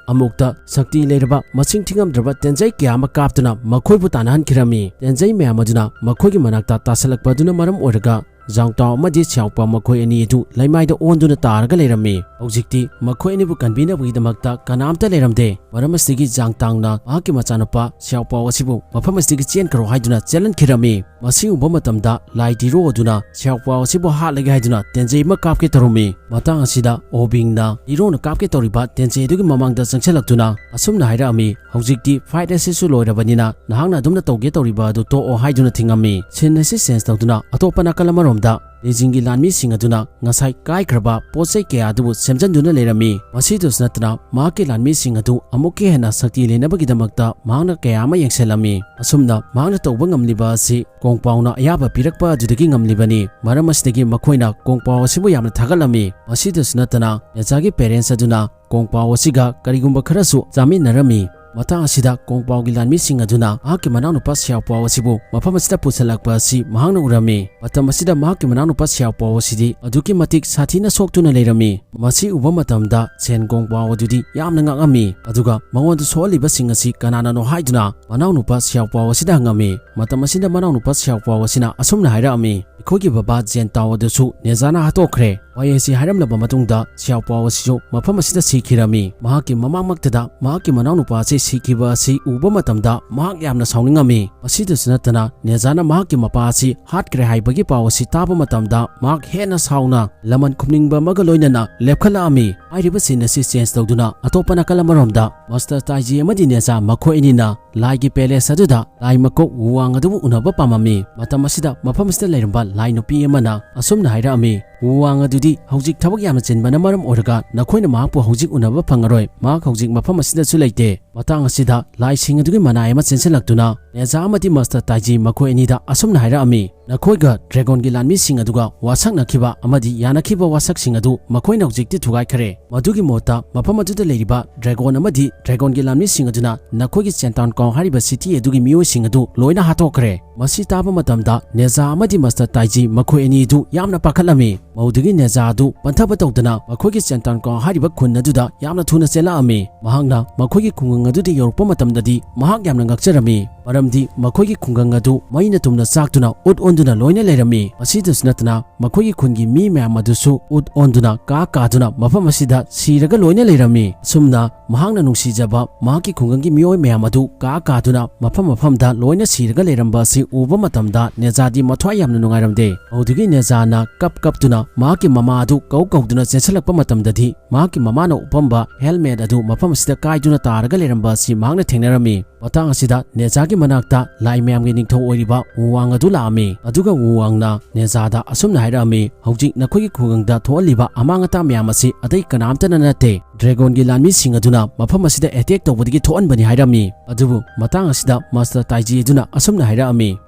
ꯑꯃꯨꯛꯇ ꯁꯛꯇꯤ ꯂꯩꯔꯕ ꯃꯁꯤꯡ ꯊꯤꯉꯝꯗ꯭ꯔꯕ ꯇꯦꯟꯖꯩ ꯀꯌꯥ ꯑꯃ ꯀꯥꯞꯇꯨꯅ ꯃꯈꯣꯏꯕꯨ ꯇꯥꯟꯅꯍꯟꯈꯤꯔꯝꯃꯤ꯫ ꯇꯦꯟꯖꯩ ꯃꯌꯥꯝ ꯑꯗꯨꯅ ꯃꯈꯣꯏꯒꯤ ꯃꯅꯥꯛꯇ ꯇꯥꯁꯜꯂꯛꯄ ꯑꯗꯨꯅ ꯃꯔꯝ ꯑꯣꯏꯔꯒ ꯖꯥꯡ ꯇꯥꯎ ꯑꯃꯗꯤ ꯁꯤꯌꯥꯎꯄꯥꯎ ꯃꯈꯣꯏ ꯑꯅꯤ ꯑꯗꯨ ꯂꯩꯃꯥꯏꯗ ꯑꯣꯟꯗꯨꯅ ꯇꯥꯔꯒ ꯂꯩꯔꯝꯃꯤ꯫ ꯍꯧꯖꯤꯛꯇꯤ ꯃꯈꯣꯏ ꯑꯅꯤꯕꯨ ꯀꯟꯕꯤꯅꯕꯒꯤꯗꯃꯛꯇ ꯀꯅꯥꯝꯇ ꯂꯩꯔꯝꯗꯦ꯫ ꯃꯔꯝ ꯑꯁꯤꯗꯒꯤ ꯖꯥꯡ ꯇꯥꯎꯅ ꯃꯍꯥꯛꯀꯤ ꯃꯆꯥꯅꯨꯄꯥ ꯁꯤꯌꯥꯎꯄꯥꯎ ꯑꯁꯤꯕꯨ ꯃꯐꯝ ꯑꯁꯤꯗꯒꯤ ꯆꯦꯟꯈ꯭ꯔꯣ ꯍꯥꯏꯗꯨꯅ ꯆꯦꯜꯍꯟꯈꯤꯔꯝꯃꯤ꯫ ꯃꯁꯤ ꯎꯕ ꯃꯇꯝꯗ ꯂꯥꯏ ꯙꯤꯔꯣ ꯑꯗꯨꯅ ꯁꯤꯌꯥꯎꯄꯥꯎ ꯑꯁꯤꯕꯨ ꯍꯥꯠꯂꯒꯦ ꯍꯥꯏꯗꯨꯅ ꯇꯦꯟꯖꯩ ꯑꯃ ꯀꯥꯞꯀꯦ ꯇꯧꯔꯝꯃꯤ꯫ ꯃꯇꯥꯡ ꯑꯁꯤꯗ ꯑꯣꯕꯤꯡꯅ ꯙꯤꯔꯣꯅ ꯀꯥꯞꯀꯦ ꯇꯧꯔꯤꯕ ꯇꯦꯟꯖꯩ ꯑꯗꯨꯒꯤ ꯃꯃꯥꯡꯗ ꯆꯪꯁꯤꯜꯂꯛꯇꯨꯅ ꯑꯁꯨꯝꯅ ꯍꯥꯏꯔꯛꯑꯝꯃꯤ, "ꯍꯧꯖꯤꯛꯇꯤ ꯐꯥꯏꯠ ꯑꯁꯤꯁꯨ ꯂꯣꯏꯔꯕꯅꯤꯅ ꯅꯍꯥꯛꯅ ꯑꯗꯨꯝꯅ ꯇꯧꯒꯦ ꯇꯧꯔꯤꯕ ꯑꯗꯨ ꯇꯣꯛꯑꯣ" ꯍꯥꯏꯗꯨꯅ ꯊꯤꯡꯉꯝꯃꯤ꯫ ꯁꯤꯟ ꯑꯁꯤ ꯆꯦꯟꯖ ꯇꯧꯗꯨꯅ ꯑꯇꯣꯞꯄ ꯅꯥꯀꯜ ꯑꯃꯔꯣꯝꯗ ꯂꯤꯖꯤꯡꯒꯤ ꯂꯥꯟꯃꯤꯁꯤꯡ ꯑꯗꯨꯅ ꯉꯁꯥꯏ ꯀꯥꯏꯈ꯭ꯔꯕ ꯄꯣꯠ ꯆꯩ ꯀꯌꯥ ꯑꯗꯨꯕꯨ ꯁꯦꯝꯖꯤꯟꯗꯨꯅ ꯂꯩꯔꯝꯃꯤ꯫ ꯃꯁꯤꯗꯁꯨ ꯅꯠꯇꯅ ꯃꯍꯥꯛꯀꯤ ꯂꯥꯟꯃꯤꯁꯤꯡ ꯑꯗꯨ ꯑꯃꯨꯛꯀ ꯍꯦꯟꯅ ꯁꯛꯇꯤ ꯂꯩꯅꯕꯒꯤꯗꯃꯛꯇ ꯃꯍꯥꯛꯅ ꯀꯌꯥ ꯑꯃ ꯌꯦꯡꯁꯤꯜꯂꯝꯃꯤ꯫ ꯑꯁꯨꯝꯅ ꯃꯍꯥꯛꯅ ꯇꯧꯕ ꯉꯝꯂꯤꯕ ꯑꯁꯤ ꯀꯣꯡꯄꯥꯎꯅ ꯑꯌꯥꯕ ꯄꯤꯔꯛꯄ ꯑꯗꯨꯗꯒꯤ ꯉꯝꯂꯤꯕꯅꯤ꯫ ꯃꯔꯝ ꯑꯁꯤꯗꯒꯤ ꯃꯈꯣꯏꯅ ꯀꯣꯡꯄꯥꯎ ꯑꯁꯤꯕꯨ ꯌꯥꯝꯅ ꯊꯥꯒꯠꯂꯝꯃꯤ꯫ ꯃꯁꯤꯗꯁꯨ ꯅꯠꯇꯅ ꯌꯥꯆꯥꯒꯤ ꯄꯦꯔꯦꯟꯁ ꯑꯗꯨꯅ ꯀꯣꯡꯄꯥꯎ ꯑꯁꯤꯒ ꯀꯔꯤꯒꯨꯝꯕ ꯈꯔꯁꯨ ꯆꯥꯃꯤꯟꯅꯔꯝꯃꯤ꯫ ꯃꯇꯥꯡ ꯑꯁꯤꯗ ꯀꯣꯡꯄꯥꯎꯒꯤ ꯂꯥꯟꯃꯤꯁꯤꯡ ꯑꯗꯨꯅ ꯃꯍꯥꯛꯀꯤ ꯃꯅꯥꯎꯅꯨꯄꯥ ꯁꯤꯌꯥꯎꯄꯥꯎ ꯑꯁꯤꯕꯨ ꯃꯐꯝ ꯑꯁꯤꯗ ꯄꯨꯁꯤꯜꯂꯛꯄ ꯑꯁꯤ ꯃꯍꯥꯛꯅ ꯎꯔꯝꯃꯤ꯫ ꯃꯇꯝ ꯑꯁꯤꯗ ꯃꯍꯥꯛꯀꯤ ꯃꯅꯥꯎꯅꯨꯄꯥ ꯁꯤꯌꯥꯎꯄꯥꯎ ꯑꯁꯤꯗꯤ ꯑꯗꯨꯛꯀꯤ ꯃꯇꯤꯛ ꯁꯥꯊꯤꯅ ꯁꯣꯛꯇꯨꯅ ꯂꯩꯔꯝꯃꯤ꯫ ꯃꯁꯤ ꯎꯕ ꯃꯇꯝꯗ ꯁꯦꯟ ꯀꯣꯡꯄꯥꯎ ꯑꯗꯨꯗꯤ ꯌꯥꯝꯅ ꯉꯛꯑꯝꯃꯤ꯫ ꯑꯗꯨꯒ ꯃꯉꯣꯟꯗ ꯁꯣꯛꯍꯜꯂꯤꯕꯁꯤꯡ ꯑꯁꯤ ꯀꯅꯥꯅꯅꯣ ꯍꯥꯏꯗꯨꯅ ꯃꯅꯥꯎꯅꯨꯄꯥ ꯁꯤꯌꯥꯎꯄꯥꯎ ꯑꯁꯤꯗ ꯍꯪꯉꯝꯃꯤ꯫ ꯃꯇꯝ ꯑꯁꯤꯗ ꯃꯅꯥꯎꯅꯨꯄꯥ ꯁꯤꯌꯥꯎꯄꯥꯎ ꯑꯁꯤꯅ ꯑꯁꯨꯝꯅ ꯍꯥꯏꯔꯛꯑꯝꯃꯤ, ꯑꯩꯈꯣꯏꯒꯤ ꯕꯕꯥ ꯖꯦꯟ ꯇꯥꯎ ꯑꯗꯨꯁꯨ ꯅꯦꯖꯥꯅ ꯍꯥꯠꯇꯣꯛꯈ꯭ꯔꯦ꯫ ꯋꯥꯍꯩ ꯑꯁꯤ ꯍꯥꯏꯔꯝꯂꯕ ꯃꯇꯨꯡꯗ ꯁꯤꯌꯥꯎ ꯄꯥꯎ ꯑꯁꯤꯁꯨ ꯃꯐꯝ ꯑꯁꯤꯗ ꯁꯤꯈꯤꯔꯝꯃꯤ꯫ ꯃꯍꯥꯛꯀꯤ ꯃꯃꯥꯡꯃꯛꯇꯗ ꯃꯍꯥꯛꯀꯤ ꯃꯅꯥꯎꯅꯨꯄꯥ ꯑꯁꯤ ꯁꯤꯈꯤꯕ ꯑꯁꯤ ꯎꯕ ꯃꯇꯝꯗ ꯃꯍꯥꯛ ꯌꯥꯝꯅ ꯁꯥꯎꯅꯤꯡꯉꯝꯃꯤ꯫ ꯃꯁꯤꯗꯁꯨ ꯅꯠꯇꯅ ꯅꯦꯖꯥꯅ ꯃꯍꯥꯛꯀꯤ ꯃꯄꯥ ꯑꯁꯤ ꯍꯥꯠꯈ꯭ꯔꯦ ꯍꯥꯏꯕꯒꯤ ꯄꯥꯎ ꯑꯁꯤ ꯇꯥꯕ ꯃꯇꯝꯗ ꯃꯍꯥꯛ ꯍꯦꯟꯅ ꯁꯥꯎꯅ ꯂꯃꯟ ꯈꯨꯝꯅꯤꯡꯕ ꯑꯃꯒ ꯂꯣꯏꯅꯅ ꯂꯦꯞꯈꯠꯂꯛꯑꯝꯃꯤ꯫ ꯍꯥꯏꯔꯤꯕ ꯁꯤꯟ ꯑꯁꯤ ꯆꯦꯟꯖ ꯇꯧꯗꯨꯅ ꯑꯇꯣꯞꯄ ꯅꯥꯀꯜ ꯑꯃꯔꯣꯝꯗ ꯃꯥꯁꯇꯔ ꯇꯥꯏꯖꯤ ꯑꯃꯗꯤ ꯅꯦꯖꯥ ꯃꯈꯣꯏ ꯑꯅꯤꯅ ꯂꯥꯏꯒꯤ ꯄꯦꯂꯦꯁ ꯑꯗꯨꯗ ꯂꯥꯏ ꯃꯀꯣꯛ ꯋꯨꯋꯥꯡ ꯑꯗꯨꯕꯨ ꯎꯅꯕ ꯄꯥꯝꯃꯝꯃꯤ꯫ ꯃꯇꯝ ꯑꯁꯤꯗ ꯃꯐꯝ ꯑꯁꯤꯗ ꯂꯩꯔꯝꯕ ꯂꯥꯏ ꯅꯨꯄꯤ ꯑꯃꯅ ꯑꯁꯨꯝꯅ ꯍꯥꯏꯔꯛꯑꯝꯃꯤ, "ꯋꯨꯋꯥꯡ ꯑꯗꯨꯗꯤ ꯍꯧꯖꯤꯛ ꯊꯕꯛ ꯌꯥꯝꯅ ꯆꯤꯟꯕꯅ ꯃꯔꯝ ꯑꯣꯏꯔꯒ ꯅꯈꯣꯏꯅ ꯃꯍꯥꯛꯄꯨ ꯍꯧꯖꯤꯛ ꯎꯅꯕ ꯐꯪꯉꯔꯣꯏ꯫ ꯃꯍꯥꯛ ꯍꯧꯖꯤꯛ ꯃꯐꯝ ꯑꯁꯤꯗꯁꯨ ꯂꯩꯇꯦ꯫ ꯃꯇꯥꯡ ꯑꯁꯤꯗ ꯂꯥꯏꯁꯤꯡ ꯑꯗꯨꯒꯤ ꯃꯅꯥꯏ ꯑꯃ ꯆꯦꯟꯁꯤꯜꯂꯛꯇꯨꯅ ꯅꯦꯖꯥ ꯑꯃꯗꯤ ꯃꯥꯁꯇꯔ ꯇꯥꯏꯖꯤ ꯃꯈꯣꯏ ꯑꯅꯤꯗ ꯑꯁꯨꯝꯅ ꯍꯥꯏꯔꯛꯑꯝꯃꯤ, ꯅꯈꯣꯏꯒ ꯗ꯭ꯔꯦꯒꯣꯟꯒꯤ ꯂꯥꯟꯃꯤꯁꯤꯡ ꯑꯗꯨꯒ ꯋꯥꯁꯛꯅꯈꯤꯕ ꯑꯃꯗꯤ ꯌꯥꯅꯈꯤꯕ ꯋꯥꯁꯛꯁꯤꯡ ꯑꯗꯨ ꯃꯈꯣꯏꯅ ꯍꯧꯖꯤꯛꯇꯤ ꯊꯨꯒꯥꯏꯈ꯭ꯔꯦ꯫ ꯃꯗꯨꯒꯤ ꯃꯍꯨꯠꯇ ꯃꯐꯝ ꯑꯗꯨꯗ ꯂꯩꯔꯤꯕ ꯗ꯭ꯔꯦꯒꯣꯟ ꯑꯃꯗꯤ ꯗ꯭ꯔꯦꯒꯣꯟꯒꯤ ꯂꯥꯟꯃꯤꯁꯤꯡ ꯑꯗꯨꯅ ꯅꯈꯣꯏꯒꯤ ꯆꯦꯟꯇꯥꯎꯟ ꯀꯥꯎ ꯍꯥꯏꯔꯤꯕ ꯁꯤꯇꯤ ꯑꯗꯨꯒꯤ ꯃꯤꯑꯣꯏꯁꯤꯡ ꯑꯗꯨ ꯂꯣꯏꯅ ꯍꯥꯠꯇꯣꯛꯈ꯭ꯔꯦ"꯫ ꯃꯁꯤ ꯇꯥꯕ ꯃꯇꯝꯗ ꯅꯦꯖꯥ ꯑꯃꯗꯤ ꯃꯥꯁꯇꯔ ꯇꯥꯏꯖꯤ ꯃꯈꯣꯏ ꯑꯅꯤ ꯑꯗꯨ ꯌꯥꯝꯅ ꯄꯥꯈꯠꯂꯝꯃꯤ꯫ ꯃꯧꯗꯨꯒꯤ ꯅꯦꯖꯥ ꯑꯗꯨ ꯄꯟꯊꯕ ꯇꯧꯗꯅ ꯃꯈꯣꯏꯒꯤ ꯆꯦꯟꯇꯥꯟꯀꯥ ꯍꯥꯏꯔꯤꯕ ꯈꯨꯟ ꯑꯗꯨꯗ ꯌꯥꯝꯅ ꯊꯨꯅ ꯆꯦꯜꯂꯛꯑꯝꯃꯤ꯫ ꯃꯍꯥꯛꯅ ꯃꯈꯣꯏꯒꯤ ꯈꯨꯡꯒꯪ ꯑꯗꯨꯗ ꯌꯧꯔꯛꯄ ꯃꯇꯝꯗꯗꯤ ꯃꯍꯥꯛ ꯌꯥꯝꯅ ꯉꯛꯆꯔꯝꯃꯤ, ꯃꯔꯝꯗꯤ ꯃꯈꯣꯏꯒꯤ ꯈꯨꯡꯒꯪ ꯑꯗꯨ ꯃꯩꯅ ꯇꯨꯝꯅ ꯆꯥꯛꯇꯨꯅ ꯎꯠ ꯑꯣꯟꯗꯨꯅ ꯂꯣꯏꯅ ꯂꯩꯔꯝꯃꯤ꯫ ꯃꯁꯤꯗꯁꯨ ꯅꯠꯇꯅ ꯃꯈꯣꯏꯒꯤ ꯈꯨꯟꯒꯤ ꯃꯤ ꯃꯌꯥꯝ ꯑꯗꯨꯁꯨ ꯎꯠ ꯑꯣꯟꯗꯨꯅ ꯀꯥ ꯀꯥꯗꯨꯅ ꯃꯐꯝ ꯑꯁꯤꯗ ꯁꯤꯔꯒ ꯂꯣꯏꯅ ꯂꯩꯔꯝꯃꯤ꯫ ꯑꯁꯨꯝꯅ ꯃꯍꯥꯛꯅ ꯅꯨꯡꯁꯤꯖꯕ ꯃꯍꯥꯛꯀꯤ ꯈꯨꯡꯒꯪꯒꯤ ꯃꯤꯑꯣꯏ ꯃꯌꯥꯝ ꯑꯗꯨ ꯀꯥ ꯀꯥꯗꯨꯅ ꯃꯐꯝ ꯃꯐꯝꯗ ꯂꯣꯏꯅ ꯁꯤꯔꯒ ꯂꯩꯔꯝꯕ ꯑꯁꯤ ꯎꯕ ꯃꯇꯝꯗ ꯅꯦꯖꯥꯗꯤ ꯃꯊ꯭ꯋꯥꯏ ꯌꯥꯝꯅ ꯅꯨꯡꯉꯥꯏꯔꯝꯗꯦ꯫ ꯃꯗꯨꯗꯒꯤ ꯅꯦꯖꯥꯅ ꯀꯞ ꯀꯞꯇꯨꯅ ꯃꯍꯥꯛꯀꯤ ꯃꯃꯥ ꯑꯗꯨ ꯀꯧ ꯀꯧꯗꯨꯅ ꯆꯦꯟꯁꯤꯜꯂꯛꯄ ꯃꯇꯝꯗꯗꯤ ꯃꯍꯥꯛꯀꯤ ꯃꯃꯥꯅ ꯎꯞꯄꯝꯕ ꯍꯦꯜꯃꯦꯠ ꯑꯗꯨ ꯃꯐꯝ ꯑꯁꯤꯗ ꯀꯥꯏꯗꯨꯅ ꯇꯥꯔꯒ ꯂꯩꯔꯝꯕ ꯑꯁꯤ ꯃꯍꯥꯛꯅ ꯊꯦꯡꯅꯔꯝꯃꯤ꯫ ꯃꯇꯥꯡ ꯑꯁꯤꯗ ꯅꯦꯖꯥꯒꯤ ꯃꯅꯥꯛꯇ ꯂꯥꯏ ꯃꯌꯥꯝꯒꯤ ꯅꯤꯡꯊꯧ ꯑꯣꯏꯔꯤꯕ ꯋꯨꯋꯥꯡ ꯑꯗꯨ ꯂꯥꯛꯑꯝꯃꯤ꯫ ꯑꯗꯨꯒ ꯋꯨꯋꯥꯡꯅ ꯅꯦꯖꯥꯗ ꯑꯁꯨꯝꯅ ꯍꯥꯏꯔꯛꯑꯝꯃꯤ, "ꯍꯧꯖꯤꯛ ꯅꯈꯣꯏꯒꯤ ꯈꯨꯡꯒꯪꯗ ꯊꯣꯛꯍꯜꯂꯤꯕ ꯑꯃꯥꯡ ꯑꯇꯥ ꯃꯌꯥꯝ ꯑꯁꯤ ꯑꯇꯩ ꯀꯅꯥꯝꯇꯅ ꯅꯠꯇꯦ, ꯗ꯭ꯔꯦꯒꯣꯟꯒꯤ ꯂꯥꯟꯃꯤꯁꯤꯡ ꯑꯗꯨꯅ ꯃꯐꯝ ꯑꯁꯤꯗ ꯑꯦꯇꯦꯛ ꯇꯧꯕꯗꯒꯤ ꯊꯣꯛꯍꯟꯕꯅꯤ" ꯍꯥꯏꯔꯝꯃꯤ꯫ ꯑꯗꯨꯕꯨ ꯃꯇꯥꯡ ꯑꯁꯤꯗ ꯃꯥꯁꯇꯔ ꯇꯥꯏꯖꯤ ꯑꯗꯨꯅ ꯑꯁꯨꯝꯅ ꯍꯥꯏꯔꯛꯑꯝꯃꯤ,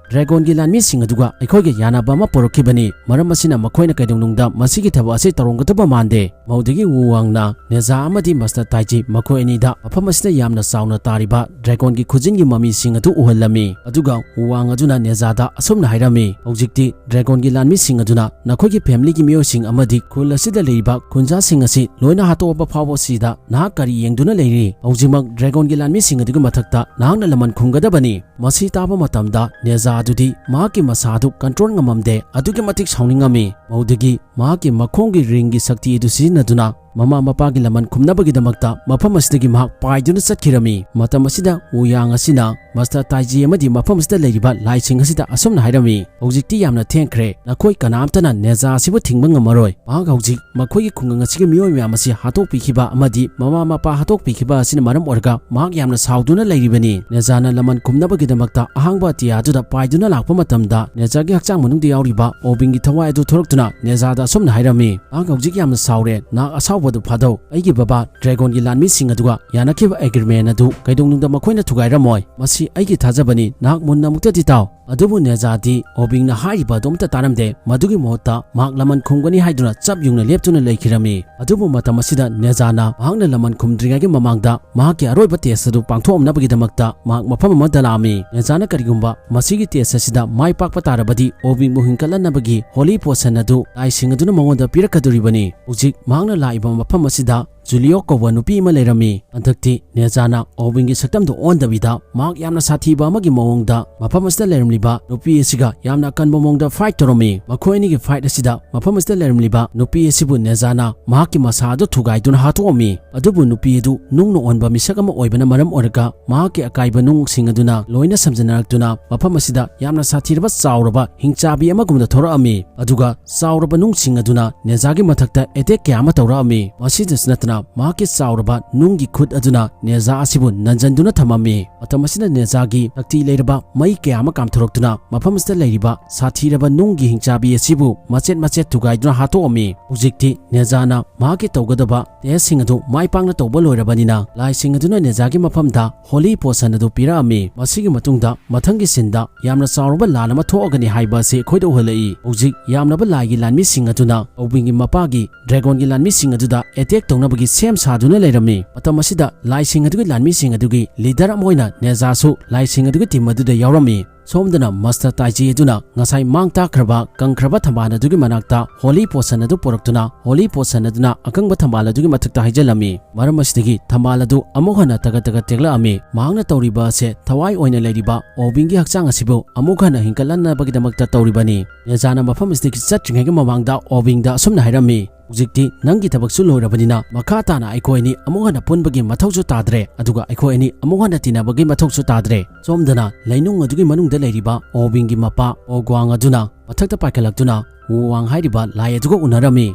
"ꯗ꯭ꯔꯦꯒꯣꯟꯒꯤ ꯂꯥꯟꯃꯤꯁꯤꯡ ꯑꯗꯨꯒ ꯑꯩꯈꯣꯏꯒ ꯌꯥꯅꯕ ꯑꯃ ꯄꯨꯔꯛꯈꯤꯕꯅꯤ, ꯃꯔꯝ ꯑꯁꯤꯅ ꯃꯈꯣꯏꯅ ꯀꯩꯗꯧꯅꯨꯡꯗ ꯃꯁꯤꯒꯤ ꯊꯕꯛ ꯑꯁꯤ ꯇꯧꯔꯝꯒꯗꯕ ꯃꯥꯟꯗꯦ"꯫ ꯃꯗꯨꯗꯒꯤ ꯋꯨꯋꯥꯡꯅ ꯅꯦꯖꯥ ꯑꯃꯗꯤ ꯃꯥꯁꯇꯔ ꯇꯥꯏꯖꯤ ꯃꯈꯣꯏ ꯑꯅꯤꯗ ꯃꯐꯝ ꯑꯁꯤꯗ ꯌꯥꯝꯅ ꯆꯥꯎꯅ ꯇꯥꯔꯤꯕ ꯗ꯭ꯔꯦꯒꯣꯟꯒꯤ ꯈꯨꯖꯤꯟꯒꯤ ꯃꯃꯤꯁꯤꯡ ꯑꯗꯨ ꯎꯍꯜꯂꯝꯃꯤ꯫ ꯑꯗꯨꯒ ꯋꯨꯋꯥꯡ ꯑꯗꯨꯅ ꯅꯦꯖꯥꯗ ꯑꯁꯨꯝꯅ ꯍꯥꯏꯔꯝꯃꯤ, "ꯍꯧꯖꯤꯛꯇꯤ ꯗ꯭ꯔꯦꯒꯣꯟꯒꯤ ꯂꯥꯟꯃꯤꯁꯤꯡ ꯑꯗꯨꯅ ꯅꯈꯣꯏꯒꯤ ꯐꯦꯃꯤꯂꯤꯒꯤ ꯃꯤꯑꯣꯏꯁꯤꯡ ꯑꯃꯗꯤ ꯈꯨꯜ ꯑꯁꯤꯗ ꯂꯩꯔꯤꯕ ꯈꯨꯟꯖꯥꯁꯤꯡ ꯑꯁꯤ ꯂꯣꯏꯅ ꯍꯥꯠꯇꯣꯛꯑꯕ ꯐꯥꯎꯕ ꯁꯤꯗ ꯅꯍꯥꯛ ꯀꯔꯤ ꯌꯦꯡꯗꯨꯅ ꯂꯩꯔꯤ? ꯍꯧꯖꯤꯛꯃꯛ ꯗ꯭ꯔꯦꯒꯣꯟꯒꯤ ꯂꯥꯟꯃꯤꯁꯤꯡ ꯑꯗꯨꯒꯤ ꯃꯊꯛꯇ ꯅꯍꯥꯛꯅ ꯂꯃꯟ ꯈꯨꯝꯒꯗꯕꯅꯤ꯫ ꯃꯁꯤ ꯇꯥꯕ ꯃꯇꯝꯗ ꯅꯦꯖꯥ ꯑꯗꯨꯗꯤ ꯃꯍꯥꯛꯀꯤ ꯃꯁꯥ ꯑꯗꯨ ꯀꯟꯇ꯭ꯔꯣꯜ ꯉꯝꯃꯝꯗꯦ, ꯑꯗꯨꯛꯀꯤ ꯃꯇꯤꯛ ꯁꯥꯎꯅꯤꯡꯉꯝꯃꯤ꯫ ꯃꯗꯨꯗꯒꯤ ꯃꯍꯥꯛꯀꯤ ꯃꯈꯣꯡꯒꯤ ꯔꯤꯡꯒꯤ ꯁꯛꯇꯤ ꯑꯗꯨ ꯁꯤꯖꯤꯟꯅꯗꯨꯅ ꯃꯃꯥ ꯃꯄꯥꯒꯤ ꯂꯃꯟ ꯈꯨꯝꯅꯕꯒꯤꯗꯃꯛꯇ ꯃꯐꯝ ꯑꯁꯤꯗꯒꯤ ꯃꯍꯥꯛ ꯄꯥꯏꯗꯨꯅ ꯆꯠꯈꯤꯔꯝꯃꯤ꯫ ꯃꯇꯝ ꯑꯁꯤꯗ ꯋꯨ ꯌꯥꯡ ꯑꯁꯤꯅ ꯃꯥꯁꯇꯔ ꯇꯥꯏꯖꯤ ꯑꯃꯗꯤ ꯃꯐꯝ ꯑꯁꯤꯗ ꯂꯩꯔꯤꯕ ꯂꯥꯏꯁꯤꯡ ꯑꯁꯤꯗ ꯑꯁꯨꯝꯅ ꯍꯥꯏꯔꯝꯃꯤ, "ꯍꯧꯖꯤꯛꯇꯤ ꯌꯥꯝꯅ ꯊꯦꯡꯈ꯭ꯔꯦ, ꯅꯈꯣꯏ ꯀꯅꯥꯝꯇꯅ ꯅꯦꯖꯥ ꯑꯁꯤꯕꯨ ꯊꯤꯡꯕ ꯉꯝꯃꯔꯣꯏ꯫ ꯃꯍꯥꯛ ꯍꯧꯖꯤꯛ ꯃꯈꯣꯏꯒꯤ ꯈꯨꯡꯒꯪ ꯑꯁꯤꯒꯤ ꯃꯤꯑꯣꯏ ꯃꯌꯥꯝ ꯑꯁꯤ ꯍꯥꯠꯇꯣꯛꯄꯤꯈꯤꯕ ꯑꯃꯗꯤ ꯃꯃꯥ ꯃꯄꯥ ꯍꯥꯠꯇꯣꯛꯄꯤꯈꯤꯕ ꯑꯁꯤꯅ ꯃꯔꯝ ꯑꯣꯏꯔꯒ ꯃꯍꯥꯛ ꯌꯥꯝꯅ ꯁꯥꯎꯗꯨꯅ ꯂꯩꯔꯤꯕꯅꯤ꯫" ꯅꯦꯖꯥꯅ ꯂꯃꯟ ꯈꯨꯝꯅꯕꯒꯤꯗꯃꯛꯇ ꯑꯍꯥꯡꯕ ꯑꯇꯤꯌꯥꯗꯨꯗ ꯄꯥꯏꯗꯨꯅ ꯂꯥꯛꯄ ꯃꯇꯝꯗ ꯅꯦꯖꯥꯒꯤ ꯍꯛꯆꯥꯡ ꯃꯅꯨꯡꯗ ꯌꯥꯎꯔꯤꯕ ꯑꯣꯕꯤꯡꯒꯤ ꯊꯋꯥꯏ ꯑꯗꯨ ꯊꯣꯔꯛꯇꯨꯅ ꯅꯦꯖꯥꯗ ꯑꯁꯨꯝꯅ ꯍꯥꯏꯔꯝꯃꯤ, "ꯅꯍꯥꯛ ꯍꯧꯖꯤꯛ ꯌꯥꯝꯅ ꯁꯥꯎꯔꯦ, ꯅꯍꯥꯛ ꯑꯁꯥꯎꯕꯗꯨ ꯐꯥꯗꯧ꯫ ꯑꯩꯒꯤ ꯕꯕꯥ ꯗ꯭ꯔꯦꯒꯣꯟꯒꯤ ꯂꯥꯟꯃꯤꯁꯤꯡ ꯑꯗꯨꯒ ꯌꯥꯅꯈꯤꯕ ꯑꯦꯒ꯭ꯔꯤꯃꯦꯟ ꯑꯗꯨ ꯀꯩꯗꯧꯅꯨꯡꯗ ꯃꯈꯣꯏꯅ ꯊꯨꯒꯥꯏꯔꯝꯃꯣꯏ꯫ ꯃꯁꯤ ꯑꯩꯒꯤ ꯊꯥꯖꯕꯅꯤ, ꯅꯍꯥꯛ ꯃꯨꯟꯅ ꯑꯃꯨꯛꯇꯗꯤ ꯇꯥꯎ꯫" ꯑꯗꯨꯕꯨ ꯅꯦꯖꯥꯗꯤ ꯑꯣꯕꯤꯡꯅ ꯍꯥꯏꯔꯤꯕ ꯑꯗꯨ ꯑꯃꯠꯇ ꯇꯥꯔꯝꯗꯦ꯫ ꯃꯗꯨꯒꯤ ꯃꯍꯨꯠꯇ ꯃꯍꯥꯛ ꯂꯃꯟ ꯈꯨꯝꯒꯅꯤ ꯍꯥꯏꯗꯨꯅ ꯆꯞ ꯌꯨꯡꯅ ꯂꯦꯞꯇꯨꯅ ꯂꯩꯈꯤꯔꯝꯃꯤ꯫ ꯑꯗꯨꯕꯨ ꯃꯇꯝ ꯑꯁꯤꯗ ꯅꯦꯖꯥꯅ ꯃꯍꯥꯛꯅ ꯂꯃꯟ ꯈꯨꯝꯗ꯭ꯔꯤꯉꯩꯒꯤ ꯃꯃꯥꯡꯗ ꯃꯍꯥꯛꯀꯤ ꯑꯔꯣꯏꯕ ꯇꯦꯁ ꯑꯗꯨ ꯄꯥꯡꯊꯣꯛꯑꯝꯅꯕꯒꯤꯗꯃꯛꯇ ꯃꯍꯥꯛ ꯃꯐꯝ ꯑꯃꯗ ꯂꯥꯛꯑꯝꯃꯤ꯫ ꯅꯦꯖꯥꯅ ꯀꯔꯤꯒꯨꯝꯕ ꯃꯁꯤꯒꯤ ꯇꯦꯁ ꯑꯁꯤꯗ ꯃꯥꯏ ꯄꯥꯛꯄ ꯇꯥꯔꯕꯗꯤ ꯑꯣꯕꯤꯡꯕꯨ ꯍꯤꯡꯒꯠꯂꯛꯅꯕꯒꯤ ꯍꯣꯂꯤ ꯄꯣꯁꯟ ꯑꯗꯨ ꯂꯥꯏꯁꯤꯡ ꯑꯗꯨꯅ ꯃꯉꯣꯟꯗ ꯄꯤꯔꯛꯀꯗꯣꯔꯤꯕꯅꯤ꯫ ꯍꯧꯖꯤꯛ ꯃꯍꯥꯛꯅ ꯂꯥꯛꯏꯕ ꯃꯐꯝ ꯑꯁꯤꯗ ꯖꯨꯂꯤꯑꯣ ꯀꯧꯕ ꯅꯨꯄꯤ ꯑꯃ ꯂꯩꯔꯝꯃꯤ꯫ ꯍꯟꯗꯛꯇꯤ ꯅꯦꯖꯥꯅ ꯑꯣꯕꯤꯡꯒꯤ ꯁꯛꯇꯝꯗꯨ ꯑꯣꯟꯗꯕꯤꯗ ꯃꯍꯥꯛ ꯌꯥꯝꯅ ꯁꯥꯊꯤꯕ ꯑꯃꯒꯤ ꯃꯑꯣꯡꯗ ꯃꯐꯝ ꯑꯁꯤꯗ ꯂꯩꯔꯝꯂꯤꯕ ꯅꯨꯄꯤ ꯑꯁꯤꯒ ꯌꯥꯝꯅ ꯑꯀꯟꯕ ꯃꯑꯣꯡꯗ ꯐꯥꯏꯠ ꯇꯧꯔꯝꯃꯤ꯫ ꯃꯈꯣꯏ ꯑꯅꯤꯒꯤ ꯐꯥꯏꯠ ꯑꯁꯤꯗ ꯃꯐꯝ ꯑꯁꯤꯗ ꯂꯩꯔꯝꯂꯤꯕ ꯅꯨꯄꯤ ꯑꯁꯤꯕꯨ ꯅꯦꯖꯥꯅ ꯃꯍꯥꯛꯀꯤ ꯃꯁꯥ ꯑꯗꯨ ꯊꯨꯒꯥꯏꯗꯨꯅ ꯍꯥꯠꯇꯣꯛꯑꯝꯃꯤ꯫ ꯑꯗꯨꯕꯨ ꯅꯨꯄꯤ ꯑꯗꯨ ꯅꯨꯡꯅ ꯑꯣꯟꯕ ꯃꯤꯁꯛ ꯑꯃ ꯑꯣꯏꯕꯅ ꯃꯔꯝ ꯑꯣꯏꯔꯒ ꯃꯍꯥꯛꯀꯤ ꯑꯀꯥꯏꯕ ꯅꯨꯡꯁꯤꯡ ꯑꯗꯨꯅ ꯂꯣꯏꯅ ꯁꯝꯖꯤꯟꯅꯔꯛꯇꯨꯅ ꯃꯐꯝ ꯑꯁꯤꯗ ꯌꯥꯝꯅ ꯁꯥꯊꯤꯔꯕ ꯆꯥꯎꯔꯕ ꯍꯤꯡꯆꯥꯕꯤ ꯑꯃꯒꯨꯝꯅ ꯊꯣꯔꯛꯑꯝꯃꯤ꯫ ꯑꯗꯨꯒ ꯆꯥꯎꯔꯕ ꯅꯨꯡꯁꯤꯡ ꯑꯗꯨꯅ ꯅꯦꯖꯥꯒꯤ ꯃꯊꯛꯇ ꯑꯦꯇꯦꯛ ꯀꯌꯥ ꯑꯃ ꯇꯧꯔꯛꯑꯝꯃꯤ꯫ ꯃꯁꯤꯗꯁꯨ ꯅꯠꯇꯅ ꯃꯍꯥꯛꯀꯤ ꯆꯥꯎꯔꯕ ꯅꯨꯡꯒꯤ ꯈꯨꯠ ꯑꯗꯨꯅ ꯅꯦꯖꯥ ꯑꯁꯤꯕꯨ ꯅꯟꯖꯟꯗꯨꯅ ꯊꯝꯃꯝꯃꯤ꯫ ꯃꯇꯝ ꯑꯁꯤꯗ ꯅꯦꯖꯥꯒꯤ ꯁꯛꯇꯤ ꯂꯩꯔꯕ ꯃꯩ ꯀꯌꯥ ꯑꯃ ꯀꯥꯝꯊꯣꯔꯛꯇꯨꯅ ꯃꯐꯝ ꯑꯁꯤꯗ ꯂꯩꯔꯤꯕ ꯁꯥꯊꯤꯔꯕ ꯅꯨꯡꯒꯤ ꯍꯤꯡꯆꯥꯕꯤ ꯑꯁꯤꯕꯨ ꯃꯆꯦꯠ ꯃꯆꯦꯠ ꯊꯨꯒꯥꯏꯗꯨꯅ ꯍꯥꯠꯇꯣꯛꯑꯝꯃꯤ꯫ ꯍꯧꯖꯤꯛꯇꯤ ꯅꯦꯖꯥꯅ ꯃꯍꯥꯛꯀꯤ ꯇꯧꯒꯗꯕ ꯇꯦꯁꯁꯤꯡ ꯑꯗꯨ ꯃꯥꯏ ꯄꯥꯛꯅ ꯇꯧꯕ ꯂꯣꯏꯔꯕꯅꯤꯅ ꯂꯥꯏꯁꯤꯡ ꯑꯗꯨꯅ ꯅꯦꯖꯥꯒꯤ ꯃꯐꯝꯗ ꯍꯣꯂꯤ ꯄꯣꯁꯟ ꯑꯗꯨ ꯄꯤꯔꯛꯑꯝꯃꯤ꯫ ꯃꯁꯤꯒꯤ ꯃꯇꯨꯡꯗ ꯃꯊꯪꯒꯤ ꯁꯤꯟꯗ ꯌꯥꯝꯅ ꯆꯥꯎꯔꯕ ꯂꯥꯟ ꯑꯃ ꯊꯣꯛꯑꯒꯅꯤ ꯍꯥꯏꯕ ꯑꯁꯤ ꯑꯩꯈꯣꯏꯗ ꯎꯍꯜꯂꯛꯏ꯫ ꯍꯧꯖꯤꯛ ꯌꯥꯝꯂꯕ ꯂꯥꯏꯒꯤ ꯂꯥꯟꯃꯤꯁꯤꯡ ꯑꯗꯨꯅ ꯑꯣꯕꯤꯡꯒꯤ ꯃꯄꯥꯒꯤ ꯗ꯭ꯔꯦꯒꯣꯟꯒꯤ ꯂꯥꯟꯃꯤꯁꯤꯡ ꯑꯗꯨꯗ ꯑꯦꯇꯦꯛ ꯇꯧꯅꯕꯒꯤ ꯁꯦꯝ ꯁꯥꯗꯨꯅ ꯂꯩꯔꯝꯃꯤ꯫ ꯃꯇꯝ ꯑꯁꯤꯗ ꯂꯥꯏꯁꯤꯡ ꯑꯗꯨꯒꯤ ꯂꯥꯟꯃꯤꯁꯤꯡ ꯑꯗꯨꯒꯤ ꯂꯤꯗꯔ ꯑꯃ ꯑꯣꯏꯅ ꯅꯦꯖꯥꯁꯨ ꯂꯥꯏꯁꯤꯡ ꯑꯗꯨꯒꯤ ꯇꯤꯝ ꯑꯗꯨꯗ ꯌꯥꯎꯔꯝꯃꯤ꯫ ꯁꯣꯝꯗꯅ ꯃꯁꯇꯔ ꯇꯥꯏꯖꯤ ꯑꯗꯨꯅ ꯉꯁꯥꯏ ꯃꯥꯡ ꯇꯥꯛꯈ꯭ꯔꯕ ꯀꯪꯈ꯭ꯔꯕ ꯊꯝꯕꯥꯜ ꯑꯗꯨꯒꯤ ꯃꯅꯥꯛꯇ ꯍꯣꯂꯤ ꯄꯣꯁꯟ ꯑꯗꯨ ꯄꯨꯔꯛꯇꯨꯅ ꯍꯣꯂꯤ ꯄꯣꯁꯟ ꯑꯗꯨꯅ ꯑꯀꯪꯕ ꯊꯝꯕꯥꯜ ꯑꯗꯨꯒꯤ ꯃꯊꯛꯇ ꯍꯩꯖꯤꯜꯂꯝꯃꯤ꯫ ꯃꯔꯝ ꯑꯁꯤꯗꯒꯤ ꯊꯝꯕꯥꯜ ꯑꯗꯨ ꯑꯃꯨꯛ ꯍꯟꯅ ꯇꯒꯠ ꯇꯒꯠ ꯇꯦꯛꯂꯛꯑꯝꯃꯤ꯫ ꯃꯍꯥꯛꯅ ꯇꯧꯔꯤꯕ ꯑꯁꯦ ꯊꯋꯥꯏ ꯑꯣꯏꯅ ꯂꯩꯔꯤꯕ ꯑꯣꯕꯤꯡꯒꯤ ꯍꯛꯆꯥꯡ ꯑꯁꯤꯕꯨ ꯑꯃꯨꯛ ꯍꯟꯅ ꯍꯤꯡꯒꯠꯍꯟꯅꯕꯒꯤꯗꯃꯛꯇ ꯇꯧꯔꯤꯕꯅꯤ꯫ ꯅꯦꯖꯥꯅ ꯃꯐꯝ ꯑꯁꯤꯗꯒꯤ ꯆꯠꯇ꯭ꯔꯤꯉꯩꯒꯤ ꯃꯃꯥꯡꯗ ꯑꯣꯕꯤꯡꯗ ꯑꯁꯨꯝꯅ ꯍꯥꯏꯔꯝꯃꯤ, "ꯍꯧꯖꯤꯛꯇꯤ ꯅꯪꯒꯤ ꯊꯕꯛꯁꯨ ꯂꯣꯏꯔꯕꯅꯤꯅ ꯃꯈꯥ ꯇꯥꯅ ꯑꯩꯈꯣꯏ ꯑꯅꯤ ꯑꯃꯨꯛ ꯍꯟꯅ ꯄꯨꯟꯕꯒꯤ ꯃꯊꯧꯁꯨ ꯇꯥꯗ꯭ꯔꯦ, ꯑꯗꯨꯒ ꯑꯩꯈꯣꯏ ꯑꯅꯤ ꯑꯃꯨꯛ ꯍꯟꯅ ꯇꯤꯟꯅꯕꯒꯤ ꯃꯊꯧꯁꯨ ꯇꯥꯗ꯭ꯔꯦ"꯫ ꯁꯣꯝꯗꯅ ꯂꯩꯅꯨꯡ ꯑꯗꯨꯒꯤ ꯃꯅꯨꯡꯗ ꯂꯩꯔꯤꯕ ꯑꯣꯕꯤꯡꯒꯤ ꯃꯄꯥ ꯑꯣꯒ꯭ꯋꯥꯡ ꯑꯗꯨꯅ ꯃꯊꯛꯇ ꯄꯥꯏꯈꯠꯂꯛꯇꯨꯅ ꯋꯨ ꯋꯥꯡ ꯍꯥꯏꯔꯤꯕ ꯂꯥꯏ ꯑꯗꯨꯒ ꯎꯅꯔꯝꯃꯤ꯫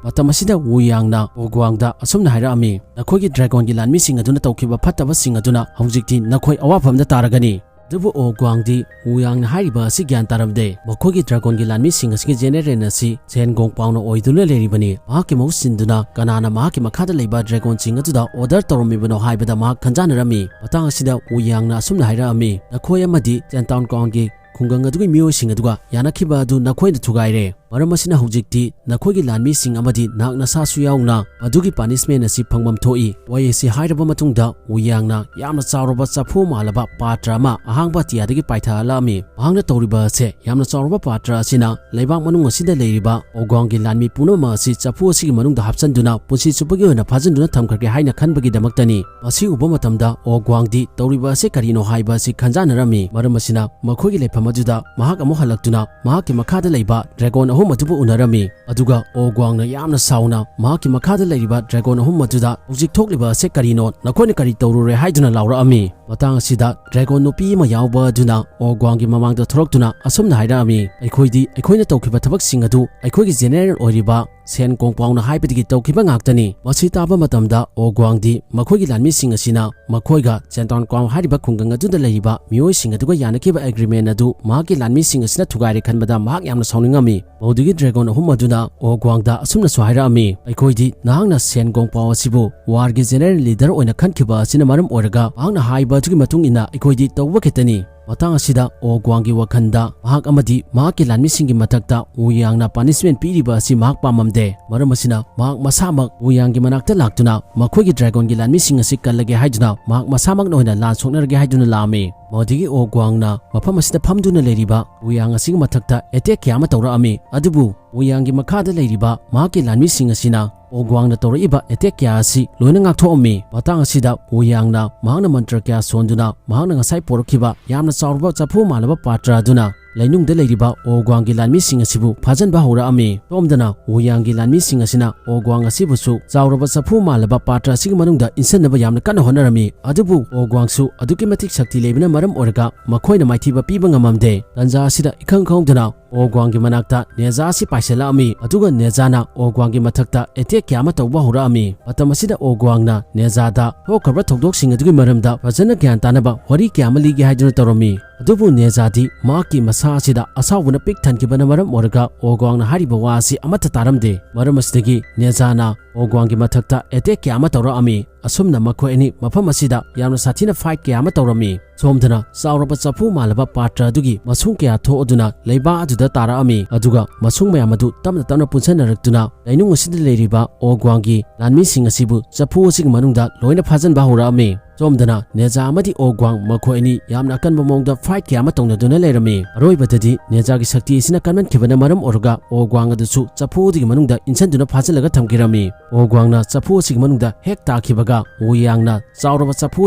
ꯃꯇꯝ ꯑꯁꯤꯗ ꯋꯨ ꯌꯥꯡꯅ ꯑꯣꯒ꯭ꯋꯥꯡꯗ ꯑꯁꯨꯝꯅ ꯍꯥꯏꯔꯛꯑꯝꯃꯤ, "ꯅꯈꯣꯏꯒꯤ ꯗ꯭ꯔꯦꯒꯣꯟꯒꯤ ꯂꯥꯟꯃꯤꯁꯤꯡ ꯑꯗꯨꯅ ꯇꯧꯈꯤꯕ ꯐꯠꯇꯕꯁꯤꯡ ꯑꯗꯨꯅ ꯍꯧꯖꯤꯛꯇꯤ ꯅꯈꯣꯏ ꯑꯋꯥꯐꯝꯗ ꯇꯥꯔꯒꯅꯤ"꯫ ꯑꯗꯨꯕꯨ ꯑꯣꯒ꯭ꯋꯥꯡꯗꯤ ꯋꯨ ꯌꯥꯡꯅ ꯍꯥꯏꯔꯤꯕ ꯑꯁꯤ ꯒ꯭ꯌꯥꯟ ꯇꯥꯔꯝꯗꯦ꯫ ꯃꯈꯣꯏꯒꯤ ꯗ꯭ꯔꯦꯒꯣꯟꯒꯤ ꯂꯥꯟꯃꯤꯁꯤꯡ ꯑꯁꯤꯒꯤ ꯖꯦꯅꯦꯔꯦꯜ ꯑꯁꯤ ꯁꯦꯟ ꯒꯣꯡ ꯄꯥꯎꯅ ꯑꯣꯏꯗꯨꯅ ꯂꯩꯔꯤꯕꯅꯤ꯫ ꯃꯍꯥꯛꯀꯤ ꯃꯍꯨꯠ ꯁꯤꯟꯗꯨꯅ ꯀꯅꯥꯅ ꯃꯍꯥꯛꯀꯤ ꯃꯈꯥꯗ ꯂꯩꯕ ꯗ꯭ꯔꯦꯒꯣꯟꯁꯤꯡ ꯑꯗꯨꯗ ꯑꯣꯔꯗꯔ ꯇꯧꯔꯝꯃꯤꯕꯅꯣ ꯍꯥꯏꯕꯗ ꯃꯍꯥꯛ ꯈꯟꯖꯥꯟꯅꯔꯝꯃꯤ꯫ ꯃꯇꯥꯡ ꯑꯁꯤꯗ ꯋꯨ ꯌꯥꯡꯅ ꯑꯁꯨꯝꯅ ꯍꯥꯏꯔꯛꯑꯝꯃꯤ, "ꯅꯈꯣꯏ ꯑꯃꯗꯤ ꯆꯦꯟꯇꯥꯎꯟ ꯀ꯭ꯔꯥꯎꯟꯒꯤ ꯈꯨꯡꯒꯪ ꯑꯗꯨꯒꯤ ꯃꯤꯑꯣꯏꯁꯤꯡ ꯑꯗꯨꯒ ꯌꯥꯅꯈꯤꯕ ꯑꯗꯨ ꯅꯈꯣꯏꯅ ꯊꯨꯒꯥꯏꯔꯦ꯫ ꯃꯔꯝ ꯑꯁꯤꯅ ꯍꯧꯖꯤꯛꯇꯤ ꯅꯈꯣꯏꯒꯤ ꯂꯥꯟꯃꯤꯁꯤꯡ ꯑꯃꯗꯤ ꯅꯍꯥꯛ ꯅꯁꯥꯁꯨ ꯌꯥꯎꯅ ꯃꯗꯨꯒꯤ ꯄꯥꯅꯤꯁꯃꯦꯟ ꯑꯁꯤ ꯐꯪꯐꯝ ꯊꯣꯛꯏ"꯫ ꯋꯥꯍꯩ ꯑꯁꯤ ꯍꯥꯏꯔꯕ ꯃꯇꯨꯡꯗ ꯋꯨ ꯌꯥꯡꯅ ꯌꯥꯝꯅ ꯆꯥꯎꯔꯕ ꯆꯐꯨ ꯃꯥꯜꯂꯕ ꯄꯥꯇ꯭ꯔ ꯑꯃ ꯑꯍꯥꯡꯕ ꯑꯇꯤꯌꯥꯗꯒꯤ ꯄꯥꯏꯊꯍꯜꯂꯛꯑꯝꯃꯤ꯫ ꯃꯍꯥꯛꯅ ꯇꯧꯔꯤꯕ ꯑꯁꯦ ꯌꯥꯝꯅ ꯆꯥꯎꯔꯕ ꯄꯥꯇ꯭ꯔ ꯑꯁꯤꯅ ꯂꯩꯕꯥꯛ ꯃꯅꯨꯡ ꯑꯁꯤꯗ ꯂꯩꯔꯤꯕ ꯑꯣꯒ꯭ꯋꯥꯡꯒꯤ ꯂꯥꯟꯃꯤ ꯄꯨꯝꯅꯃꯛ ꯑꯁꯤ ꯆꯐꯨ ꯑꯁꯤꯒꯤ ꯃꯅꯨꯡꯗ ꯍꯥꯞꯆꯤꯟꯗꯨꯅ ꯄꯨꯟꯁꯤ ꯆꯨꯞꯄꯒꯤ ꯑꯣꯏꯅ ꯐꯥꯖꯤꯟꯗꯨꯅ ꯊꯝꯈ꯭ꯔꯒꯦ ꯍꯥꯏꯅ ꯈꯟꯕꯒꯤꯗꯃꯛꯇꯅꯤ꯫ ꯃꯁꯤ ꯎꯕ ꯃꯇꯝꯗ ꯑꯣꯒ꯭ꯋꯥꯡꯗꯤ ꯇꯧꯔꯤꯕ ꯑꯁꯤ ꯀꯔꯤꯅꯣ ꯍꯥꯏꯕ ꯑꯁꯤ ꯈꯟꯖꯥꯟꯅꯔꯝꯃꯤ꯫ ꯃꯔꯝ ꯑꯁꯤꯅ ꯃꯈꯣꯏꯒꯤ ꯂꯩꯐꯝ ꯑꯗꯨꯗ ꯃꯍꯥꯛ ꯑꯃꯨꯛ ꯍꯜꯂꯛꯇꯨꯅ ꯃꯍꯥꯛꯀꯤ ꯃꯈꯥꯗ ꯂꯩꯕ ꯗ꯭ꯔꯦꯒꯣꯟ ꯑꯍꯨꯝ ꯑꯗꯨꯕꯨ ꯎꯅꯔꯝꯃꯤ꯫ ꯑꯗꯨꯒ ꯑꯣꯒ꯭ꯋꯥꯡꯅ ꯌꯥꯝꯅ ꯁꯥꯎꯅ ꯃꯍꯥꯛꯀꯤ ꯃꯈꯥꯗ ꯂꯩꯔꯤꯕ ꯗ꯭ꯔꯦꯒꯣꯟ ꯑꯍꯨꯝ ꯑꯗꯨꯗ, "ꯍꯧꯖꯤꯛ ꯊꯣꯛꯂꯤꯕ ꯑꯁꯤ ꯀꯔꯤꯅꯣ? ꯅꯈꯣꯏꯅ ꯀꯔꯤ ꯇꯧꯔꯨꯔꯦ?" ꯍꯥꯏꯗꯨꯅ ꯂꯥꯎꯔꯛꯑꯝꯃꯤ꯫ ꯃꯇꯥꯡ ꯑꯁꯤꯗ ꯗ꯭ꯔꯦꯒꯣꯟ ꯅꯨꯄꯤ ꯑꯃ ꯌꯥꯎꯕ ꯑꯗꯨꯅ ꯑꯣꯒ꯭ꯋꯥꯡꯒꯤ ꯃꯃꯥꯡꯗ ꯊꯣꯔꯛꯇꯨꯅ ꯑꯁꯨꯝꯅ ꯍꯥꯏꯔꯛꯑꯝꯃꯤ, "ꯑꯩꯈꯣꯏꯗꯤ ꯑꯩꯈꯣꯏꯅ ꯇꯧꯈꯤꯕ ꯊꯕꯛꯁꯤꯡ ꯑꯗꯨ ꯑꯩꯈꯣꯏꯒꯤ ꯖꯦꯅꯦꯔꯦꯜ ꯑꯣꯏꯔꯤꯕ ꯁꯦꯟ ꯀꯣꯡꯄꯥꯎꯅ ꯍꯥꯏꯕꯗꯒꯤ ꯇꯧꯈꯤꯕ ꯉꯥꯛꯇꯅꯤ"꯫ ꯃꯁꯤ ꯇꯥꯕ ꯃꯇꯝꯗ ꯑꯣꯒ꯭ꯋꯥꯡꯗꯤ ꯃꯈꯣꯏꯒꯤ ꯂꯥꯟꯃꯤꯁꯤꯡ ꯑꯁꯤꯅ ꯃꯈꯣꯏꯒ ꯆꯦꯟꯇꯥꯎꯟ ꯀ꯭ꯋꯥꯎ ꯍꯥꯏꯔꯤꯕ ꯈꯨꯡꯒꯪ ꯑꯗꯨꯗ ꯂꯩꯔꯤꯕ ꯃꯤꯑꯣꯏꯁꯤꯡ ꯑꯗꯨꯒ ꯌꯥꯅꯈꯤꯕ ꯑꯦꯒ꯭ꯔꯤꯃꯦꯟ ꯑꯗꯨ ꯃꯍꯥꯛꯀꯤ ꯂꯥꯟꯃꯤꯁꯤꯡ ꯑꯁꯤꯅ ꯊꯨꯒꯥꯏꯔꯦ ꯈꯟꯕꯗ ꯃꯍꯥꯛ ꯌꯥꯝꯅ ꯁꯥꯎꯅꯤꯡꯉꯝꯃꯤ꯫ ꯃꯗꯨꯒꯤ ꯗ꯭ꯔꯦꯒꯣꯟ ꯑꯍꯨꯝ ꯑꯗꯨꯅ ꯑꯣꯒ꯭ꯋꯥꯡꯗ ꯑꯁꯨꯝꯅꯁꯨ ꯍꯥꯏꯔꯛꯑꯝꯃꯤ, "ꯑꯩꯈꯣꯏꯗꯤ ꯅꯍꯥꯛꯅ ꯁꯦꯟ ꯒꯣꯡꯄꯥꯎ ꯑꯁꯤꯕꯨ ꯋꯥꯔꯒꯤ ꯖꯦꯅꯔꯦꯜ ꯂꯤꯗꯔ ꯑꯣꯏꯅ ꯈꯟꯈꯤꯕ ꯑꯁꯤꯅ ꯃꯔꯝ ꯑꯣꯏꯔꯒ ꯃꯍꯥꯛꯅ ꯍꯥꯏꯕ ꯑꯗꯨꯒꯤ ꯃꯇꯨꯡ ꯏꯟꯅ ꯑꯩꯈꯣꯏꯗꯤ ꯇꯧꯕ ꯈꯛꯇꯅꯤ"꯫ ꯃꯇꯥꯡ ꯑꯁꯤꯗ ꯑꯣ ꯒ꯭ꯋꯥꯡꯒꯤ ꯋꯥꯈꯜꯗ ꯃꯍꯥꯛ ꯑꯃꯗꯤ ꯃꯍꯥꯛꯀꯤ ꯂꯥꯟꯃꯤꯁꯤꯡꯒꯤ ꯃꯊꯛꯇ ꯋꯨ ꯌꯥꯡꯅ punishment ꯄꯤꯔꯤꯕ ꯑꯁꯤ ꯃꯍꯥꯛ ꯄꯥꯝꯃꯝꯗꯦ꯫ ꯃꯔꯝ ꯑꯁꯤꯅ ꯃꯍꯥꯛ ꯃꯁꯥꯃꯛ ꯋꯨ ꯌꯥꯡꯒꯤ ꯃꯅꯥꯛꯇ ꯂꯥꯛꯇꯨꯅ ꯃꯈꯣꯏꯒꯤ dragonꯒꯤ ꯂꯥꯟꯃꯤꯁꯤꯡ ꯑꯁꯤ ꯀꯜꯂꯒꯦ ꯍꯥꯏꯗꯨꯅ ꯃꯍꯥꯛ ꯃꯁꯥꯃꯛꯅ ꯑꯣꯏꯅ ꯂꯥꯟ ꯁꯣꯛꯅꯔꯒꯦ ꯍꯥꯏꯗꯨꯅ ꯂꯥꯛꯑꯝꯃꯤ꯫ ꯃꯗꯨꯗꯒꯤ ꯑꯣ ꯒ꯭ꯋꯥꯡꯅ ꯃꯐꯝ ꯑꯁꯤꯗ ꯐꯝꯗꯨꯅ ꯂꯩꯔꯤꯕ ꯋꯨ ꯌꯥꯡ ꯑꯁꯤꯒꯤ ꯃꯊꯛꯇ attack ꯀꯌꯥ ꯑꯃ ꯇꯧꯔꯛꯑꯝꯃꯤ꯫ ꯑꯗꯨꯕꯨ ꯋꯨ ꯌꯥꯡꯒꯤ ꯃꯈꯥꯗ ꯂꯩꯔꯤꯕ ꯃꯍꯥꯛꯀꯤ ꯂꯥꯟꯃꯤꯁꯤꯡ ꯑꯁꯤꯅ ꯑꯣ ꯒ꯭ꯋꯥꯡꯅ ꯇꯧꯔꯛꯏꯕ attack ꯀꯌꯥ ꯑꯁꯤ ꯂꯣꯏꯅ ꯉꯥꯛꯊꯣꯛꯑꯝꯃꯤ꯫ ꯃꯇꯥꯡ ꯑꯁꯤꯗ ꯋꯨ ꯌꯥꯡꯅ ꯃꯍꯥꯛꯅ ꯃꯟꯇ꯭ꯔ ꯀꯌꯥ ꯁꯣꯟꯗꯨꯅ ꯃꯍꯥꯛꯅ ꯉꯁꯥꯏ ꯄꯣꯔꯛꯈꯤꯕ ꯌꯥꯝꯅ ꯆꯥꯎꯔꯕ ꯆꯐꯨ ꯃꯥꯜꯂꯕ ꯄꯥꯇ꯭ꯔ ꯑꯗꯨꯅ ꯂꯩꯅꯨꯡꯗ ꯂꯩꯔꯤꯕ ꯑꯣ ꯒ꯭ꯋꯥꯡꯒꯤ ꯂꯥꯟꯃꯤꯁꯤꯡ ꯑꯁꯤꯕꯨ ꯐꯥꯖꯤꯟꯕ ꯍꯧꯔꯛꯑꯝꯃꯤ꯫ ꯁꯣꯝꯗꯅ ꯋꯨ ꯌꯥꯡꯒꯤ ꯂꯥꯟꯃꯤꯁꯤꯡ ꯑꯁꯤꯅ ꯑꯣ ꯒ꯭ꯋꯥꯡ ꯑꯁꯤꯕꯨꯁꯨ ꯆꯥꯎꯔꯕ ꯆꯐꯨ ꯃꯥꯜꯂꯕ ꯄꯥꯇ꯭ꯔ ꯑꯁꯤꯒꯤ ꯃꯅꯨꯡꯗ ꯏꯟꯁꯤꯟꯅꯕ ꯌꯥꯝꯅ ꯀꯟꯅ ꯍꯣꯠꯅꯔꯝꯃꯤ꯫ ꯑꯗꯨꯕꯨ ꯑꯣ ꯒ꯭ꯋꯥꯡꯁꯨ ꯑꯗꯨꯛꯀꯤ ꯃꯇꯤꯛ ꯁꯛꯇꯤ ꯂꯩꯕꯅ ꯃꯔꯝ ꯑꯣꯏꯔꯒ ꯃꯈꯣꯏꯅ ꯃꯥꯏꯊꯤꯕ ꯄꯤꯕ ꯉꯝꯃꯝꯗꯦ꯫ ꯇꯟꯖꯥ ꯑꯁꯤꯗ ꯏꯈꯪ ꯈꯪꯍꯧꯗꯅ ꯑꯣ ꯒ꯭ꯋꯥꯡꯒꯤ ꯃꯅꯥꯛꯇ ꯅꯦꯖꯥ ꯑꯁꯤ ꯄꯥꯏꯁꯤꯜꯂꯛꯑꯝꯃꯤ꯫ ꯑꯗꯨꯒ ꯅꯦꯖꯥꯅ ꯑꯣ ꯒ꯭ꯋꯥꯡꯒꯤ ꯃꯊꯛꯇ attack ꯀꯌꯥ ꯑꯃ ꯇꯧꯕ ꯍꯧꯔꯛꯑꯝꯃꯤ꯫ ꯃꯇꯝ ꯑꯁꯤꯗ ꯑꯣ ꯒ꯭ꯋꯥꯡꯅ ꯅꯦꯖꯥꯗ ꯊꯣꯛꯈ꯭ꯔꯕ ꯊꯧꯗꯣꯛꯁꯤꯡ ꯑꯗꯨꯒꯤ ꯃꯔꯝꯗ ꯐꯖꯅ ꯒ꯭ꯌꯥꯟ ꯇꯥꯅꯕ ꯋꯥꯔꯤ ꯀꯌꯥ ꯑꯃ ꯂꯤꯒꯦ ꯍꯥꯏꯗꯨꯅ ꯇꯧꯔꯝꯃꯤ꯫ ꯑꯗꯨꯕꯨ ꯅꯦꯖꯥꯗꯤ ꯃꯍꯥꯛꯀꯤ ꯃꯁꯥ ꯑꯁꯤꯗ ꯑꯁꯥꯎꯕꯅ ꯄꯤꯛ ꯊꯟꯈꯤꯕꯅ ꯃꯔꯝ ꯑꯣꯏꯔꯒ ꯑꯣ ꯒ꯭ꯋꯥꯡꯅ ꯍꯥꯏꯔꯤꯕ ꯋꯥ ꯑꯁꯤ ꯑꯃꯠꯇ ꯇꯥꯔꯝꯗꯦ꯫ ꯃꯔꯝ ꯑꯁꯤꯗꯒꯤ ꯅꯦꯖꯥꯅ ꯑꯣ ꯒ꯭ꯋꯥꯡꯒꯤ ꯃꯊꯛꯇ attack ꯀꯌꯥ ꯑꯃ ꯇꯧꯔꯛꯑꯝꯃꯤ꯫ ꯑꯁꯨꯝꯅ ꯃꯈꯣꯏ ꯑꯅꯤ ꯃꯐꯝ ꯑꯁꯤꯗ ꯌꯥꯝꯅ ꯁꯥꯊꯤꯅ fight ꯀꯌꯥ ꯑꯃ ꯇꯧꯔꯝꯃꯤ꯫ ꯁꯣꯝꯗꯅ ꯆꯥꯎꯔꯕ ꯆꯐꯨ ꯃꯥꯜꯂꯕ ꯄꯥꯇ꯭ꯔ ꯑꯗꯨꯒꯤ ꯃꯁꯨꯡ ꯀꯌꯥ ꯊꯣꯛꯑꯗꯨꯅ ꯂꯩꯕꯥꯛ ꯑꯗꯨꯗ ꯇꯥꯔꯛꯑꯝꯃꯤ꯫ ꯑꯗꯨꯒ ꯃꯁꯨꯡ ꯃꯌꯥꯝ ꯑꯗꯨ ꯇꯞꯅ ꯇꯞꯅ ꯄꯨꯟꯁꯤꯟꯅꯔꯛꯇꯨꯅ ꯂꯩꯅꯨꯡ ꯑꯁꯤꯗ ꯂꯩꯔꯤꯕ ꯑꯣ ꯒ꯭ꯋꯥꯡꯒꯤ ꯂꯥꯟꯃꯤꯁꯤꯡ ꯑꯁꯤꯕꯨ ꯆꯐꯨ ꯑꯁꯤꯒꯤ ꯃꯅꯨꯡꯗ ꯂꯣꯏꯅ ꯐꯥꯖꯤꯟꯕ ꯍꯧꯔꯛꯑꯝꯃꯤ꯫ ꯁꯣꯝꯗꯅ ꯅꯦꯖꯥ ꯑꯃꯗꯤ ꯑꯣ ꯒ꯭ꯋꯥꯡ ꯃꯈꯣꯏ ꯑꯅꯤ ꯌꯥꯝꯅ ꯑꯀꯟꯕ ꯃꯑꯣꯡꯗ fight ꯀꯌꯥ ꯑꯃ ꯇꯧꯅꯗꯨꯅ ꯂꯩꯔꯝꯃꯤ꯫ ꯑꯔꯣꯏꯕꯗꯗꯤ ꯅꯦꯖꯥꯒꯤ ꯁꯛꯇꯤ ꯑꯁꯤꯅ ꯀꯟꯃꯟꯈꯤꯕꯅ ꯃꯔꯝ ꯑꯣꯏꯔꯒ ꯑꯣ ꯒ꯭ꯋꯥꯡ ꯑꯗꯨꯁꯨ ꯆꯐꯨ ꯑꯗꯨꯒꯤ ꯃꯅꯨꯡꯗ ꯏꯟꯁꯤꯟꯗꯨꯅ ꯐꯥꯖꯤꯜꯂꯒ ꯊꯝꯈꯤꯔꯝꯃꯤ꯫ ꯑꯣ ꯒ꯭ꯋꯥꯡꯅ ꯆꯐꯨ ꯑꯁꯤꯒꯤ ꯃꯅꯨꯡꯗ ꯍꯦꯛ ꯇꯥꯈꯤꯕꯒ ꯋꯨ ꯌꯥꯡꯅ ꯆꯥꯎꯔꯕ ꯆꯐꯨ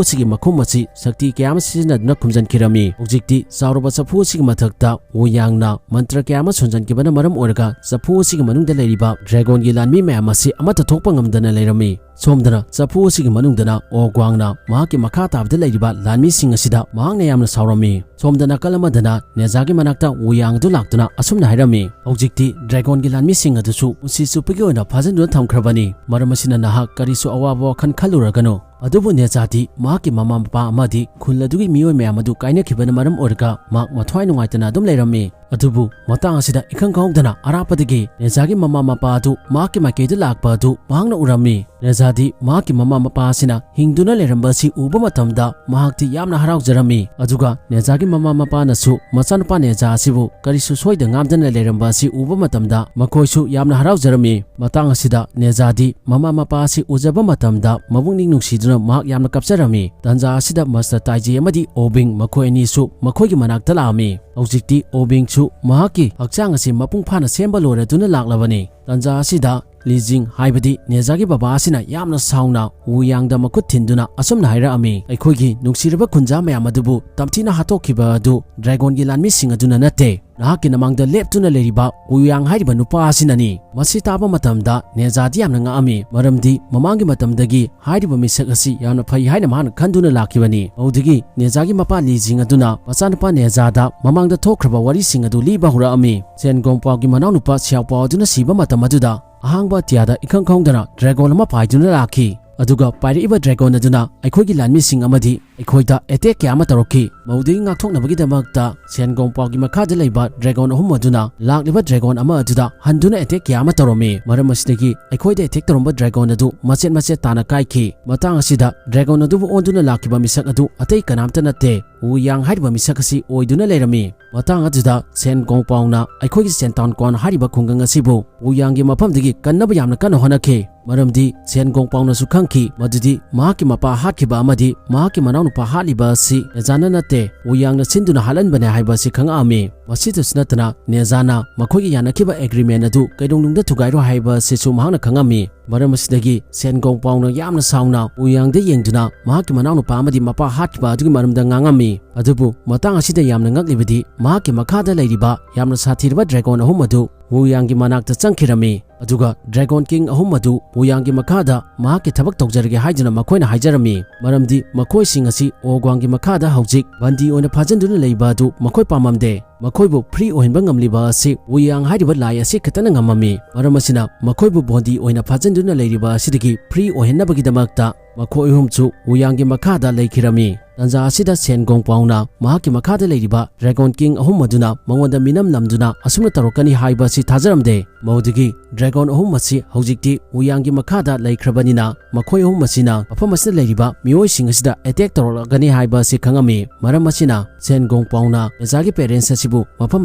ꯑꯁꯤꯒꯤ ꯃꯈꯨꯝ ꯑꯁꯤ ꯁꯛꯇꯤ ꯀꯌꯥ ꯑꯃ ꯁꯤꯖꯤꯟꯅꯗꯨꯅ ꯈꯨꯝꯖꯤꯟꯈꯤꯔꯝꯃꯤ꯫ ꯍꯧꯖꯤꯛꯇꯤ ꯆꯥꯎꯔꯕ ꯆꯐꯨ ꯑꯁꯤꯒꯤ ꯃꯊꯛꯇ ꯋꯨ ꯌꯥꯡꯅ ꯃꯟꯇ꯭ꯔ ꯀꯌꯥ ꯑꯃ ꯁꯣꯟꯖꯟꯈꯤꯕꯅ ꯃꯔꯝ ꯑꯣꯏꯔꯒ ꯆꯐꯨ ꯑꯁꯤꯒꯤ ꯃꯅꯨꯡꯗ ꯂꯩꯔꯤꯕ dragonꯒꯤ ꯂꯥꯟꯃꯤ ꯃꯌꯥꯝ ꯑꯁꯤ ꯑꯃꯠꯇ ꯊꯣꯛꯄ ꯉꯝꯗꯅ ꯂꯩꯔꯝꯃꯤ꯫ ꯁꯣꯝꯗꯅ ꯆꯐꯨ ꯑꯁꯤꯒꯤ ꯃꯅꯨꯡꯗꯅ ꯑꯣ ꯒ꯭ꯋꯥꯡꯅ ꯃꯍꯥꯛꯀꯤ ꯃꯈꯥ ꯇꯥꯕꯗ ꯂꯩꯔꯤꯕ ꯂꯥꯟꯃꯤꯁꯤꯡ ꯑꯁꯤꯗ ꯃꯍꯥꯛꯅ ꯌꯥꯝꯅ ꯁꯥꯎꯔꯝꯃꯤ꯫ ꯁꯣꯝꯗ ꯅꯥꯀꯜ ꯑꯃꯗꯅ ꯅꯦꯖꯥꯒꯤ ꯃꯅꯥꯛꯇ ꯋꯨ ꯌꯥꯡ ꯑꯗꯨ ꯂꯥꯛꯇꯨꯅ ꯑꯁꯨꯝꯅ ꯍꯥꯏꯔꯝꯃꯤ, "ꯍꯧꯖꯤꯛꯇꯤ dragonꯒꯤ ꯂꯥꯟꯃꯤꯁꯤꯡ ꯑꯗꯨꯁꯨ ꯄꯨꯟꯁꯤ ꯆꯨꯞꯄꯒꯤ ꯑꯣꯏꯅ ꯐꯥꯖꯤꯟꯗꯨꯅ ꯊꯝꯈ꯭ꯔꯕꯅꯤ꯫ ꯃꯔꯝ ꯑꯁꯤꯅ ꯅꯍꯥꯛ ꯀꯔꯤꯁꯨ ꯑꯋꯥꯕ ꯋꯥꯈꯜ ꯈꯜꯂꯨꯔꯒꯅꯨ꯫ ꯑꯗꯨꯕꯨ ꯅꯦꯖꯥꯗꯤ ꯃꯍꯥꯛꯀꯤ ꯃꯃꯥ ꯃꯄꯥ ꯑꯃꯗꯤ ꯈꯨꯜ ꯑꯗꯨꯒꯤ ꯃꯤꯑꯣꯏ ꯃꯌꯥꯝ ꯑꯗꯨ ꯀꯥꯏꯅꯈꯤꯕꯅ ꯃꯔꯝ ꯑꯣꯏꯔꯒ ꯃꯍꯥꯛ ꯃꯊ꯭ꯋꯥꯏ ꯅꯨꯡꯉꯥꯏꯇꯅ ꯑꯗꯨꯝ ꯂꯩꯔꯝꯃꯤ꯫ ꯑꯗꯨꯕꯨ ꯃꯇꯥꯡ ꯑꯁꯤꯗ ꯏꯈꯪ ꯈꯪꯍꯧꯗꯅ ꯑꯔꯥꯞꯄꯗꯒꯤ ꯅꯦꯖꯥꯒꯤ ꯃꯃꯥ ꯃꯄꯥ ꯑꯗꯨ ꯃꯍꯥꯛꯀꯤ ꯃꯥꯏꯀꯩꯗ ꯂꯥꯛꯄ ꯑꯗꯨ ꯃꯍꯥꯛꯅ ꯎꯔꯝꯃꯤ꯫ ꯅꯦꯖꯥꯗꯤ ꯃꯍꯥꯛꯀꯤ ꯃꯃꯥ ꯃꯄꯥ ꯑꯁꯤꯅ ꯍꯤꯡꯗꯨꯅ ꯂꯩꯔꯝꯕ ꯑꯁꯤ ꯎꯕ ꯃꯇꯝꯗ ꯃꯍꯥꯛꯇꯤ ꯌꯥꯝꯅ ꯍꯔꯥꯎꯖꯔꯝꯃꯤ꯫ ꯑꯗꯨꯒ ꯅꯦꯖꯥꯒꯤ ꯃꯃꯥ ꯃꯄꯥꯅꯁꯨ ꯃꯆꯥꯅꯨꯄꯥ ꯅꯦꯖꯥ ꯑꯁꯤꯕꯨ ꯀꯔꯤꯁꯨ ꯁꯣꯏꯗ ꯉꯥꯝꯗꯅ ꯂꯩꯔꯝꯕ ꯑꯁꯤ ꯎꯕ ꯃꯇꯝꯗ ꯃꯈꯣꯏꯁꯨ ꯌꯥꯝꯅ ꯍꯔꯥꯎꯖꯔꯝꯃꯤ꯫ ꯃꯇꯥꯡ ꯑꯁꯤꯗ ꯅꯦꯖꯥꯗꯤ ꯃꯃꯥ ꯃꯄꯥ ꯑꯁꯤ ꯎꯖꯕ ꯃꯇꯝꯗ ꯃꯕꯨꯛꯅꯤꯡ ꯅꯨꯡꯁꯤꯗꯨꯅ ꯃꯍꯥꯛ ꯌꯥꯝꯅ ꯀꯞꯆꯔꯝꯃꯤ꯫ ꯇꯥꯟꯖꯥ ꯑꯁꯤꯗ ꯃꯥꯁꯇꯔ ꯇꯥꯏꯖꯤ ꯑꯃꯗꯤ ꯑꯣꯕꯤꯡ ꯃꯈꯣꯏ ꯑꯅꯤꯁꯨ ꯃꯈꯣꯏꯒꯤ ꯃꯅꯥꯛꯇ ꯂꯥꯛꯑꯝꯃꯤ꯫ ꯍꯧꯖꯤꯛꯇꯤ ꯑꯣꯕꯤꯡꯁꯨ ꯃꯍꯥꯛꯀꯤ ꯍꯛꯆꯥꯡ ꯑꯁꯤ ꯃꯄꯨꯡ ꯐꯥꯅ ꯁꯦꯝꯕ ꯂꯣꯏꯔꯗꯨꯅ ꯂꯥꯛꯂꯕꯅꯤ꯫ ꯇꯥꯟꯖꯥ ꯑꯁꯤꯗ ꯂꯤꯖꯤꯡ ꯍꯥꯏꯕꯗꯤ ꯅꯦꯖꯥꯒꯤ ꯕꯕꯥ ꯑꯁꯤꯅ ꯌꯥꯝꯅ ꯁꯥꯎꯅ ꯋꯨ ꯌꯥꯡꯗ ꯃꯈꯨꯠ ꯊꯤꯟꯗꯨꯅ ꯑꯁꯨꯝꯅ ꯍꯥꯏꯔꯛꯑꯝꯃꯤ, "ꯑꯩꯈꯣꯏꯒꯤ ꯅꯨꯡꯁꯤꯔꯕ ꯈꯨꯟꯖꯥ ꯃꯌꯥꯝ ꯑꯗꯨꯕꯨ ꯇꯝꯊꯤꯅ ꯍꯥꯠꯇꯣꯛꯈꯤꯕ ꯑꯗꯨ ꯗ꯭ꯔꯦꯒꯣꯟꯒꯤ ꯂꯥꯟꯃꯤꯁꯤꯡ ꯑꯗꯨꯅ ꯅꯠꯇꯦ, ꯅꯍꯥꯛꯀꯤ ꯅꯃꯥꯡꯗ ꯂꯦꯞꯇꯨꯅ ꯂꯩꯔꯤꯕ ꯋꯨ ꯌꯥꯡ ꯍꯥꯏꯔꯤꯕ ꯅꯨꯄꯥ ꯑꯁꯤꯅꯅꯤ꯫" ꯃꯁꯤ ꯇꯥꯕ ꯃꯇꯝꯗ ꯅꯦꯖꯥꯗꯤ ꯌꯥꯝꯅ ꯉꯛꯑꯝꯃꯤ, ꯃꯔꯝꯗꯤ ꯃꯃꯥꯡꯒꯤ ꯃꯇꯝꯗꯒꯤ ꯍꯥꯏꯔꯤꯕ ꯃꯤꯁꯛ ꯑꯁꯤ ꯌꯥꯝꯅ ꯐꯩ ꯍꯥꯏꯅ ꯃꯍꯥꯛꯅ ꯈꯟꯗꯨꯅ ꯂꯥꯛꯈꯤꯕꯅꯤ꯫ ꯃꯗꯨꯗꯒꯤ ꯅꯦꯖꯥꯒꯤ ꯃꯄꯥ ꯂꯤꯖꯤꯡ ꯑꯗꯨꯅ ꯃꯆꯥꯅꯨꯄꯥ ꯅꯦꯖꯥꯒꯤ ꯃꯃꯥꯡꯗ ꯊꯣꯛꯈ꯭ꯔꯕ ꯋꯥꯔꯤꯁꯤꯡ ꯑꯗꯨ ꯂꯤꯕ ꯍꯧꯔꯛꯑꯝꯃꯤ꯫ ꯁꯦꯟ ꯒꯣꯡꯄꯥꯎꯒꯤ ꯃꯅꯥꯎꯅꯨꯄꯥ ꯁꯤꯌꯥꯎꯄꯥꯎ ꯑꯗꯨꯅ ꯁꯤꯕ ꯃꯇꯝ ꯑꯗꯨꯗ ꯑꯍꯥꯡꯕ ꯑꯇꯤꯌꯥꯗ ꯏꯈꯪ ꯈꯪꯍꯧꯗꯅ ꯗ꯭ꯔꯦꯒꯣꯟ ꯑꯃ ꯄꯥꯏꯗꯨꯅ ꯂꯥꯛꯈꯤ꯫ ꯑꯗꯨꯒ ꯄꯥꯏꯔꯛꯏꯕ ꯗ꯭ꯔꯦꯒꯣꯟ ꯑꯗꯨꯅ ꯑꯩꯈꯣꯏꯒꯤ ꯂꯥꯟꯃꯤꯁꯤꯡ ꯑꯃꯗꯤ ꯑꯩꯈꯣꯏꯗ ꯑꯦꯇꯦꯛ ꯀꯌꯥ ꯑꯃ ꯇꯧꯔꯛꯈꯤ꯫ ꯃꯗꯨꯗꯒꯤ ꯉꯥꯛꯊꯣꯛꯅꯕꯒꯤꯗꯃꯛꯇ ꯁꯦꯟ ꯒꯣꯡꯄꯥꯎꯒꯤ ꯃꯈꯥꯗ ꯂꯩꯕ ꯗ꯭ꯔꯦꯒꯣꯟ ꯑꯍꯨꯝ ꯑꯗꯨꯅ ꯂꯥꯛꯂꯤꯕ ꯗ꯭ꯔꯦꯒꯣꯟ ꯑꯃ ꯑꯗꯨꯗ ꯍꯟꯗꯨꯅ ꯑꯦꯇꯦꯛ ꯀꯌꯥ ꯑꯃ ꯇꯧꯔꯝꯃꯤ꯫ ꯃꯔꯝ ꯑꯁꯤꯗꯒꯤ ꯑꯩꯈꯣꯏꯗ ꯑꯦꯇꯦꯛ ꯇꯧꯔꯝꯕ ꯗ꯭ꯔꯦꯒꯣꯟ ꯑꯗꯨ ꯃꯆꯦꯠ ꯃꯆꯦꯠ ꯇꯥꯅ ꯀꯥꯏꯈꯤ꯫ ꯃꯇꯥꯡ ꯑꯁꯤꯗ ꯗ꯭ꯔꯦꯒꯣꯟ ꯑꯗꯨꯕꯨ ꯑꯣꯟꯗꯨꯅ ꯂꯥꯛꯈꯤꯕ ꯃꯤꯁꯛ ꯑꯗꯨ ꯑꯇꯩ ꯀꯅꯥꯝꯇ ꯅꯠꯇꯦ, ꯋꯨ ꯌꯥꯡ ꯍꯥꯏꯔꯤꯕ ꯃꯤꯁꯛ ꯑꯁꯤ ꯑꯣꯏꯗꯨꯅ ꯂꯩꯔꯝꯃꯤ꯫ ꯃꯇꯥꯡ ꯑꯗꯨꯗ ꯁꯦꯟ ꯒꯣꯡꯄꯥꯎꯅ ꯑꯩꯈꯣꯏꯒꯤ ꯁꯦꯟꯇꯥꯎꯟ ꯀ꯭ꯋꯥꯟ ꯍꯥꯏꯔꯤꯕ ꯈꯨꯡꯒꯪ ꯑꯁꯤꯕꯨ ꯋꯨ ꯌꯥꯡꯒꯤ ꯃꯐꯝꯗꯒꯤ ꯀꯟꯅꯕ ꯌꯥꯝꯅ ꯀꯟꯅ ꯍꯣꯠꯅꯈꯤ, ꯃꯔꯝꯗꯤ ꯁꯦꯟ ꯒꯣꯡꯄꯥꯎꯅꯁꯨ ꯈꯪꯈꯤ ꯃꯗꯨꯗꯤ ꯃꯍꯥꯛꯀꯤ ꯃꯄꯥ ꯍꯥꯠꯈꯤꯕ ꯑꯃꯗꯤ ꯃꯍꯥꯛꯀꯤ ꯃꯅꯥꯎꯅꯨꯄꯥ ꯍꯥꯠꯂꯤꯕ ꯑꯁꯤ ꯅꯦꯖꯥꯅ ꯅꯠꯇꯦ, ꯋꯨ ꯌꯥꯡꯅ ꯁꯤꯟꯗꯨꯅ ꯍꯥꯠꯍꯟꯕꯅꯦ ꯍꯥꯏꯕ ꯑꯁꯤ ꯈꯪꯉꯛꯑꯝꯃꯤ꯫ ꯃꯁꯤꯗꯁꯨ ꯅꯠꯇꯅ ꯅꯦꯖꯥꯅ ꯃꯈꯣꯏꯒꯤ ꯌꯥꯅꯈꯤꯕ ꯑꯦꯒ꯭ꯔꯤꯃꯦꯟ ꯑꯗꯨ ꯀꯩꯗꯧꯅꯨꯡꯗ ꯊꯨꯒꯥꯏꯔꯣꯏ ꯍꯥꯏꯕ ꯑꯁꯤꯁꯨ ꯃꯍꯥꯛꯅ ꯈꯪꯉꯝꯃꯤ꯫ ꯃꯔꯝ ꯑꯁꯤꯗꯒꯤ ꯁꯦꯟ ꯒꯣꯡꯄꯥꯎꯅ ꯌꯥꯝꯅ ꯁꯥꯎꯅ ꯋꯨ ꯌꯥꯡꯗ ꯌꯦꯡꯗꯨꯅ ꯃꯍꯥꯛꯀꯤ ꯃꯅꯥꯎꯅꯨꯄꯥ ꯑꯃꯗꯤ ꯃꯄꯥ ꯍꯥꯠꯈꯤꯕ ꯑꯗꯨꯒꯤ ꯃꯔꯝꯗ ꯉꯥꯡꯉꯝꯃꯤ꯫ ꯑꯗꯨꯕꯨ ꯃꯇꯥꯡ ꯑꯁꯤꯗ ꯌꯥꯝꯅ ꯉꯛꯂꯤꯕꯗꯤ ꯃꯍꯥꯛꯀꯤ ꯃꯈꯥꯗ ꯂꯩꯔꯤꯕ ꯌꯥꯝꯅ ꯁꯥꯊꯤꯔꯕ ꯗ꯭ꯔꯦꯒꯣꯟ ꯑꯍꯨꯝ ꯑꯗꯨ ꯋꯨ ꯌꯥꯡꯒꯤ ꯃꯅꯥꯛꯇ ꯆꯪꯈꯤꯔꯝꯃꯤ꯫ ꯑꯗꯨꯒ ꯗ꯭ꯔꯦꯒꯣꯟ ꯀꯤꯡ ꯑꯍꯨꯝ ꯑꯗꯨ ꯋꯨ ꯌꯥꯡꯒꯤ ꯃꯈꯥꯗ ꯃꯍꯥꯛꯀꯤ ꯊꯕꯛ ꯇꯧꯖꯔꯒꯦ ꯍꯥꯏꯗꯨꯅ ꯃꯈꯣꯏꯅ ꯍꯥꯏꯖꯔꯝꯃꯤ, ꯃꯔꯝꯗꯤ ꯃꯈꯣꯏꯁꯤꯡ ꯑꯁꯤ ꯑꯣꯒ꯭ꯋꯥꯡꯒꯤ ꯃꯈꯥꯗ ꯍꯧꯖꯤꯛ ꯕꯟꯗꯤ ꯑꯣꯏꯅ ꯐꯥꯖꯤꯟꯗꯨꯅ ꯂꯩꯕ ꯑꯗꯨ ꯃꯈꯣꯏ ꯄꯥꯝꯃꯝꯗꯦ꯫ ꯃꯈꯣꯏꯕꯨ ꯐ꯭ꯔꯤ ꯑꯣꯏꯍꯟꯕ ꯉꯝꯂꯤꯕ ꯑꯁꯤ ꯋꯨ ꯌꯥꯡ ꯍꯥꯏꯔꯤꯕ ꯂꯥꯏ ꯑꯁꯤ ꯈꯛꯇꯅ ꯉꯝꯃꯝꯃꯤ꯫ ꯃꯔꯝ ꯑꯁꯤꯅ ꯃꯈꯣꯏꯕꯨ ꯕꯟꯗꯤ ꯑꯣꯏꯅ ꯐꯥꯖꯤꯟꯗꯨꯅ ꯂꯩꯔꯤꯕ ꯑꯁꯤꯗꯒꯤ ꯐ꯭ꯔꯤ ꯑꯣꯏꯍꯟꯅꯕꯒꯤꯗꯃꯛꯇ ꯃꯈꯣꯏ ꯑꯍꯨꯝꯁꯨ ꯋꯨ ꯌꯥꯡꯒꯤ ꯃꯈꯥꯗ ꯂꯩꯈꯤꯔꯝꯃꯤ꯫ ꯇꯟꯖꯥ ꯑꯁꯤꯗ ꯁꯦꯟ ꯒꯣꯡꯄꯥꯎꯅ ꯃꯍꯥꯛꯀꯤ ꯃꯈꯥꯗ ꯂꯩꯔꯤꯕ ꯗ꯭ꯔꯦꯒꯣꯟ ꯀꯤꯡ ꯑꯍꯨꯝ ꯑꯗꯨꯅ ꯃꯉꯣꯟꯗ ꯃꯤꯅꯝ ꯅꯝꯗꯨꯅ ꯑꯁꯨꯝꯅ ꯇꯧꯔꯛꯀꯅꯤ ꯍꯥꯏꯕ ꯑꯁꯤ ꯊꯥꯖꯔꯝꯗꯦ꯫ ꯃꯗꯨꯗꯒꯤ ꯗ꯭ꯔꯦꯒꯣꯟ ꯑꯍꯨꯝ ꯑꯁꯤ ꯍꯧꯖꯤꯛꯇꯤ ꯋꯨ ꯌꯥꯡꯒꯤ ꯃꯈꯥꯗ ꯂꯩꯈ꯭ꯔꯕꯅꯤꯅ ꯃꯈꯣꯏ ꯑꯍꯨꯝ ꯑꯁꯤꯅ ꯃꯐꯝ ꯑꯁꯤꯗ ꯂꯩꯔꯤꯕ ꯃꯤꯑꯣꯏꯁꯤꯡ ꯑꯁꯤꯗ ꯑꯦꯇꯦꯛ ꯇꯧꯔꯛꯂꯒꯅꯤ ꯍꯥꯏꯕ ꯑꯁꯤ ꯈꯪꯉꯝꯃꯤ꯫ ꯃꯔꯝ ꯑꯁꯤꯅ ꯁꯦꯟ ꯒꯣꯡꯄꯥꯎꯅ ꯅꯦꯖꯥꯒꯤ ꯄꯦꯔꯦꯟꯁ ꯑꯁꯤꯕꯨ ꯃꯐꯝ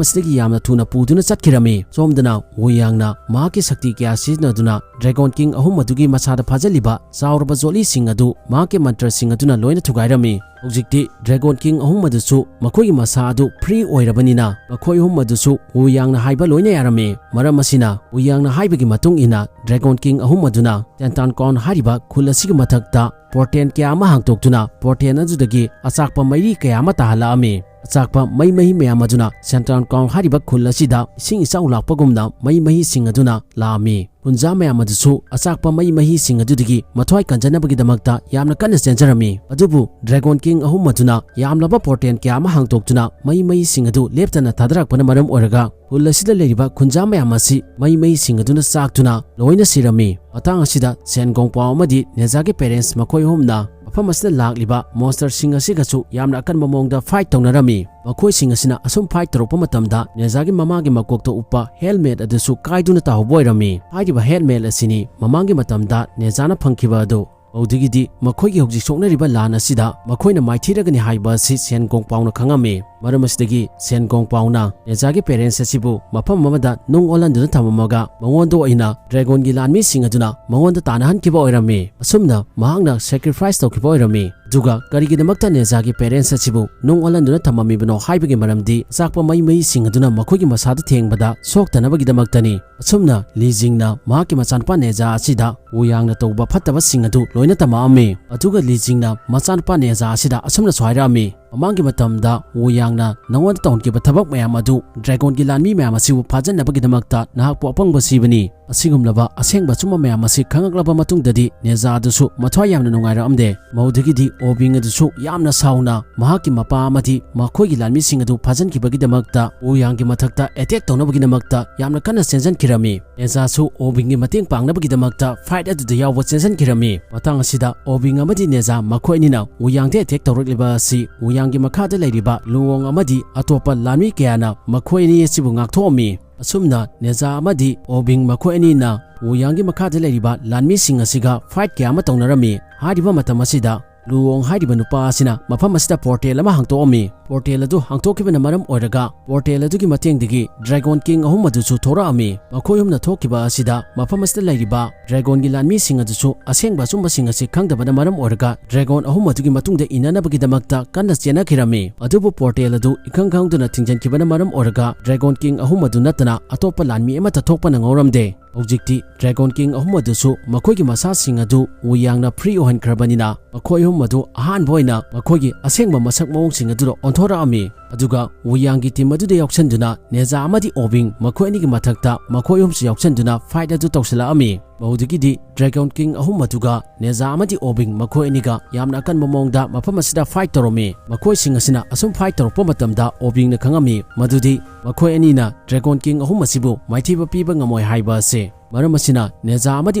ꯑꯁꯤꯗꯒꯤ ꯌꯥꯝꯅ ꯊꯨꯅ ꯄꯨꯗꯨꯅ ꯆꯠꯈꯤꯔꯝꯃꯤ꯫ ꯁꯣꯝꯗꯅ ꯋꯨ ꯌꯥꯡꯅ ꯃꯍꯥꯛꯀꯤ ꯁꯛꯇꯤ ꯀꯌꯥ ꯁꯤꯖꯤꯟꯅꯗꯨꯅ ꯗ꯭ꯔꯦꯒꯣꯟ ꯀꯤꯡ ꯑꯍꯨꯝ ꯑꯗꯨꯒꯤ ꯃꯁꯥꯗ ꯐꯥꯖꯤꯜꯂꯤꯕ ꯆꯥꯎꯔꯕ ꯖꯣꯠꯂꯤꯁꯤꯡ ꯑꯗꯨ ꯃꯍꯥꯛꯀꯤ ꯃꯟꯇ꯭ꯔꯁꯤꯡ ꯑꯗꯨꯅ ꯂꯣꯏꯅ ꯊꯨꯒꯥꯏꯔꯝꯃꯤ꯫ ꯍꯧꯖꯤꯛꯇꯤ ꯗ꯭ꯔꯦꯒꯣꯟ ꯀꯤꯡ ꯑꯍꯨꯝ ꯑꯗꯨꯁꯨ ꯃꯈꯣꯏꯒꯤ ꯃꯁꯥ ꯑꯗꯨ ꯐ꯭ꯔꯤ ꯑꯣꯏꯔꯕꯅꯤꯅ ꯃꯈꯣꯏ ꯑꯍꯨꯝ ꯑꯗꯨꯁꯨ ꯋꯨ ꯌꯥꯡꯅ ꯍꯥꯏꯕ ꯂꯣꯏꯅ ꯌꯥꯔꯝꯃꯤ꯫ ꯃꯔꯝ ꯑꯁꯤꯅ ꯋꯨ ꯌꯥꯡꯅ ꯍꯥꯏꯕꯒꯤ ꯃꯇꯨꯡ ꯏꯟꯅ ꯗ꯭ꯔꯦꯒꯣꯟ ꯀꯤꯡ ꯑꯍꯨꯝ ꯑꯗꯨꯅ ꯇꯦꯟꯇꯥꯟ ꯀꯥꯎꯟ ꯍꯥꯏꯔꯤꯕ ꯈꯨꯜ ꯑꯁꯤꯒꯤ ꯃꯊꯛꯇ ꯄꯣꯔꯇꯦꯟ ꯀꯌꯥ ꯑꯃ ꯍꯥꯡꯗꯣꯛꯇꯨꯅ ꯄꯣꯔꯇꯦꯟ ꯑꯗꯨꯗꯒꯤ ꯑꯆꯥꯛꯄ ꯃꯩꯔꯤ ꯀꯌꯥ ꯑꯃ ꯇꯥꯍꯜꯂꯛꯑꯝꯃꯤ꯫ ꯑꯆꯥꯛꯄ ꯃꯩ ꯃꯍꯤ ꯃꯌꯥꯝ ꯑꯗꯨꯅ ꯁꯦꯟꯇ꯭ꯔꯥꯟ ꯀꯥꯎꯟ ꯍꯥꯏꯔꯤꯕ ꯈꯨꯜ ꯑꯁꯤꯗ ꯏꯁꯤꯡ ꯏꯆꯥꯎ ꯂꯥꯛꯄꯒꯨꯝꯅ ꯃꯩ ꯃꯍꯤꯁꯤꯡ ꯑꯗꯨꯅ ꯂꯥꯛꯑꯝꯃꯤ꯫ ꯈꯨꯟꯖꯥ ꯃꯌꯥꯝ ꯑꯗꯨꯁꯨ ꯑꯆꯥꯛꯄ ꯃꯩ ꯃꯍꯤꯁꯤꯡ ꯑꯗꯨꯗꯒꯤ ꯃꯊ꯭ꯋꯥꯏ ꯀꯟꯖꯅꯕꯒꯤꯗꯃꯛꯇ ꯌꯥꯝꯅ ꯀꯟꯅ ꯆꯦꯟꯖꯔꯝꯃꯤ꯫ ꯑꯗꯨꯕꯨ ꯗ꯭ꯔꯦꯒꯣꯟ ꯀꯤꯡ ꯑꯍꯨꯝ ꯑꯗꯨꯅ ꯌꯥꯝꯂꯕ ꯄꯣꯔꯇꯦꯟ ꯀꯌꯥ ꯑꯃ ꯍꯥꯡꯗꯣꯛꯇꯨꯅ ꯃꯩ ꯃꯍꯤꯁꯤꯡ ꯑꯗꯨ ꯂꯦꯞꯇꯅ ꯊꯥꯗꯔꯛꯄꯅ ꯃꯔꯝ ꯑꯣꯏꯔꯒ ꯈꯨꯜ ꯑꯁꯤꯗ ꯂꯩꯔꯤꯕ ꯈꯨꯟꯖꯥ ꯃꯌꯥꯝ ꯑꯁꯤ ꯃꯩ ꯃꯍꯤꯁꯤꯡ ꯑꯗꯨꯅ ꯆꯥꯛꯇꯨꯅ ꯂꯣꯏꯅ ꯁꯤꯔꯝꯃꯤ꯫ ꯃꯇꯥꯡ ꯑꯁꯤꯗ ꯁꯦꯟ ꯒꯣꯡꯄꯥꯎ ꯑꯃꯗꯤ ꯅꯦꯖꯥꯒꯤ ꯄꯦꯔꯦꯟꯁ ꯃꯈꯣꯏ ꯑꯍꯨꯝꯅ ꯃꯐꯝ ꯑꯁꯤꯗ ꯂꯥꯛꯂꯤꯕ ꯃꯣꯟꯁꯇꯔꯁꯤꯡ ꯑꯁꯤꯒꯁꯨ ꯌꯥꯝꯅ ꯑꯀꯟꯕ ꯃꯑꯣꯡꯗ ꯐꯥꯏꯠ ꯇꯧꯅꯔꯝꯃꯤ꯫ ꯃꯈꯣꯏꯁꯤꯡ ꯑꯁꯤꯅ ꯑꯁꯨꯝ ꯐꯥꯏꯠ ꯇꯧꯔꯛꯄ ꯃꯇꯝꯗ ꯅꯦꯖꯥꯒꯤ ꯃꯃꯥꯒꯤ ꯃꯀꯣꯛꯇ ꯎꯞꯄ ꯍꯦꯜꯃꯦꯠ ꯑꯗꯨꯁꯨ ꯀꯥꯏꯗꯨꯅ ꯇꯥꯍꯧꯕ ꯑꯣꯏꯔꯝꯃꯤ꯫ ꯍꯥꯏꯔꯤꯕ ꯍꯦꯜꯃꯦꯠ ꯑꯁꯤꯅꯤ ꯃꯃꯥꯡꯒꯤ ꯃꯇꯝꯗ ꯅꯦꯖꯥꯅ ꯐꯪꯈꯤꯕ ꯑꯗꯨ꯫ ꯍꯧꯗꯒꯤꯗꯤ ꯃꯈꯣꯏꯒꯤ ꯍꯧꯖꯤꯛ ꯁꯣꯛꯅꯔꯤꯕ ꯂꯥꯟ ꯑꯁꯤꯗ ꯃꯈꯣꯏꯅ ꯃꯥꯏꯊꯤꯔꯒꯅꯤ ꯍꯥꯏꯕ ꯑꯁꯤ ꯁꯦꯟ ꯒꯣꯡꯄꯥꯎꯅ ꯈꯪꯉꯝꯃꯤ꯫ ꯃꯔꯝ ꯑꯁꯤꯗꯒꯤ ꯁꯦꯟ ꯒꯣꯡꯄꯥꯎꯅ ꯅꯦꯖꯥꯒꯤ ꯄꯦꯔꯦꯟꯁ ꯑꯁꯤꯕꯨ ꯃꯐꯝ ꯑꯃꯗ ꯅꯨꯡ ꯑꯣꯜꯍꯟꯗꯨꯅ ꯊꯝꯃꯝꯃꯒ ꯃꯉꯣꯟꯗ ꯑꯣꯏꯅ ꯗ꯭ꯔꯦꯒꯣꯟꯒꯤ ꯂꯥꯟꯃꯤꯁꯤꯡ ꯑꯗꯨꯅ ꯃꯉꯣꯟꯗ ꯇꯥꯟꯅꯍꯟꯈꯤꯕ ꯑꯣꯏꯔꯝꯃꯤ꯫ ꯑꯁꯨꯝꯅ ꯃꯍꯥꯛꯅ ꯁꯦꯀ꯭ꯔꯤꯐꯥꯏꯁ ꯇꯧꯈꯤꯕ ꯑꯣꯏꯔꯝꯃꯤ꯫ ꯑꯗꯨꯒ ꯀꯔꯤꯒꯤꯗꯃꯛꯇ ꯅꯦꯖꯥꯒꯤ ꯄꯦꯔꯦꯟꯁ ꯑꯁꯤꯕꯨ ꯅꯨꯡ ꯑꯣꯜꯍꯟꯗꯨꯅ ꯊꯝꯃꯝꯃꯤꯕꯅꯣ ꯍꯥꯏꯕꯒꯤ ꯃꯔꯝꯗꯤ ꯑꯆꯥꯛꯄ ꯃꯩ ꯃꯍꯤꯁꯤꯡ ꯑꯗꯨꯅ ꯃꯈꯣꯏꯒꯤ ꯃꯁꯥꯗ ꯊꯦꯡꯕꯗ ꯁꯣꯛꯇꯅꯕꯒꯤꯗꯃꯛꯇꯅꯤ꯫ ꯑꯁꯨꯝꯅ ꯂꯤ ꯖꯤꯡꯅ ꯃꯍꯥꯛꯀꯤ ꯃꯆꯥꯅꯨꯄꯥ ꯅꯦꯖꯥ ꯑꯁꯤꯗ ꯋꯨ ꯌꯥꯡꯅ ꯇꯧꯕ ꯐꯠꯇꯕꯁꯤꯡ ꯑꯗꯨ ꯂꯣꯏꯅ ꯇꯝꯃꯛꯑꯝꯃꯤ꯫ ꯑꯗꯨꯒ ꯂꯤ ꯖꯤꯡꯅ ꯃꯆꯥꯅꯨꯄꯥ ꯅꯦꯖꯥ ꯑꯁꯤꯗ ꯑꯁꯨꯝꯅꯁꯨ ꯍꯥꯏꯔꯛꯑꯝꯃꯤ, ꯃꯃꯥꯡꯒꯤ ꯃꯇꯝꯗ ꯋꯨ ꯌꯥꯡꯅ ꯅꯉꯣꯟꯗ ꯇꯧꯍꯟꯈꯤꯕ ꯊꯕꯛ ꯃꯌꯥꯝ ꯑꯗꯨ ꯗ꯭ꯔꯦꯒꯣꯟꯒꯤ ꯂꯥꯟꯃꯤ ꯃꯌꯥꯝ ꯑꯁꯤꯕꯨ ꯐꯥꯖꯟꯅꯕꯒꯤꯗꯃꯛꯇ ꯅꯍꯥꯛꯄꯨ ꯑꯄꯪꯕ ꯁꯤꯕꯅꯤ꯫ ꯑꯁꯤꯒꯨꯝꯂꯕ ꯑꯁꯦꯡꯕ ꯑꯆꯨꯝꯕ ꯃꯌꯥꯝ ꯑꯁꯤ ꯈꯪꯂꯛꯂꯕ ꯃꯇꯨꯡꯗꯗꯤ ꯅꯦꯖꯥ ꯑꯗꯨꯁꯨ ꯃꯊ꯭ꯋꯥꯏ ꯌꯥꯝꯅ ꯅꯨꯡꯉꯥꯏꯔꯛꯑꯝꯗꯦ꯫ ꯃꯧꯗꯒꯤꯗꯤ ꯑꯣꯕꯤꯡ ꯑꯗꯨꯁꯨ ꯌꯥꯝꯅ ꯁꯥꯎꯅ ꯃꯍꯥꯛꯀꯤ ꯃꯄꯥ ꯑꯃꯗꯤ ꯃꯈꯣꯏꯒꯤ ꯂꯥꯟꯃꯤꯁꯤꯡ ꯑꯗꯨ ꯐꯥꯖꯤꯟꯈꯤꯕꯒꯤꯗꯃꯛꯇ ꯋꯨ ꯌꯥꯡꯒꯤ ꯃꯊꯛꯇ ꯑꯦꯇꯦꯛ ꯇꯧꯅꯕꯒꯤꯗꯃꯛꯇ ꯌꯥꯝꯅ ꯀꯟꯅ ꯆꯦꯟꯁꯤꯟꯈꯤꯔꯝꯃꯤ꯫ ꯅꯦꯖꯥꯁꯨ ꯑꯣꯕꯤꯡꯒꯤ ꯃꯇꯦꯡ ꯄꯥꯡꯅꯕꯒꯤꯗꯃꯛꯇ ꯐꯥꯏꯠ ꯑꯗꯨꯗ ꯌꯥꯎꯕ ꯆꯦꯟꯁꯤꯟꯈꯤꯔꯝꯃꯤ꯫ ꯃꯇꯥꯡ ꯑꯁꯤꯗ ꯑꯣꯕꯤꯡ ꯑꯃꯗꯤ ꯅꯦꯖꯥ ꯃꯈꯣꯏ ꯑꯅꯤꯅ ꯋꯨ ꯌꯥꯡꯗ ꯑꯦꯇꯦꯛ ꯇꯧꯔꯛꯂꯤꯕ ꯑꯁꯤ ꯋꯨ ꯌꯥꯡꯒꯤ ꯃꯈꯥꯗ ꯂꯩꯔꯤꯕ ꯂꯨꯋꯣꯡ ꯑꯃꯗꯤ ꯑꯇꯣꯞꯄ ꯂꯥꯟꯃꯤ ꯀꯌꯥꯅ ꯃꯈꯣꯏ ꯑꯅꯤ ꯑꯁꯤꯕꯨ ꯉꯥꯛꯊꯣꯛꯑꯝꯃꯤ꯫ ꯑꯁꯨꯝꯅ ꯅꯦꯖꯥ ꯑꯃꯗꯤ ꯑꯣꯕꯤꯡ ꯃꯈꯣꯏ ꯑꯅꯤꯅ ꯋꯨ ꯌꯥꯡꯒꯤ ꯃꯈꯥꯗ ꯂꯩꯔꯤꯕ ꯂꯥꯟꯃꯤꯁꯤꯡ ꯑꯁꯤꯒ ꯐꯥꯏꯠ ꯀꯌꯥ ꯑꯃ ꯇꯧꯅꯔꯝꯃꯤ꯫ ꯍꯥꯏꯔꯤꯕ ꯃꯇꯝ ꯑꯁꯤꯗ ꯂꯨꯋꯣꯡ ꯍꯥꯏꯔꯤꯕ ꯅꯨꯄꯥ ꯑꯁꯤꯅ ꯃꯐꯝ ꯑꯁꯤꯗ ꯄꯣꯔꯇꯦꯜ ꯑꯃ ꯍꯥꯡꯇꯣꯛꯑꯝꯃꯤ꯫ ꯄꯣꯔꯇꯦꯜ ꯑꯗꯨ ꯍꯥꯡꯇꯣꯛꯈꯤꯕꯅ ꯃꯔꯝ ꯑꯣꯏꯔꯒ ꯄꯣꯔꯇꯦꯜ ꯑꯗꯨꯒꯤ ꯃꯇꯦꯡꯗꯒꯤ ꯗ꯭ꯔꯦꯒꯣꯟ ꯀꯤꯡ ꯑꯍꯨꯝ ꯑꯗꯨꯁꯨ ꯊꯣꯔꯛꯑꯝꯃꯤ꯫ ꯃꯈꯣꯏ ꯑꯍꯨꯝꯅ ꯊꯣꯛꯈꯤꯕ ꯑꯁꯤꯗ ꯃꯐꯝ ꯑꯁꯤꯗ ꯂꯩꯔꯤꯕ ꯗ꯭ꯔꯦꯒꯣꯟꯒꯤ ꯂꯥꯟꯃꯤꯁꯤꯡ ꯑꯗꯨꯁꯨ ꯑꯁꯦꯡꯕ ꯑꯆꯨꯝꯕꯁꯤꯡ ꯑꯁꯤ ꯈꯪꯗꯕꯅ ꯃꯔꯝ ꯑꯣꯏꯔꯒ ꯗ꯭ꯔꯦꯒꯣꯟ ꯑꯍꯨꯝ ꯑꯗꯨꯒꯤ ꯃꯇꯨꯡꯗ ꯏꯟꯅꯅꯕꯒꯤꯗꯃꯛꯇ ꯀꯟꯅ ꯆꯦꯟꯅꯈꯤꯔꯝꯃꯤ꯫ ꯑꯗꯨꯕꯨ ꯄꯣꯔꯇꯦꯜ ꯑꯗꯨ ꯏꯈꯪ ꯈꯪꯗꯨꯅ ꯊꯤꯡꯖꯤꯟꯈꯤꯕꯅ ꯃꯔꯝ ꯑꯣꯏꯔꯒ ꯗ꯭ꯔꯦꯒꯣꯟ ꯀꯤꯡ ꯑꯍꯨꯝ ꯑꯗꯨ ꯅꯠꯇꯅ ꯑꯇꯣꯞꯄ ꯂꯥꯟꯃꯤ ꯑꯃꯠꯇ ꯊꯣꯛꯄ ꯅꯪꯍꯧꯔꯝꯗꯦ꯫ ꯍꯧꯖꯤꯛꯇꯤ ꯗ꯭ꯔꯦꯒꯣꯟ ꯀꯤꯡ ꯑꯍꯨꯝ ꯑꯗꯨꯁꯨ ꯃꯈꯣꯏꯒꯤ ꯃꯁꯥꯁꯤꯡ ꯑꯗꯨ ꯋꯨ ꯌꯥꯡꯅ ꯐ꯭ꯔꯤ ꯑꯣꯏꯍꯟꯈ꯭ꯔꯕꯅꯤꯅ ꯃꯈꯣꯏ ꯑꯍꯨꯝ ꯑꯗꯨ ꯑꯍꯥꯟꯕ ꯑꯣꯏꯅ ꯃꯈꯣꯏꯒꯤ ꯑꯁꯦꯡꯕ ꯃꯁꯛ ꯃꯑꯣꯡꯁꯤꯡ ꯑꯗꯨꯗ ꯑꯣꯟꯊꯣꯔꯛꯑꯝꯃꯤ꯫ ꯑꯗꯨꯒ ꯋꯨ ꯌꯥꯡꯒꯤ ꯇꯤꯝ ꯑꯗꯨꯗ ꯌꯥꯎꯁꯟꯗꯨꯅ ꯅꯦꯖꯥ ꯑꯃꯗꯤ ꯑꯣꯕꯤꯡ ꯃꯈꯣꯏ ꯑꯅꯤꯒꯤ ꯃꯊꯛꯇ ꯃꯈꯣꯏ ꯑꯍꯨꯝꯁꯨ ꯌꯥꯎꯁꯟꯗꯨꯅ ꯐꯥꯏꯠ ꯑꯗꯨ ꯇꯧꯁꯤꯜꯂꯛꯑꯝꯃꯤ꯫ ꯃꯧꯗꯒꯤꯗꯤ ꯗ꯭ꯔꯦꯒꯣꯟ ꯀꯤꯡ ꯑꯍꯨꯝ ꯑꯗꯨꯒ ꯅꯦꯖꯥ ꯑꯃꯗꯤ ꯑꯣꯕꯤꯡ ꯃꯈꯣꯏ ꯑꯅꯤꯒ ꯌꯥꯝꯅ ꯑꯀꯟꯕ ꯃꯑꯣꯡꯗ ꯃꯐꯝ ꯑꯁꯤꯗ ꯐꯥꯏꯠ ꯇꯧꯔꯝꯃꯤ꯫ ꯃꯈꯣꯏꯁꯤꯡ ꯑꯁꯤꯅ ꯑꯁꯨꯝ ꯐꯥꯏꯠ ꯇꯧꯔꯛꯄ ꯃꯇꯝꯗ ꯑꯣꯕꯤꯡꯅ ꯈꯪꯉꯝꯃꯤ ꯃꯗꯨꯗꯤ ꯃꯈꯣꯏ ꯑꯅꯤꯅ ꯗ꯭ꯔꯦꯒꯣꯟ ꯀꯤꯡ ꯑꯍꯨꯝ ꯑꯁꯤꯕꯨ ꯃꯥꯏꯊꯤꯕ ꯄꯤꯕ ꯉꯝꯃꯣꯏ ꯍꯥꯏꯕ ꯑꯁꯤ꯫ ꯃꯔꯝ ꯑꯁꯤꯅ ꯅꯦꯖꯥ ꯑꯃꯗꯤ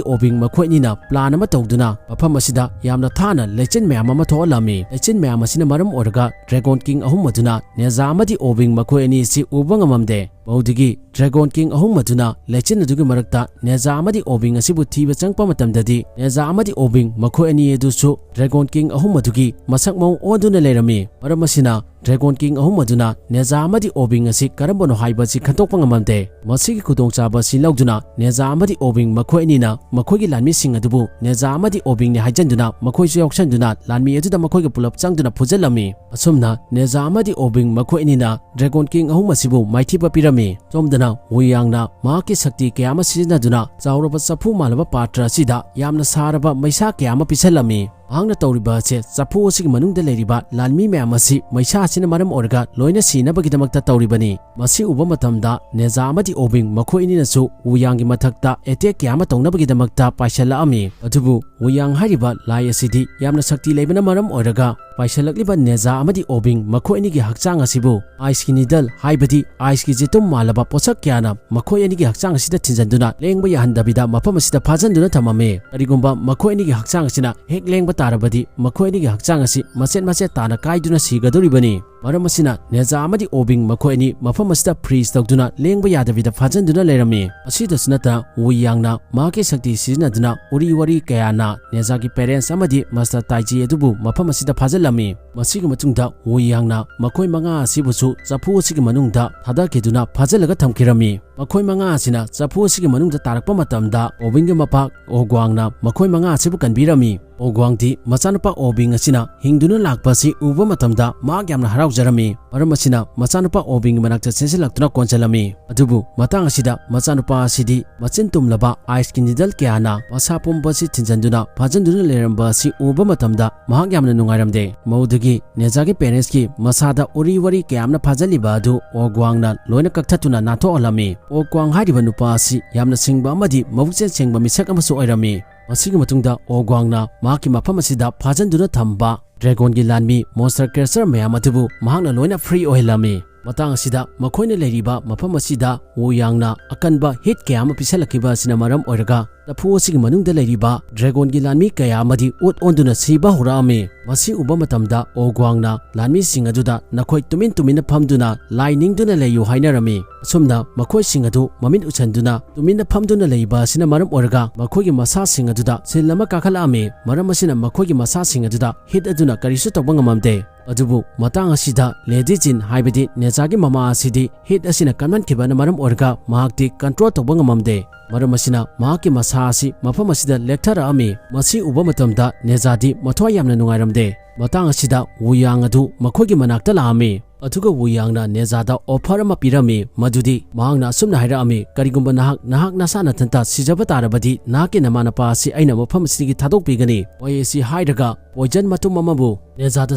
ꯑꯣꯕꯤꯡ ꯃꯈꯣꯏ ꯑꯅꯤꯅ ꯄ꯭ꯂꯥꯟ ꯑꯃ ꯇꯧꯗꯨꯅ ꯃꯐꯝ ꯑꯁꯤꯗ ꯌꯥꯝꯅ ꯊꯥꯅ ꯂꯩꯆꯤꯟ ꯃꯌꯥꯝ ꯑꯃ ꯊꯣꯛꯍꯜꯂꯝꯃꯤ꯫ ꯂꯩꯆꯤꯟ ꯃꯌꯥꯝ ꯑꯁꯤꯅ ꯃꯔꯝ ꯑꯣꯏꯔꯒ ꯗ꯭ꯔꯦꯒꯣꯟ ꯀꯤꯡ ꯑꯍꯨꯝ ꯑꯗꯨꯅ ꯅꯦꯖꯥ ꯑꯃꯗꯤ ꯑꯣꯕꯤꯡ ꯃꯈꯣꯏ ꯑꯅꯤ ꯑꯁꯤ ꯎꯕ ꯉꯝꯃꯝꯗꯦ꯫ ꯃꯧꯗꯒꯤ ꯗ꯭ꯔꯦꯒꯣꯟ ꯀꯤꯡ ꯑꯍꯨꯝ ꯑꯗꯨꯅ ꯂꯩꯆꯤꯟ ꯑꯗꯨꯒꯤ ꯃꯔꯛꯇ ꯅꯦꯖꯥ ꯑꯃꯗꯤ ꯑꯣꯕꯤꯡ ꯑꯁꯤꯕꯨ ꯊꯤꯕ ꯆꯪꯂꯛꯄ ꯃꯇꯝꯗꯗꯤ ꯅꯦꯖꯥ ꯑꯃꯗꯤ ꯑꯣꯕꯤꯡ ꯃꯈꯣꯏ ꯑꯅꯤ ꯑꯗꯨꯁꯨ ꯗ꯭ꯔꯦꯒꯣꯟ ꯀꯤꯡ ꯑꯍꯨꯝ ꯑꯗꯨꯒꯤ ꯃꯁꯛ ꯃꯑꯣꯡ ꯑꯣꯟꯗꯨꯅ ꯂꯩꯔꯝꯃꯤ꯫ ꯃꯔꯝ ꯑꯁꯤꯅ ꯗ꯭ꯔꯦꯒꯣꯟ ꯀꯤꯡ ꯑꯍꯨꯝ ꯑꯗꯨꯅ ꯅꯦꯖꯥ ꯑꯃꯗꯤ ꯑꯣꯕꯤꯡ ꯑꯁꯤ ꯀꯔꯝꯕꯅꯣ ꯍꯥꯏꯕ ꯑꯁꯤ ꯈꯟꯗꯣꯛꯄ ꯉꯝꯂꯝꯗꯦ꯫ ꯃꯁꯤꯒꯤ ꯈꯨꯗꯣꯡꯆꯥꯕ ꯑꯁꯤ ꯂꯧꯗꯨꯅ ꯅꯦꯖꯥ ꯑꯃꯗꯤ ꯑꯣꯕꯤꯡ ꯃꯈꯣꯏ ꯑꯅꯤꯅ ꯃꯈꯣꯏꯒꯤ ꯂꯥꯟꯃꯤꯁꯤꯡ ꯑꯗꯨꯕꯨ ꯅꯦꯖꯥ ꯑꯃꯗꯤ ꯑꯣꯕꯤꯡꯅꯤ ꯍꯥꯏꯖꯟꯗꯨꯅ ꯃꯈꯣꯏꯁꯨ ꯌꯥꯎꯁꯟꯗꯨꯅ ꯂꯥꯟꯃꯤ ꯑꯗꯨꯗ ꯃꯈꯣꯏꯒ ꯄꯨꯂꯞ ꯆꯪꯗꯨꯅ ꯐꯨꯖꯜꯂꯝꯃꯤ꯫ ꯑꯁꯨꯝꯅ ꯅꯦꯖꯥ ꯑꯃꯗꯤ ꯑꯣꯕꯤꯡ ꯃꯈꯣꯏ ꯑꯅꯤꯅ ꯗ꯭ꯔꯦꯒꯣꯟ ꯀꯤꯡ ꯑꯍꯨꯝ ꯑꯁꯤꯕꯨ ꯃꯥꯏꯊꯤꯕ ꯄꯤꯔꯝꯃꯤ꯫ ꯁꯣꯝꯗꯅ ꯋꯨ ꯌꯥꯡꯅ ꯃꯍꯥꯛꯀꯤ ꯁꯛꯇꯤ ꯀꯌꯥ ꯑꯃ ꯁꯤꯖꯤꯟꯅꯗꯨꯅ ꯆꯥꯎꯔꯕ ꯆꯐꯨ ꯃꯥꯜꯂꯕ ꯄꯥꯇ꯭ꯔ ꯑꯁꯤꯗ ꯌꯥꯝꯅ ꯁꯥꯔꯕ ꯃꯩꯁꯥ ꯀꯌꯥ ꯑꯃ ꯄꯤꯁꯜꯂꯝꯃꯤ꯫ ꯃꯍꯥꯛꯅ ꯇꯧꯔꯤꯕ ꯑꯁꯦ ꯆꯐꯨ ꯑꯁꯤꯒꯤ ꯃꯅꯨꯡꯗ ꯂꯩꯔꯤꯕ ꯂꯥꯟꯃꯤ ꯃꯌꯥꯝ ꯑꯁꯤ ꯃꯩꯁꯥ ꯑꯁꯤꯅ ꯃꯔꯝ ꯑꯣꯏꯔꯒ ꯂꯣꯏꯅ ꯁꯤꯅꯕꯒꯤꯗꯃꯛꯇ ꯇꯧꯔꯤꯕꯅꯤ꯫ ꯃꯁꯤ ꯎꯕ ꯃꯇꯝꯗ ꯅꯦꯖꯥ ꯑꯃꯗꯤ ꯑꯣꯕꯤꯡ ꯃꯈꯣꯏ ꯑꯅꯤꯅꯁꯨ ꯋꯨ ꯌꯥꯡꯒꯤ ꯃꯊꯛꯇ ꯑꯦꯇꯦꯛ ꯀꯌꯥ ꯑꯃ ꯇꯧꯅꯕꯒꯤꯗꯃꯛꯇ ꯄꯥꯏꯁꯤꯜꯂꯛꯑꯝꯃꯤ꯫ ꯑꯗꯨꯕꯨ ꯋꯨ ꯌꯥꯡ ꯍꯥꯏꯔꯤꯕ ꯂꯥꯏ ꯑꯁꯤꯗꯤ ꯌꯥꯝꯅ ꯁꯛꯇꯤ ꯂꯩꯕꯅ ꯃꯔꯝ ꯑꯣꯏꯔꯒ ꯄꯥꯏꯁꯤꯜꯂꯛꯂꯤꯕ ꯅꯦꯖꯥ ꯑꯃꯗꯤ ꯑꯣꯕꯤꯡ ꯃꯈꯣꯏ ꯑꯅꯤꯒꯤ ꯍꯛꯆꯥꯡ ꯑꯁꯤꯕꯨ ꯑꯥꯏꯁꯀꯤ ꯅꯤꯗꯜ ꯍꯥꯏꯕꯗꯤ ꯑꯥꯏꯁꯀꯤ ꯖꯦꯇꯨꯝ ꯃꯥꯜꯂꯕ ꯄꯣꯠꯁꯛ ꯀꯌꯥꯅ ꯃꯈꯣꯏ ꯑꯅꯤꯒꯤ ꯍꯛꯆꯥꯡ ꯑꯁꯤꯗ ꯊꯤꯟꯖꯟꯗꯨꯅ ꯂꯦꯡꯕ ꯌꯥꯍꯟꯗꯕꯤꯗ ꯃꯐꯝ ꯑꯁꯤꯗ ꯐꯥꯖꯟꯗꯨꯅ ꯊꯝꯃꯝꯃꯤ꯫ ꯀꯔꯤꯒꯨꯝꯕ ꯃꯈꯣꯏ ꯑꯅꯤꯒꯤ ꯍꯛꯆꯥꯡ ꯑꯁꯤꯅ ꯍꯦꯛ ꯂꯦꯡꯕ ꯇꯥꯔꯕꯗꯤ ꯃꯈꯣꯏ ꯑꯅꯤꯒꯤ ꯍꯛꯆꯥꯡ ꯑꯁꯤ ꯃꯆꯦꯠ ꯃꯆꯦꯠ ꯇꯥꯅ ꯀꯥꯏꯗꯨꯅ ꯁꯤꯒꯗꯧꯔꯤꯕꯅꯤ꯫ ꯃꯔꯝ ꯑꯁꯤꯅ ꯅꯦꯖꯥ ꯑꯃꯗꯤ ꯑꯣꯕꯤꯡ ꯃꯈꯣꯏ ꯑꯅꯤ ꯃꯐꯝ ꯑꯁꯤꯗ ꯐ꯭ꯔꯤꯖ ꯇꯧꯗꯨꯅ ꯂꯦꯡꯕ ꯌꯥꯗꯕꯤꯗ ꯐꯥꯖꯟꯗꯨꯅ ꯂꯩꯔꯝꯃꯤ꯫ ꯑꯁꯤꯗꯁꯨ ꯅꯠꯇꯅ ꯋꯨ ꯌꯥꯡꯅ ꯃꯍꯥꯛꯀꯤ ꯁꯛꯇꯤ ꯁꯤꯖꯤꯟꯅꯗꯨꯅ ꯎꯔꯤ ꯋꯥꯔꯤ ꯀꯌꯥꯅ ꯅꯦꯖꯥꯒꯤ ꯄꯦꯔꯦꯟꯁ ꯑꯃꯗꯤ ꯃꯥꯁꯇꯔ ꯇꯥꯏꯖꯤ ꯑꯗꯨꯕꯨ ꯃꯐꯝ ꯑꯁꯤꯗ ꯐꯥꯖꯤꯜꯂꯝꯃꯤ꯫ ꯃꯁꯤꯒꯤ ꯃꯇꯨꯡꯗ ꯋꯨ ꯌꯥꯡꯅ ꯃꯈꯣꯏ ꯃꯉꯥ ꯑꯁꯤꯕꯨꯁꯨ ꯆꯐꯨ ꯑꯁꯤꯒꯤ ꯃꯅꯨꯡꯗ ꯊꯥꯗꯈꯤꯗꯨꯅ ꯐꯥꯖꯤꯜꯂꯒ ꯊꯝꯈꯤꯔꯝꯃꯤ꯫ ꯃꯈꯣꯏ ꯃꯉꯥ ꯑꯁꯤꯅ ꯆꯐꯨ ꯑꯁꯤꯒꯤ ꯃꯅꯨꯡꯗ ꯇꯥꯔꯛꯄ ꯃꯇꯝꯗ ꯑꯣꯕꯤꯡꯒꯤ ꯃꯄꯥ ꯑꯣꯒ꯭ꯋꯥꯡꯅ ꯃꯈꯣꯏ ꯃꯉꯥ ꯑꯁꯤꯕꯨ ꯀꯟꯕꯤꯔꯝꯃꯤ꯫ ꯑꯣꯒ꯭ꯋꯥꯡꯗꯤ ꯃꯆꯥꯅꯨꯄꯥ ꯑꯣꯕꯤꯡ ꯑꯁꯤꯅ ꯍꯤꯡꯗꯨꯅ ꯂꯥꯛꯄ ꯑꯁꯤ ꯎꯕ ꯃꯇꯝꯗ ꯃꯍꯥꯛ ꯌꯥꯝꯅ ꯍꯔꯥꯎꯖꯔꯝꯃꯤ꯫ ꯃꯔꯝ ꯑꯁꯤꯅ ꯃꯆꯥꯅꯨꯄꯥ ꯑꯣꯕꯤꯡꯒꯤ ꯃꯅꯥꯛꯇ ꯆꯦꯟꯁꯤꯜꯂꯛꯇꯨꯅ ꯀꯣꯟꯁꯤꯜꯂꯝꯃꯤ꯫ ꯑꯗꯨꯕꯨ ꯃꯇꯥꯡ ꯑꯁꯤꯗ ꯃꯆꯥꯅꯨꯄꯥ ꯑꯁꯤꯗꯤ ꯃꯆꯤꯟ ꯇꯨꯝꯂꯕ ꯑꯥꯏꯁꯀꯤ ꯅꯤꯗꯜ ꯀꯌꯥꯅ ꯃꯁꯥ ꯄꯨꯝꯕ ꯑꯁꯤ ꯊꯤꯟꯖꯟꯗꯨꯅ ꯐꯥꯖꯟꯗꯨꯅ ꯂꯩꯔꯝꯕ ꯑꯁꯤ ꯎꯕ ꯃꯇꯝꯗ ꯃꯍꯥꯛ ꯌꯥꯝꯅ ꯅꯨꯡꯉꯥꯏꯔꯝꯗꯦ꯫ ꯃꯧꯗꯨꯒꯤ ꯅꯦꯖꯥꯒꯤ ꯄꯦꯔꯦꯟꯁꯀꯤ ꯃꯁꯥꯗ ꯎꯔꯤ ꯋꯥꯔꯤ ꯀꯌꯥ ꯑꯃꯅ ꯐꯥꯖꯜꯂꯤꯕ ꯑꯗꯨ ꯑꯣꯒ꯭ꯋꯥꯡꯅ ꯂꯣꯏꯅ ꯀꯛꯊꯠꯇꯨꯅ ꯅꯥꯟꯊꯣꯛꯍꯜꯂꯝꯃꯤ꯫ ꯑꯣꯒ꯭ꯋꯥꯡ ꯍꯥꯏꯔꯤꯕ ꯅꯨꯄꯥ ꯑꯁꯤ ꯌꯥꯝꯅ ꯁꯤꯡꯕ ꯑꯃꯗꯤ ꯃꯕꯨꯛꯆꯦꯜ ꯁꯦꯡꯕ ꯃꯤꯁꯛ ꯑꯃꯁꯨ ꯑꯣꯏꯔꯝꯃꯤ꯫ ꯃꯁꯤꯒꯤ ꯃꯇꯨꯡꯗ ꯑꯣꯒ꯭ꯋꯥꯡꯅ ꯃꯍꯥꯛꯀꯤ ꯃꯐꯝ ꯑꯁꯤꯗ ꯐꯥꯖꯟꯗꯨꯅ ꯊꯝꯕ ꯗ꯭ꯔꯦꯒꯣꯟꯒꯤ ꯂꯥꯟꯃꯤ ꯃꯣꯟꯁꯇꯔ ꯀ꯭ꯔꯦꯆꯔ ꯃꯌꯥꯝ ꯑꯗꯨꯕꯨ ꯃꯍꯥꯛꯅ ꯂꯣꯏꯅ ꯐ꯭ꯔꯤ ꯑꯣꯏꯍꯜꯂꯝꯃꯤ꯫ ꯃꯇꯥꯡ ꯑꯁꯤꯗ ꯃꯈꯣꯏꯅ ꯂꯩꯔꯤꯕ ꯃꯐꯝ ꯑꯁꯤꯗ ꯋꯨ ꯌꯥꯡꯅ ꯑꯀꯟꯕ ꯍꯤꯠ ꯀꯌꯥ ꯑꯃ ꯄꯤꯁꯜꯂꯛꯈꯤꯕ ꯑꯁꯤꯅ ꯃꯔꯝ ꯑꯣꯏꯔꯒ ꯆꯐꯨ ꯑꯁꯤꯒꯤ ꯃꯅꯨꯡꯗ ꯂꯩꯔꯤꯕ ꯗ꯭ꯔꯦꯒꯣꯟꯒꯤ ꯂꯥꯟꯃꯤ ꯀꯌꯥ ꯑꯃꯗꯤ ꯑꯣꯠ ꯑꯣꯟꯗꯨꯅ ꯁꯤꯕ ꯍꯧꯔꯛꯑꯝꯃꯤ꯫ ꯃꯁꯤ ꯎꯕ ꯃꯇꯝꯗ ꯑꯣꯒ꯭ꯋꯥꯡꯅ ꯂꯥꯟꯃꯤꯁꯤꯡ ꯑꯗꯨꯗ ꯅꯈꯣꯏ ꯇꯨꯃꯤꯟ ꯇꯨꯃꯤꯟꯅ ꯐꯝꯗꯨꯅ ꯂꯥꯏ ꯅꯤꯡꯗꯨꯅ ꯂꯩꯌꯨ ꯍꯥꯏꯅꯔꯝꯃꯤ꯫ ꯑꯁꯨꯝꯅ ꯃꯈꯣꯏꯁꯤꯡ ꯑꯗꯨ ꯃꯃꯤꯠ ꯎꯏꯁꯟꯗꯨꯅ ꯇꯨꯃꯤꯟꯅ ꯐꯝꯗꯨꯅ ꯂꯩꯕ ꯑꯁꯤꯅ ꯃꯔꯝ ꯑꯣꯏꯔꯒ ꯃꯈꯣꯏꯒꯤ ꯃꯁꯥꯁꯤꯡ ꯑꯗꯨꯗ ꯁꯤꯜ ꯑꯃ ꯀꯥꯈꯠꯂꯛꯑꯝꯃꯤ꯫ ꯃꯔꯝ ꯑꯁꯤꯅ ꯃꯈꯣꯏꯒꯤ ꯃꯁꯥꯁꯤꯡ ꯑꯗꯨꯗ ꯍꯤꯠ ꯑꯗꯨꯅ ꯀꯔꯤꯁꯨ ꯇꯧꯕ ꯉꯝꯃꯝꯗꯦ꯫ ꯑꯗꯨꯕꯨ ꯃꯇꯥꯡ ꯑꯁꯤꯗ ꯂꯦꯗꯤ ꯖꯤꯟ ꯍꯥꯏꯕꯗꯤ ꯅꯦꯖꯥꯒꯤ ꯃꯃꯥ ꯑꯁꯤꯗꯤ ꯍꯤꯠ ꯑꯁꯤꯅ ꯀꯟꯃꯟꯈꯤꯕꯅ ꯃꯔꯝ ꯑꯣꯏꯔꯒ ꯃꯍꯥꯛꯇꯤ ꯀꯟꯇ꯭ꯔꯣꯜ ꯇꯧꯕ ꯉꯝꯃꯝꯗꯦ꯫ ꯃꯔꯝ ꯑꯁꯤꯅ ꯃꯍꯥꯛꯀꯤ ꯃꯁꯥ ꯑꯁꯤ ꯃꯐꯝ ꯑꯁꯤꯗ ꯂꯦꯛꯊꯔꯛꯑꯝꯃꯤ꯫ ꯃꯁꯤ ꯎꯕ ꯃꯇꯝꯗ ꯅꯦꯖꯥꯗꯤ ꯃꯊ꯭ꯋꯥꯏ ꯌꯥꯝꯅ ꯅꯨꯡꯉꯥꯏꯔꯝꯗꯦ꯫ ꯃꯇꯥꯡ ꯑꯁꯤꯗ ꯋꯨ ꯌꯥꯡ ꯑꯗꯨ ꯃꯈꯣꯏꯒꯤ ꯃꯅꯥꯛꯇ ꯂꯥꯛꯑꯝꯃꯤ꯫ ꯑꯗꯨꯒ ꯋꯨ ꯌꯥꯡꯅ ꯅꯦꯖꯥꯗ offer ꯑꯃ ꯄꯤꯔꯝꯃꯤ, ꯃꯗꯨꯗꯤ ꯃꯍꯥꯛꯅ ꯑꯁꯨꯝꯅ ꯍꯥꯏꯔꯛꯑꯝꯃꯤ, "ꯀꯔꯤꯒꯨꯝꯕ ꯅꯍꯥꯛ, ꯅꯍꯥꯛ ꯅꯁꯥ ꯅꯊꯟꯇ ꯁꯤꯖꯕ ꯇꯥꯔꯕꯗꯤ, ꯅꯍꯥꯛꯀꯤ ꯅꯃꯥꯅꯄꯥ ꯑꯁꯤ ꯑꯩꯅ ꯃꯐꯝ ꯑꯁꯤꯗꯒꯤ ꯊꯥꯗꯣꯛꯄꯤꯒꯅꯤ"꯫ ꯋꯥꯍꯩ ꯑꯁꯤ ꯍꯥꯏꯔꯒ poison ꯃꯇꯨꯝ ꯑꯃꯕꯨ ꯅꯦꯖꯥꯗ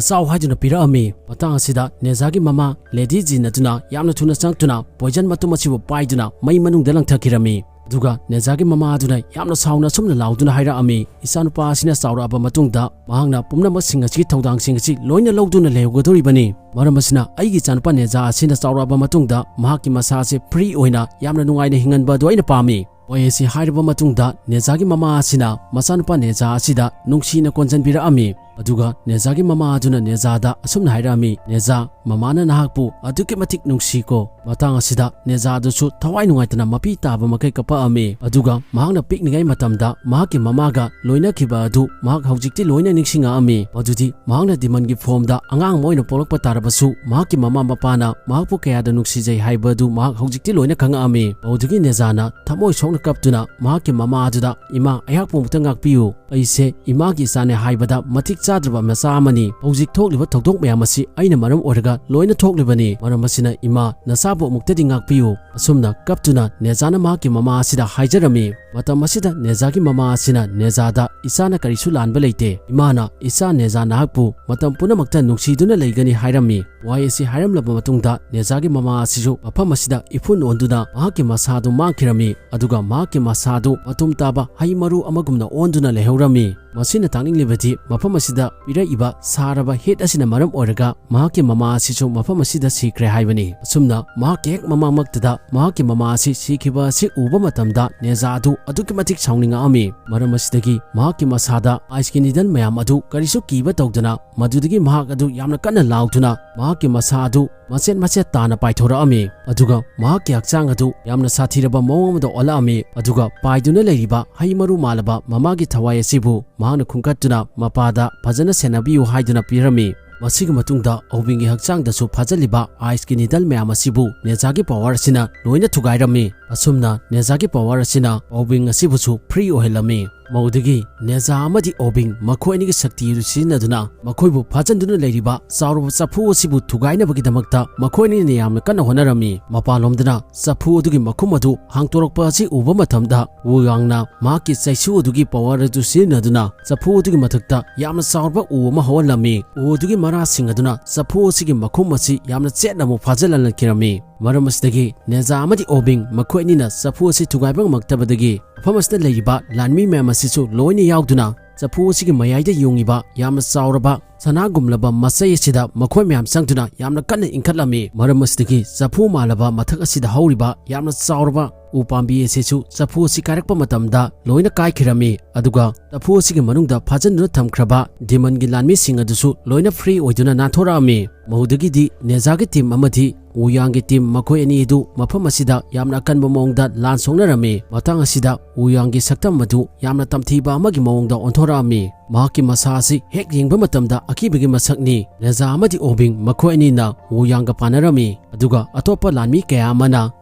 ꯆꯥꯎ ꯍꯥꯏꯗꯨꯅ ꯄꯤꯔꯛꯑꯝꯃꯤ꯫ ꯃꯇꯥꯡ ꯑꯁꯤꯗ ꯅꯦꯖꯥꯒꯤ ꯃꯃꯥ ꯂꯦꯗꯤ ꯖꯤꯟ ꯑꯗꯨꯅ ꯌꯥꯝꯅ ꯊꯨꯅ ꯆꯪꯂꯛꯇꯨꯅ poison ꯃꯇꯨꯝ ꯑꯁꯤꯕꯨ ꯄꯥꯏꯗꯨꯅ ꯃꯩ ꯃꯅꯨꯡꯗ ꯂꯪꯊꯈꯤꯔꯝꯃꯤ꯫ ꯑꯗꯨꯒ ꯅꯦꯖꯥꯒꯤ ꯃꯃꯥ ꯑꯗꯨꯅ ꯌꯥꯝꯅ ꯁꯥꯎꯅ ꯑꯁꯨꯝꯅ ꯂꯥꯎꯗꯨꯅ ꯍꯥꯏꯔꯛꯑꯝꯃꯤ, "ꯏꯆꯥꯅꯨꯄꯥ ꯑꯁꯤꯅ ꯆꯥꯎꯔꯛꯑꯕ ꯃꯇꯨꯡꯗ ꯃꯍꯥꯛꯅ ꯄꯨꯝꯅꯃꯛꯁꯤꯡ ꯑꯁꯤꯒꯤ ꯊꯧꯗꯥꯡꯁꯤꯡ ꯑꯁꯤ ꯂꯣꯏꯅ ꯂꯧꯗꯨꯅ ꯂꯩꯍꯧꯒꯗꯧꯔꯤꯕꯅꯤ꯫ ꯃꯔꯝ ꯑꯁꯤꯅ ꯑꯩꯒꯤ ꯏꯆꯥꯅꯨꯄꯥ ꯅꯦꯖꯥ ꯑꯁꯤꯅ ꯆꯥꯎꯔꯛꯑꯕ ꯃꯇꯨꯡꯗ ꯃꯍꯥꯛꯀꯤ ꯃꯁꯥ ꯑꯁꯤ free ꯑꯣꯏꯅ ꯌꯥꯝꯅ ꯅꯨꯡꯉꯥꯏꯅ ꯍꯤꯡꯍꯟꯕ ꯑꯗꯨ ꯑꯩꯅ ꯄꯥꯝꯃꯤ"꯫ ꯋꯥꯍꯩ ꯑꯁꯤ ꯍꯥꯏꯔꯕ ꯃꯇꯨꯡꯗ ꯅꯦꯖꯥꯒꯤ ꯃꯃꯥ ꯑꯁꯤꯅ ꯃꯆꯥꯅꯨꯄꯥ ꯅꯦꯖꯥ ꯑꯁꯤꯗ ꯅꯨꯡꯁꯤꯅ ꯀꯣꯟꯁꯤꯟꯕꯤꯔꯛꯑꯝꯃꯤ꯫ ꯑꯗꯨꯒ ꯅꯦꯖꯥꯒꯤ ꯃꯃꯥ ꯑꯗꯨꯅ ꯅꯦꯖꯥꯗ ꯑꯁꯨꯝꯅ ꯍꯥꯏꯔꯛꯑꯝꯃꯤ, "ꯅꯦꯖꯥ, ꯃꯃꯥꯅ ꯅꯍꯥꯛꯄꯨ ꯑꯗꯨꯛꯀꯤ ꯃꯇꯤꯛ ꯅꯨꯡꯁꯤꯀꯣ"꯫ ꯃꯇꯥꯡ ꯑꯁꯤꯗ ꯅꯦꯖꯥ ꯑꯗꯨꯁꯨ ꯊꯋꯥꯏ ꯅꯨꯡꯉꯥꯏꯇꯅ ꯃꯄꯤ ꯇꯥꯕ ꯃꯈꯩ ꯀꯞꯄꯛꯑꯝꯃꯤ꯫ ꯑꯗꯨꯒ ꯃꯍꯥꯛꯅ ꯄꯤꯛꯂꯤꯉꯩ ꯃꯇꯝꯗ ꯃꯍꯥꯛꯀꯤ ꯃꯃꯥꯒ ꯂꯣꯏꯅꯈꯤꯕ ꯑꯗꯨ ꯃꯍꯥꯛ ꯍꯧꯖꯤꯛꯇꯤ ꯂꯣꯏꯅ ꯅꯤꯡꯁꯤꯡꯉꯛꯑꯝꯃꯤ꯫ ꯃꯗꯨꯗꯤ ꯃꯍꯥꯛꯅ demon ꯒꯤ form ꯗ ꯑꯉꯥꯡ ꯑꯃ ꯑꯣꯏꯅ ꯄꯣꯛꯂꯛꯄ ꯇꯥꯔꯕꯁꯨ, ꯃꯍꯥꯛꯀꯤ ꯃꯃꯥ ꯃꯄꯥꯅ ꯃꯍꯥꯛꯄꯨ ꯀꯌꯥꯗ ꯅꯨꯡꯁꯤꯖꯩ ꯍꯥꯏꯕ ꯑꯗꯨ ꯃꯍꯥꯛ ꯍꯧꯖꯤꯛꯇꯤ ꯂꯣꯏꯅ ꯈꯪꯉꯛꯑꯝꯃꯤ꯫ ꯃꯗꯨꯗꯒꯤ ꯅꯦꯖꯥꯅ ꯊꯃꯣꯏ ꯁꯣꯛꯅ ꯀꯞꯇꯨꯅ ꯃꯍꯥꯛꯀꯤ ꯃꯃꯥ ꯑꯗꯨꯗ, "ꯏꯃꯥ, ꯑꯩꯍꯥꯛꯄꯨ ꯑꯃꯨꯛꯇ ꯉꯥꯛꯄꯤꯌꯨ꯫ ꯑꯩꯁꯦ ꯏꯃꯥꯒꯤ ꯏꯆꯥꯅꯦ ꯍꯥꯏꯕꯗ ꯃꯇꯤꯛ ꯆꯥꯗ꯭ꯔꯕ ꯃꯆꯥ ꯑꯃꯅꯤ꯫ ꯍꯧꯖꯤꯛ ꯊꯣꯛꯂꯤꯕ ꯊꯧꯗꯣꯛ ꯃꯌꯥꯝ ꯑꯁꯤ ꯑꯩꯅ ꯃꯔꯝ ꯑꯣꯏꯔꯒ ꯂꯣꯏꯅ ꯊꯣꯛꯂꯤꯕꯅꯤ꯫ ꯃꯔꯝ ꯑꯁꯤꯅ ꯏꯃꯥ, ꯅꯆꯥꯕꯨ ꯑꯃꯨꯛꯇꯗꯤ ꯉꯥꯛꯄꯤꯌꯨ"꯫ ꯑꯁꯨꯝꯅ ꯀꯞꯇꯨꯅ ꯅꯦꯖꯥꯅ ꯃꯍꯥꯛꯀꯤ ꯃꯃꯥ ꯑꯁꯤꯗ ꯍꯥꯏꯖꯔꯝꯃꯤ꯫ ꯃꯇꯝ ꯑꯁꯤꯗ ꯅꯦꯖꯥꯒꯤ ꯃꯃꯥ ꯑꯁꯤꯅ ꯅꯦꯖꯥꯗ, "ꯏꯆꯥꯅ ꯀꯔꯤꯁꯨ ꯂꯥꯟꯕ ꯂꯩꯇꯦ꯫ ꯏꯃꯥꯅ ꯏꯆꯥ ꯅꯦꯖꯥ ꯅꯍꯥꯛꯄꯨ ꯃꯇꯝ ꯄꯨꯝꯅꯃꯛꯇ ꯅꯨꯡꯁꯤꯗꯨꯅ ꯂꯩꯒꯅꯤ" ꯍꯥꯏꯔꯝꯃꯤ꯫ ꯋꯥꯍꯩ ꯑꯁꯤ ꯍꯥꯏꯔꯝꯂꯕ ꯃꯇꯨꯡꯗ ꯅꯦꯖꯥꯒꯤ ꯃꯃꯥ ꯑꯁꯤꯁꯨ ꯃꯐꯝ ꯑꯁꯤꯗ ꯏꯐꯨꯟ ꯑꯣꯟꯗꯨꯅ ꯃꯍꯥꯛꯀꯤ ꯃꯁꯥꯗꯨ ꯃꯥꯡꯈꯤꯔꯝꯃꯤ꯫ ꯑꯗꯨꯒ ꯃꯍꯥꯛꯀꯤ ꯃꯁꯥꯗꯨ ꯃꯇꯨꯝ ꯇꯥꯕ ꯍꯩ ꯃꯔꯨ ꯑꯃꯒꯨꯝꯅ ꯑꯣꯟꯗꯨꯅ ꯂꯩꯍꯧꯔꯝꯃꯤ꯫ ꯃꯁꯤꯅ ꯇꯥꯛꯅꯤꯡꯂꯤꯕꯗꯤ ꯃꯐꯝ ꯑꯁꯤꯗ ꯄꯤꯔꯛꯏꯕ ꯁꯥꯔꯕ heat ꯑꯁꯤꯅ ꯃꯔꯝ ꯑꯣꯏꯔꯒ ꯃꯍꯥꯛꯀꯤ ꯃꯃꯥ ꯑꯁꯤꯁꯨ ꯃꯐꯝ ꯑꯁꯤꯗ ꯁꯤꯈ꯭ꯔꯦ ꯍꯥꯏꯕꯅꯤ꯫ ꯑꯁꯨꯝꯅ ꯃꯍꯥꯛꯀꯤ ꯍꯦꯛ ꯃꯃꯥꯡꯃꯛꯇꯗ ꯃꯍꯥꯛꯀꯤ ꯃꯃꯥ ꯑꯁꯤ ꯁꯤꯈꯤꯕ ꯑꯁꯤ ꯎꯕ ꯃꯇꯝꯗ ꯅꯦꯖꯥ ꯑꯗꯨ ꯑꯗꯨꯛꯀꯤ ꯃꯇꯤꯛ ꯁꯥꯎꯅꯤꯡꯉꯛꯑꯝꯃꯤ꯫ ꯃꯔꯝ ꯑꯁꯤꯗꯒꯤ ꯃꯍꯥꯛꯀꯤ ꯃꯁꯥꯗ ice ꯀꯤ needle ꯃꯌꯥꯝ ꯑꯗꯨ ꯀꯔꯤꯁꯨ ꯀꯤꯕ ꯇꯧꯗꯅ ꯃꯗꯨꯗꯒꯤ ꯃꯍꯥꯛ ꯑꯗꯨ ꯌꯥꯝꯅ ꯀꯟꯅ ꯂꯥꯎꯗꯨꯅ ꯃꯍꯥꯛꯀꯤ ꯃꯁꯥ ꯑꯗꯨ ꯃꯆꯦꯠ ꯃꯆꯦꯠ ꯇꯥꯅ ꯄꯥꯏꯊꯣꯔꯛꯑꯝꯃꯤ꯫ ꯑꯗꯨꯒ ꯃꯍꯥꯛꯀꯤ ꯍꯛꯆꯥꯡ ꯑꯗꯨ ꯌꯥꯝꯅ ꯁꯥꯊꯤꯔꯕ ꯃꯑꯣꯡ ꯑꯃꯗ ꯑꯣꯜꯂꯛꯑꯝꯃꯤ꯫ ꯑꯗꯨꯒ ꯄꯥꯏꯗꯨꯅ ꯂꯩꯔꯤꯕ ꯍꯩ ꯃꯔꯨ ꯃꯥꯜꯂꯕ ꯃꯃꯥꯒꯤ ꯊꯋꯥꯏ ꯑꯁꯤꯕꯨ ꯃꯍꯥꯛꯅ ꯈꯨꯟꯒꯠꯇꯨꯅ ꯃꯄꯥꯗ ꯐꯖꯅ ꯁꯦꯟꯅꯕꯤꯌꯨ ꯍꯥꯏꯗꯨꯅ ꯄꯤꯔꯝꯃꯤ꯫ ꯃꯁꯤꯒꯤ ꯃꯇꯨꯡꯗ ꯑꯧꯕꯤꯡꯒꯤ ꯍꯛꯆꯥꯡꯗꯁꯨ ꯐꯥꯖꯤꯜꯂꯤꯕ ice ꯀꯤ needle ꯃꯌꯥꯝ ꯑꯁꯤꯕꯨ ꯅꯦꯖꯥꯒꯤ power ꯑꯁꯤꯅ ꯂꯣꯏꯅ ꯊꯨꯒꯥꯏꯔꯝꯃꯤ꯫ ꯑꯁꯨꯝꯅ ꯅꯦꯖꯥꯒꯤ power ꯑꯁꯤꯅ ꯑꯣꯕꯤꯡ ꯑꯁꯤꯕꯨꯁꯨ free ꯑꯣꯏꯍꯜꯂꯝꯃꯤ꯫ ꯃꯧꯗꯒꯤ ꯅꯦꯖꯥ ꯑꯃꯗꯤ ꯑꯣꯕꯤꯡ ꯃꯈꯣꯏ ꯑꯅꯤꯒꯤ ꯁꯛꯇꯤ ꯑꯗꯨ ꯁꯤꯖꯤꯟꯅꯗꯨꯅ ꯃꯈꯣꯏꯕꯨ ꯐꯥꯖꯤꯟꯗꯨꯅ ꯂꯩꯔꯤꯕ ꯆꯥꯎꯔꯕ ꯆꯐꯨ ꯑꯁꯤꯕꯨ ꯊꯨꯒꯥꯏꯅꯕꯒꯤꯗꯃꯛꯇ ꯃꯈꯣꯏ ꯑꯅꯤꯅ ꯌꯥꯝꯅ ꯀꯟꯅ ꯍꯣꯠꯅꯔꯝꯃꯤ꯫ ꯃꯄꯥꯟꯂꯣꯝꯗꯅ ꯆꯐꯨ ꯑꯗꯨꯒꯤ ꯃꯈꯨꯝ ꯑꯗꯨ ꯍꯥꯡꯇꯣꯔꯛꯄ ꯑꯁꯤ ꯎꯕ ꯃꯇꯝꯗ ꯋꯨ ꯌꯥꯡꯅ ꯃꯍꯥꯛꯀꯤ ꯆꯩꯁꯨ ꯑꯗꯨꯒꯤ power ꯑꯗꯨ ꯁꯤꯖꯤꯟꯅꯗꯨꯅ ꯆꯐꯨ ꯑꯗꯨꯒꯤ ꯃꯊꯛꯇ ꯌꯥꯝꯅ ꯆꯥꯎꯔꯕ ꯎ ꯑꯃ ꯍꯧꯍꯜꯂꯝꯃꯤ꯫ ꯎ ꯑꯗꯨꯒꯤ ꯃꯔꯥꯁꯤꯡ ꯑꯗꯨꯅ ꯆꯐꯨ ꯑꯁꯤꯒꯤ ꯃꯈꯨꯝ ꯑꯁꯤ ꯌꯥꯝꯅ ꯆꯦꯠꯅ ꯑꯃꯨꯛ ꯐꯥꯖꯤꯜꯍꯜꯂꯛꯈꯤꯔꯝꯃꯤ꯫ ꯃꯔꯝ ꯑꯁꯤꯗꯒꯤ ꯅꯦꯖꯥ ꯑꯃꯗꯤ ꯑꯣꯕꯤꯡ ꯃꯈꯣꯏ ꯑꯅꯤꯅ ꯆꯐꯨ ꯑꯁꯤ ꯊꯨꯒꯥꯏꯕ ꯉꯝꯃꯛꯇꯕꯗꯒꯤ ꯃꯐꯝ ꯑꯁꯤꯗ ꯂꯩꯔꯤꯕ ꯂꯥꯟꯃꯤ ꯃꯌꯥꯝ ꯑꯁꯤꯁꯨ ꯂꯣꯏꯅ ꯌꯥꯎꯗꯨꯅ ꯆꯐꯨ ꯑꯁꯤꯒꯤ ꯃꯌꯥꯏꯗ ꯌꯨꯡꯉꯤꯕ ꯌꯥꯝꯅ ꯆꯥꯎꯔꯕ ꯁꯅꯥꯒꯨꯝꯂꯕ ꯃꯆꯩ ꯑꯁꯤꯗ ꯃꯈꯣꯏ ꯃꯌꯥꯝ ꯆꯪꯗꯨꯅ ꯌꯥꯝꯅ ꯀꯟꯅ ꯏꯟꯈꯠꯂꯝꯃꯤ꯫ ꯃꯔꯝ ꯑꯁꯤꯗꯒꯤ ꯆꯐꯨ ꯃꯥꯜꯂꯕ ꯃꯊꯛ ꯑꯁꯤꯗ ꯍꯧꯔꯤꯕ ꯌꯥꯝꯅ ꯆꯥꯎꯔꯕ ꯎ ꯄꯥꯝꯕꯤ ꯑꯁꯤꯁꯨ ꯆꯐꯨ ꯑꯁꯤ ꯀꯥꯏꯔꯛꯄ ꯃꯇꯝꯗ ꯂꯣꯏꯅ ꯀꯥꯏꯈꯤꯔꯝꯃꯤ꯫ ꯑꯗꯨꯒ ꯆꯐꯨ ꯑꯁꯤꯒꯤ ꯃꯅꯨꯡꯗ ꯐꯥꯖꯤꯟꯗꯨꯅ ꯊꯝꯈ꯭ꯔꯕ ꯗꯤꯃꯟꯒꯤ ꯂꯥꯟꯃꯤꯁꯤꯡ ꯑꯗꯨꯁꯨ ꯂꯣꯏꯅ free ꯑꯣꯏꯗꯨꯅ ꯅꯥꯟꯊꯣꯔꯛꯑꯝꯃꯤ꯫ ꯃꯧꯗꯒꯤꯗꯤ ꯅꯦꯖꯥꯒꯤ team ꯑꯃꯗꯤ ꯋꯨ ꯌꯥꯡꯒꯤ team ꯃꯈꯣꯏ ꯑꯅꯤ ꯑꯗꯨ ꯃꯐꯝ ꯑꯁꯤꯗ ꯌꯥꯝꯅ ꯑꯀꯟꯕ ꯃꯑꯣꯡꯗ ꯂꯥꯟ ꯁꯣꯛꯅꯔꯝꯃꯤ꯫ ꯃꯇꯥꯡ ꯑꯁꯤꯗ ꯋꯨ ꯌꯥꯡꯒꯤ ꯁꯛꯇꯝ ꯑꯗꯨ ꯌꯥꯝꯅ ꯇꯝꯊꯤꯕ ꯑꯃꯒꯤ ꯃꯑꯣꯡꯗ ꯑꯣꯟꯊꯣꯔꯛꯑꯝꯃꯤ꯫ ꯃꯍꯥꯛꯀꯤ ꯃꯁꯥ ꯑꯁꯤ ꯍꯦꯛ ꯌꯦꯡꯕ ꯃꯇꯝꯗ ꯑꯀꯤꯕꯒꯤ ꯃꯁꯛꯅꯤ꯫ ꯅꯦꯖꯥ ꯑꯃꯗꯤ ꯑꯣꯕꯤꯡ ꯃꯈꯣꯏ ꯑꯅꯤꯅ ꯋꯨ ꯌꯥꯡꯒ ꯄꯥꯟꯅꯔꯝꯃꯤ꯫ ꯑꯗꯨꯒ ꯑꯇꯣꯞꯄ ꯂꯥꯟꯃꯤ ꯀꯌꯥ ꯑꯃꯅ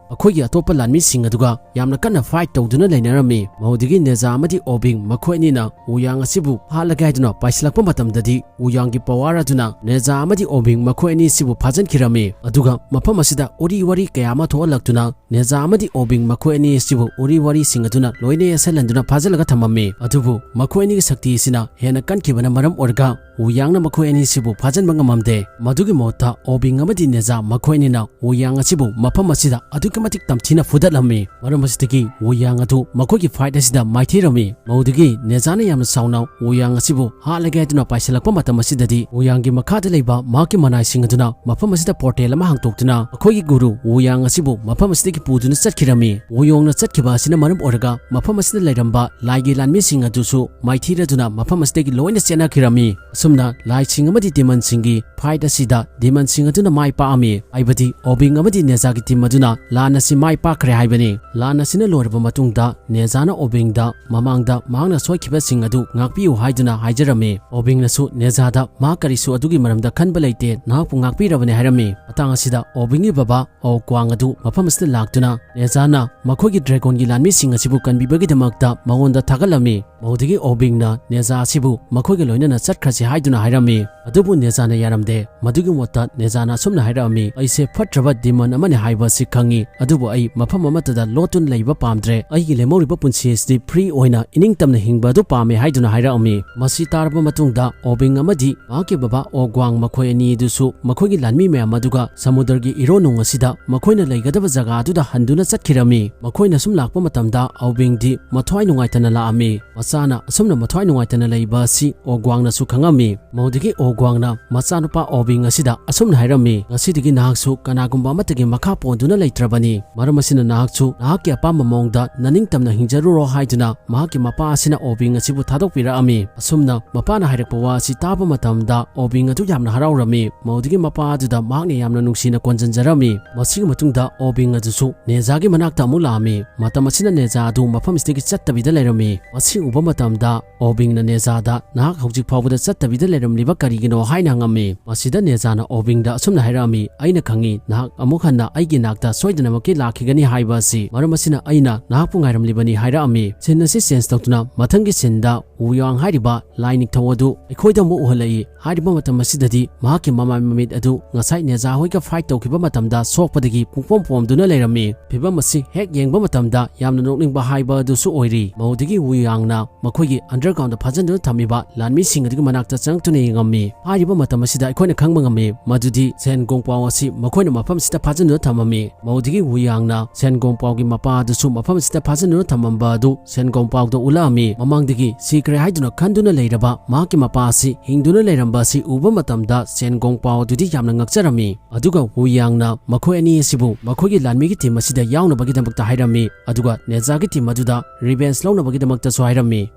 ꯑꯩꯈꯣꯏꯒꯤ ꯑꯇꯣꯞꯄ ꯂꯥꯟꯃꯤꯁꯤꯡ ꯑꯗꯨꯒ ꯌꯥꯝꯅ ꯀꯟꯅ fight ꯇꯧꯗꯨꯅ ꯂꯩꯅꯔꯝꯃꯤ꯫ ꯃꯗꯨꯗꯒꯤ ꯅꯦꯖꯥ ꯑꯃꯗꯤ ꯑꯣꯕꯤꯡ ꯃꯈꯣꯏ ꯑꯅꯤꯅ ꯋꯨ ꯌꯥꯡ ꯑꯁꯤꯕꯨ ꯍꯥꯠꯂꯒꯦ ꯍꯥꯏꯗꯨꯅ ꯄꯥꯏꯁꯤꯜꯂꯛꯄ ꯃꯇꯝꯗꯗꯤ ꯋꯨ ꯌꯥꯡꯒꯤ power ꯑꯗꯨꯅ ꯅꯦꯖꯥ ꯑꯃꯗꯤ ꯑꯣꯕꯤꯡ ꯃꯈꯣꯏ ꯑꯅꯤ ꯑꯁꯤꯕꯨ ꯐꯥꯖꯤꯟꯈꯤꯔꯝꯃꯤ꯫ ꯑꯗꯨꯒ ꯃꯐꯝ ꯑꯁꯤꯗ ꯎꯔꯤ ꯋꯥꯔꯤ ꯀꯌꯥ ꯑꯃ ꯊꯣꯛꯍꯜꯂꯛꯇꯨꯅ ꯅꯦꯖꯥ ꯑꯃꯗꯤ ꯑꯣꯕꯤꯡ ꯃꯈꯣꯏ ꯑꯅꯤ ꯑꯁꯤꯕꯨ ꯎꯔꯤ ꯋꯥꯔꯤꯁꯤꯡ ꯑꯗꯨꯅ ꯂꯣꯏꯅ ꯌꯦꯠꯁꯜꯍꯟꯗꯨꯅ ꯐꯥꯖꯤꯜꯂꯒ ꯊꯝꯃꯝꯃꯤ꯫ ꯑꯗꯨꯕꯨ ꯃꯈꯣꯏ ꯑꯅꯤꯒꯤ ꯁꯛꯇꯤ ꯑꯁꯤꯅ ꯍꯦꯟꯅ ꯀꯟꯈꯤꯕꯅ ꯃꯔꯝ ꯑꯣꯏꯔꯒ ꯋꯨ ꯌꯥꯡꯅ ꯃꯈꯣꯏ ꯑꯅꯤꯁꯤꯕꯨ ꯐꯥꯖꯤꯟꯕ ꯉꯝꯃꯝꯗꯦ꯫ ꯃꯗꯨꯒꯤ ꯃꯍꯨꯠꯇ ꯑꯣꯕꯤꯡ ꯑꯃꯗꯤ ꯅꯦꯖꯥ ꯃꯈꯣꯏ ꯑꯅꯤꯅ ꯋꯨ ꯌꯥꯡ ꯑꯁꯤꯕꯨ ꯃꯐꯝ ꯑꯁꯤꯗ ꯑꯗꯨꯛꯀꯤ ꯃꯇꯤꯛ ꯇꯝꯊꯤꯅ ꯐꯨꯗꯠꯂꯝꯃꯤ꯫ ꯃꯔꯝ ꯑꯁꯤꯗꯒꯤ ꯋꯨ ꯌꯥꯡ ꯑꯗꯨ ꯃꯈꯣꯏꯒꯤ fight ꯑꯁꯤꯗ ꯃꯥꯏꯊꯤꯔꯝꯃꯤ꯫ ꯃꯗꯨꯗꯒꯤ ꯅꯦꯖꯥꯅ ꯌꯥꯝꯅ ꯁꯥꯎꯅ ꯋꯨ ꯌꯥꯡ ꯑꯁꯤꯕꯨ ꯍꯥꯠꯂꯒꯦ ꯍꯥꯏꯗꯨꯅ ꯄꯥꯏꯁꯤꯜꯂꯛꯄ ꯃꯇꯝ ꯑꯁꯤꯗꯗꯤ ꯋꯨ ꯌꯥꯡꯒꯤ ꯃꯈꯥꯗ ꯂꯩꯕ ꯃꯍꯥꯛꯀꯤ ꯃꯅꯥꯏꯁꯤꯡ ꯑꯗꯨꯅ ꯃꯐꯝ ꯑꯁꯤꯗ portal ꯑꯃ ꯍꯥꯡꯗꯣꯛꯇꯨꯅ ꯃꯈꯣꯏꯒꯤ ꯒꯨꯔꯨ ꯋꯨ ꯌꯥꯡ ꯑꯁꯤꯕꯨ ꯃꯐꯝ ꯑꯁꯤꯗꯒꯤ ꯄꯨꯗꯨꯅ ꯆꯠꯈꯤꯔꯝꯃꯤ꯫ ꯋꯨ ꯌꯥꯡꯅ ꯆꯠꯈꯤꯕ ꯑꯁꯤꯅ ꯃꯔꯝ ꯑꯣꯏꯔꯒ ꯃꯐꯝ ꯑꯁꯤꯗ ꯂꯩꯔꯝꯕ ꯂꯥꯏꯒꯤ ꯂꯥꯟꯃꯤꯁꯤꯡ ꯑꯗꯨꯁꯨ ꯃꯥꯏꯊꯤꯔꯗꯨꯅ ꯃꯐꯝ ꯑꯁꯤꯗꯒꯤ ꯂꯣꯏꯅ ꯆꯦꯟꯅꯈꯤꯔꯝꯃꯤ꯫ ꯑꯁꯨꯝꯅ ꯂꯥꯏꯁꯤꯡ ꯑꯃꯗꯤ ꯗꯤꯃꯟꯁꯤꯡꯒꯤ fight ꯑꯁꯤꯗ ꯗꯤꯃꯟꯁꯤꯡ ꯑꯗꯨꯅ ꯃꯥꯏ ꯄꯥꯛꯑꯝꯃꯤ, ꯍꯥꯏꯕꯗꯤ ꯑꯣꯕꯤꯡ ꯑꯃꯗꯤ ꯅꯦꯖꯥꯒꯤ team ꯑꯗꯨꯅ ꯂꯥꯟ ꯑꯁꯤ ꯃꯥꯏ ꯄꯥꯛꯈ꯭ꯔꯦ ꯍꯥꯏꯕꯅꯤ꯫ ꯂꯥꯟ ꯑꯁꯤꯅ ꯂꯣꯏꯔꯕ ꯃꯇꯨꯡꯗ ꯅꯦꯖꯥꯅ ꯑꯣꯕꯤꯡꯗ ꯃꯃꯥꯡꯗ ꯃꯍꯥꯛꯅ ꯁꯣꯏꯈꯤꯕꯁꯤꯡ ꯑꯗꯨ ꯉꯥꯛꯄꯤꯌꯨ ꯍꯥꯏꯗꯨꯅ ꯍꯥꯏꯖꯔꯝꯃꯤ꯫ ꯑꯣꯕꯤꯡꯅꯁꯨ ꯅꯦꯖꯥꯗ ꯃꯍꯥꯛ ꯀꯔꯤꯁꯨ ꯑꯗꯨꯒꯤ ꯃꯔꯝꯗ ꯈꯟꯕ ꯂꯩꯇꯦ, ꯅꯍꯥꯛꯄꯨ ꯉꯥꯛꯄꯤꯔꯕꯅꯤ ꯍꯥꯏꯔꯝꯃꯤ꯫ ꯃꯇꯥꯡ ꯑꯁꯤꯗ ꯑꯣꯕꯤꯡꯒꯤ ꯕꯕꯥ ꯑꯣ ꯒ꯭ꯋꯥꯡ ꯑꯗꯨ ꯃꯐꯝ ꯑꯁꯤꯗ ꯂꯥꯛꯇꯨꯅ ꯅꯦꯖꯥꯅ ꯃꯈꯣꯏꯒꯤ ꯗ꯭ꯔꯦꯒꯣꯟꯒꯤ ꯂꯥꯟꯃꯤꯁꯤꯡ ꯑꯁꯤꯕꯨ ꯀꯟꯕꯤꯕꯒꯤꯗꯃꯛꯇ ꯃꯉꯣꯟꯗ ꯊꯥꯒꯠꯂꯝꯃꯤ꯫ ꯃꯗꯨꯗꯒꯤ ꯑꯣꯕꯤꯡꯅ ꯅꯦꯖꯥ ꯑꯁꯤꯕꯨ ꯃꯈꯣꯏꯒ ꯂꯣꯏꯅꯅ ꯆꯠꯈ꯭ꯔꯁꯤ ꯍꯥꯏꯗꯨꯅ ꯍꯥꯏꯔꯝꯃꯤ꯫ ꯑꯗꯨꯕꯨ ꯅꯦꯖꯥꯅ ꯌꯥꯔꯝꯗꯦ꯫ ꯃꯗꯨꯒꯤ ꯃꯍꯨꯠꯇ ꯅꯦꯖꯥꯅ ꯑꯁꯨꯝꯅ ꯍꯥꯏꯔꯛꯑꯝꯃꯤ, "ꯑꯩꯁꯦ ꯐꯠꯇ꯭ꯔꯕ ꯗꯤꯃꯟ ꯑꯃꯅꯤ ꯍꯥꯏꯕ ꯑꯁꯤ ꯈꯪꯉꯤ, ꯑꯗꯨꯕꯨ ꯑꯩ ꯃꯐꯝ ꯑꯃꯠꯇꯗ ꯂꯣꯠꯇꯨꯅ ꯂꯩꯕ ꯄꯥꯝꯗ꯭ꯔꯦ꯫ ꯑꯩꯒꯤ ꯂꯦꯝꯍꯧꯔꯤꯕ ꯄꯨꯟꯁꯤ ꯑꯁꯤꯗꯤ ꯐ꯭ꯔꯤ ꯑꯣꯏꯅ ꯏꯅꯤꯡꯇꯝꯅ ꯍꯤꯡꯕ ꯑꯗꯨ ꯄꯥꯝꯃꯦ" ꯍꯥꯏꯗꯨꯅ ꯍꯥꯏꯔꯛꯑꯝꯃꯤ꯫ ꯃꯁꯤ ꯇꯥꯔꯕ ꯃꯇꯨꯡꯗ ꯑꯣꯕꯤꯡ ꯑꯃꯗꯤ ꯃꯍꯥꯛꯀꯤ ꯕꯕꯥ ꯑꯣ ꯒ꯭ꯋꯥꯡ ꯃꯈꯣꯏ ꯑꯅꯤ ꯑꯗꯨꯁꯨ ꯃꯈꯣꯏꯒꯤ ꯂꯥꯟꯃꯤ ꯃꯌꯥꯝ ꯑꯗꯨꯒ ꯁꯃꯨꯗ꯭ꯔꯒꯤ ꯏꯔꯣꯟꯅꯨꯡ ꯑꯁꯤꯗ ꯃꯈꯣꯏꯅ ꯂꯩꯒꯗꯕ ꯖꯒꯥ ꯑꯗꯨꯗ ꯍꯟꯗꯨꯅ ꯆꯠꯈꯤꯔꯝꯃꯤ꯫ ꯃꯈꯣꯏꯅ ꯁꯨꯝ ꯂꯥꯛꯄ ꯃꯇꯝꯗ ꯑꯣꯕꯤꯡꯗꯤ ꯃꯊ꯭ꯋꯥꯏ ꯅꯨꯡꯉꯥꯏꯇꯅ ꯂꯥꯛꯑꯝꯃꯤ꯫ ꯃꯆꯥꯅ ꯑꯁꯨꯝꯅ ꯃꯊ꯭ꯋꯥꯏ ꯅꯨꯡꯉꯥꯏꯇꯅ ꯂꯩꯕ ꯑꯁꯤ ꯑꯣ ꯒ꯭ꯋꯥꯡꯅꯁꯨ ꯈꯪꯉꯝꯃꯤ꯫ ꯃꯗꯨꯗꯒꯤ ꯑꯣ ꯒ꯭ꯋꯥꯡꯅ ꯃꯆꯥꯅꯨꯄꯥ ꯑꯣꯕꯤꯡ ꯑꯁꯤꯗ ꯑꯁꯨꯝꯅ ꯍꯥꯏꯔꯝꯃꯤ, "ꯉꯁꯤꯗꯒꯤ ꯅꯍꯥꯛꯁꯨ ꯀꯅꯥꯒꯨꯝꯕ ꯑꯃꯠꯇꯒꯤ ꯃꯈꯥ ꯄꯣꯟꯗꯨꯅ ꯂꯩꯇ꯭ꯔꯕꯅꯤ꯫ ꯃꯔꯝ ꯑꯁꯤꯅ ꯅꯍꯥꯛꯁꯨ ꯅꯍꯥꯛꯀꯤ ꯑꯄꯥꯝꯕ ꯃꯑꯣꯡꯗ ꯅꯅꯤꯡꯇꯝꯅ ꯍꯤꯡꯖꯔꯨꯔꯣ" ꯍꯥꯏꯗꯨꯅ ꯃꯍꯥꯛꯀꯤ ꯃꯄꯥ ꯑꯁꯤꯅ ꯑꯣꯕꯤꯡ ꯑꯁꯤꯕꯨ ꯊꯥꯗꯣꯛꯄꯤꯔꯛꯑꯝꯃꯤ꯫ ꯑꯁꯨꯝꯅ ꯃꯄꯥꯅ ꯍꯥꯏꯔꯛꯄ ꯋꯥ ꯑꯁꯤ ꯇꯥꯕ ꯃꯇꯝꯗ ꯑꯣꯕꯤꯡ ꯑꯗꯨ ꯌꯥꯝꯅ ꯍꯔꯥꯎꯔꯝꯃꯤ꯫ ꯃꯗꯨꯗꯒꯤ ꯃꯄꯥ ꯑꯗꯨꯗ ꯃꯍꯥꯛꯅ ꯌꯥꯝꯅ ꯅꯨꯡꯁꯤꯅ ꯀꯣꯟꯖꯟꯖꯔꯝꯃꯤ꯫ ꯃꯁꯤꯒꯤ ꯃꯇꯨꯡꯗ ꯑꯣꯕꯤꯡ ꯑꯗꯨꯁꯨ ꯅꯦꯖꯥꯒꯤ ꯃꯅꯥꯛꯇ ꯑꯃꯨꯛ ꯂꯥꯛꯑꯝꯃꯤ꯫ ꯃꯇꯝ ꯑꯁꯤꯗ ꯅꯦꯖꯥ ꯑꯗꯨ ꯃꯐꯝ ꯑꯁꯤꯗꯒꯤ ꯆꯠꯇꯕꯤꯗ ꯂꯩꯔꯝꯃꯤ꯫ ꯃꯁꯤ ꯎꯕ ꯃꯇꯝꯗ ꯑꯣꯕꯤꯡꯅ ꯅꯦꯖꯥꯗ, "ꯅꯍꯥꯛ ꯍꯧꯖꯤꯛ ꯐꯥꯎꯕꯗ ꯆꯠꯇꯕꯤꯗ ꯂꯩꯔꯝꯂꯤꯕ ꯀꯔꯤꯒꯤꯅꯣ?" ꯍꯥꯏꯅ ꯍꯪꯉꯝꯃꯤ꯫ ꯃꯁꯤꯗ ꯅꯦꯖꯥꯅ ꯑꯣꯕꯤꯡꯗ ꯑꯁꯨꯝꯅ ꯍꯥꯏꯔꯛꯑꯝꯃꯤ, "ꯑꯩꯅ ꯈꯪꯉꯤ, ꯅꯍꯥꯛ ꯑꯃꯨꯛ ꯍꯟꯅ ꯑꯩꯒꯤ ꯅꯥꯛꯇ ꯁꯣꯏꯗꯅꯃꯛꯀꯤ ꯂꯥꯛꯈꯤꯒꯅꯤ ꯍꯥꯏꯕ ꯑꯁꯤ꯫ ꯃꯔꯝ ꯑꯁꯤꯅ ꯑꯩꯅ ꯅꯍꯥꯛꯄꯨ ꯉꯥꯏꯔꯝꯂꯤꯕꯅꯤ" ꯍꯥꯏꯔꯛꯑꯝꯃꯤ꯫ ꯁꯤꯟ ꯑꯁꯤ ꯆꯦꯟꯖ ꯇꯧꯗꯨꯅ ꯃꯊꯪꯒꯤ ꯁꯤꯟꯗ ꯋꯨ ꯌꯥꯡ ꯍꯥꯏꯔꯤꯕ ꯂꯥꯏ ꯅꯤꯡꯊꯧ ꯑꯗꯨ ꯑꯩꯈꯣꯏꯗ ꯑꯃꯨꯛ ꯎꯍꯜꯂꯛꯏ꯫ ꯍꯥꯏꯔꯤꯕ ꯃꯇꯝ ꯑꯁꯤꯗꯗꯤ ꯃꯍꯥꯛꯀꯤ ꯃꯃꯥꯏ ꯃꯃꯤꯠ ꯑꯗꯨ ꯉꯁꯥꯏ ꯅꯦꯖꯥ ꯍꯣꯏꯒ ꯐꯥꯏꯠ ꯇꯧꯈꯤꯕ ꯃꯇꯝꯗ ꯁꯣꯛꯄꯗꯒꯤ ꯄꯨꯡꯄꯣꯝ ꯄꯣꯝꯗꯨꯅ ꯂꯩꯔꯝꯃꯤ꯫ ꯐꯤꯕꯝ ꯑꯁꯤ ꯍꯦꯛ ꯌꯦꯡꯕ ꯃꯇꯝꯗ ꯌꯥꯝꯅ ꯅꯣꯛꯅꯤꯡꯕ ꯍꯥꯏꯕ ꯑꯗꯨꯁꯨ ꯑꯣꯏꯔꯤ꯫ ꯃꯗꯨꯗꯒꯤ ꯋꯨ ꯌꯥꯡꯅ ꯃꯈꯣꯏꯒꯤ ꯑꯟꯗꯔꯒ꯭ꯔꯥꯎꯟꯗ ꯐꯥꯖꯤꯟꯗꯨꯅ ꯊꯝꯃꯤꯕ ꯂꯥꯟꯃꯤꯁꯤꯡ ꯑꯗꯨꯒꯤ ꯃꯅꯥꯛꯇ ꯆꯪꯂꯛꯇꯨꯅ ꯌꯦꯡꯉꯝꯃꯤ꯫ ꯍꯥꯏꯔꯤꯕ ꯃꯇꯝ ꯑꯁꯤꯗ ꯑꯩꯈꯣꯏꯅ ꯈꯪꯕ ꯉꯝꯃꯤ ꯃꯗꯨꯗꯤ ꯁꯦꯟ ꯒꯣꯡꯄꯥꯎ ꯑꯁꯤ ꯃꯈꯣꯏꯅ ꯃꯐꯝ ꯑꯁꯤꯗ ꯐꯥꯖꯤꯟꯗꯨꯅ ꯊꯝꯃꯝꯃꯤ꯫ ꯃꯗꯨꯗꯒꯤ ꯋꯨ ꯌꯥꯡꯅ ꯁꯦꯟ ꯒꯣꯡꯄꯥꯎꯒꯤ ꯃꯄꯥ ꯑꯗꯨꯁꯨ ꯃꯐꯝ ꯑꯁꯤꯗ ꯐꯥꯖꯤꯟꯗꯨꯅ ꯊꯝꯃꯝꯕ ꯑꯗꯨ ꯁꯦꯟ ꯒꯣꯡꯄꯥꯎꯗ ꯎꯠꯂꯛꯑꯝꯃꯤ꯫ ꯃꯃꯥꯡꯗꯒꯤ ꯁꯤꯈ꯭ꯔꯦ ꯍꯥꯏꯗꯨꯅ ꯈꯟꯗꯨꯅ ꯂꯩꯔꯕ ꯃꯍꯥꯛꯀꯤ ꯃꯄꯥ ꯑꯁꯤ ꯍꯤꯡꯗꯨꯅ ꯂꯩꯔꯝꯕ ꯑꯁꯤ ꯎꯕ ꯃꯇꯝꯗ ꯁꯦꯟ ꯒꯣꯡꯄꯥꯎ ꯑꯗꯨꯗꯤ ꯌꯥꯝꯅ ꯉꯛꯆꯔꯝꯃꯤ꯫ ꯑꯗꯨꯒ ꯋꯨ ꯌꯥꯡꯅ ꯃꯈꯣꯏ ꯑꯅꯤ ꯑꯁꯤꯕꯨ ꯃꯈꯣꯏꯒꯤ ꯂꯥꯟꯃꯤꯒꯤ ꯇꯤꯝ ꯑꯁꯤꯗ ꯌꯥꯎꯅꯕꯒꯤꯗꯃꯛꯇ ꯍꯥꯏꯔꯝꯃꯤ꯫ ꯑꯗꯨꯒ ꯅꯦꯖꯥꯒꯤ ꯇꯤꯝ ꯑꯗꯨꯗ revenge ꯂꯧꯅꯕꯒꯤꯗꯃꯛꯇꯁꯨ ꯍꯥꯏꯔꯝꯃꯤ꯫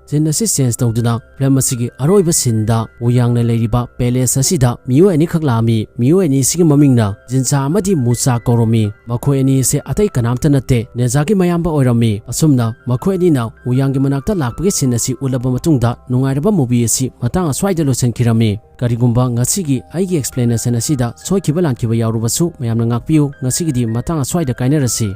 Scene ꯑꯁꯤ change ꯇꯧꯗꯨꯅ film ꯑꯁꯤꯒꯤ ꯑꯔꯣꯏꯕ sceneꯗ ꯋꯨ ꯌꯥꯡꯅ ꯂꯩꯔꯤꯕ palace ꯑꯁꯤꯗ ꯃꯤꯑꯣꯏ ꯑꯅꯤꯈꯛ ꯂꯥꯛꯑꯝꯃꯤ꯫ ꯃꯤꯑꯣꯏ ꯑꯅꯤꯁꯤꯒꯤ ꯃꯃꯤꯡꯅ ꯖꯤꯟꯆꯥ ꯑꯃꯗꯤ ꯃꯨꯆꯥ ꯀꯧꯔꯝꯃꯤ꯫ ꯃꯈꯣꯏ ꯑꯅꯤ ꯑꯁꯤ ꯑꯇꯩ ꯀꯅꯥꯝꯇ ꯅꯠꯇꯦ, ꯅꯦꯖꯥꯒꯤ ꯃꯌꯥꯝꯕ ꯑꯣꯏꯔꯝꯃꯤ꯫ ꯑꯁꯨꯝꯅ ꯃꯈꯣꯏ ꯑꯅꯤꯅ ꯋꯨ ꯌꯥꯡꯒꯤ ꯃꯅꯥꯛꯇ ꯂꯥꯛꯄꯒꯤ scene ꯑꯁꯤ ꯎꯠꯂꯕ ꯃꯇꯨꯡꯗ ꯅꯨꯡꯉꯥꯏꯔꯕ movie ꯑꯁꯤ ꯃꯇꯥꯡ ꯑꯁ꯭ꯋꯥꯏꯗ ꯂꯣꯏꯁꯤꯟꯈꯤꯔꯝꯃꯤ꯫ ꯀꯔꯤꯒꯨꯝꯕ ꯉꯁꯤꯒꯤ ꯑꯩꯒꯤ explanation ꯑꯁꯤꯗ ꯁꯣꯏꯈꯤꯕ ꯂꯥꯟꯈꯤꯕ ꯌꯥꯎꯔꯕꯁꯨ ꯃꯌꯥꯝꯅ ꯉꯥꯛꯄꯤꯌꯨ꯫ ꯉꯁꯤꯒꯤꯗꯤ ꯃꯇꯥꯡ ꯑꯁ꯭ꯋꯥꯏꯗ ꯀꯥꯏꯅꯔꯁꯤ꯫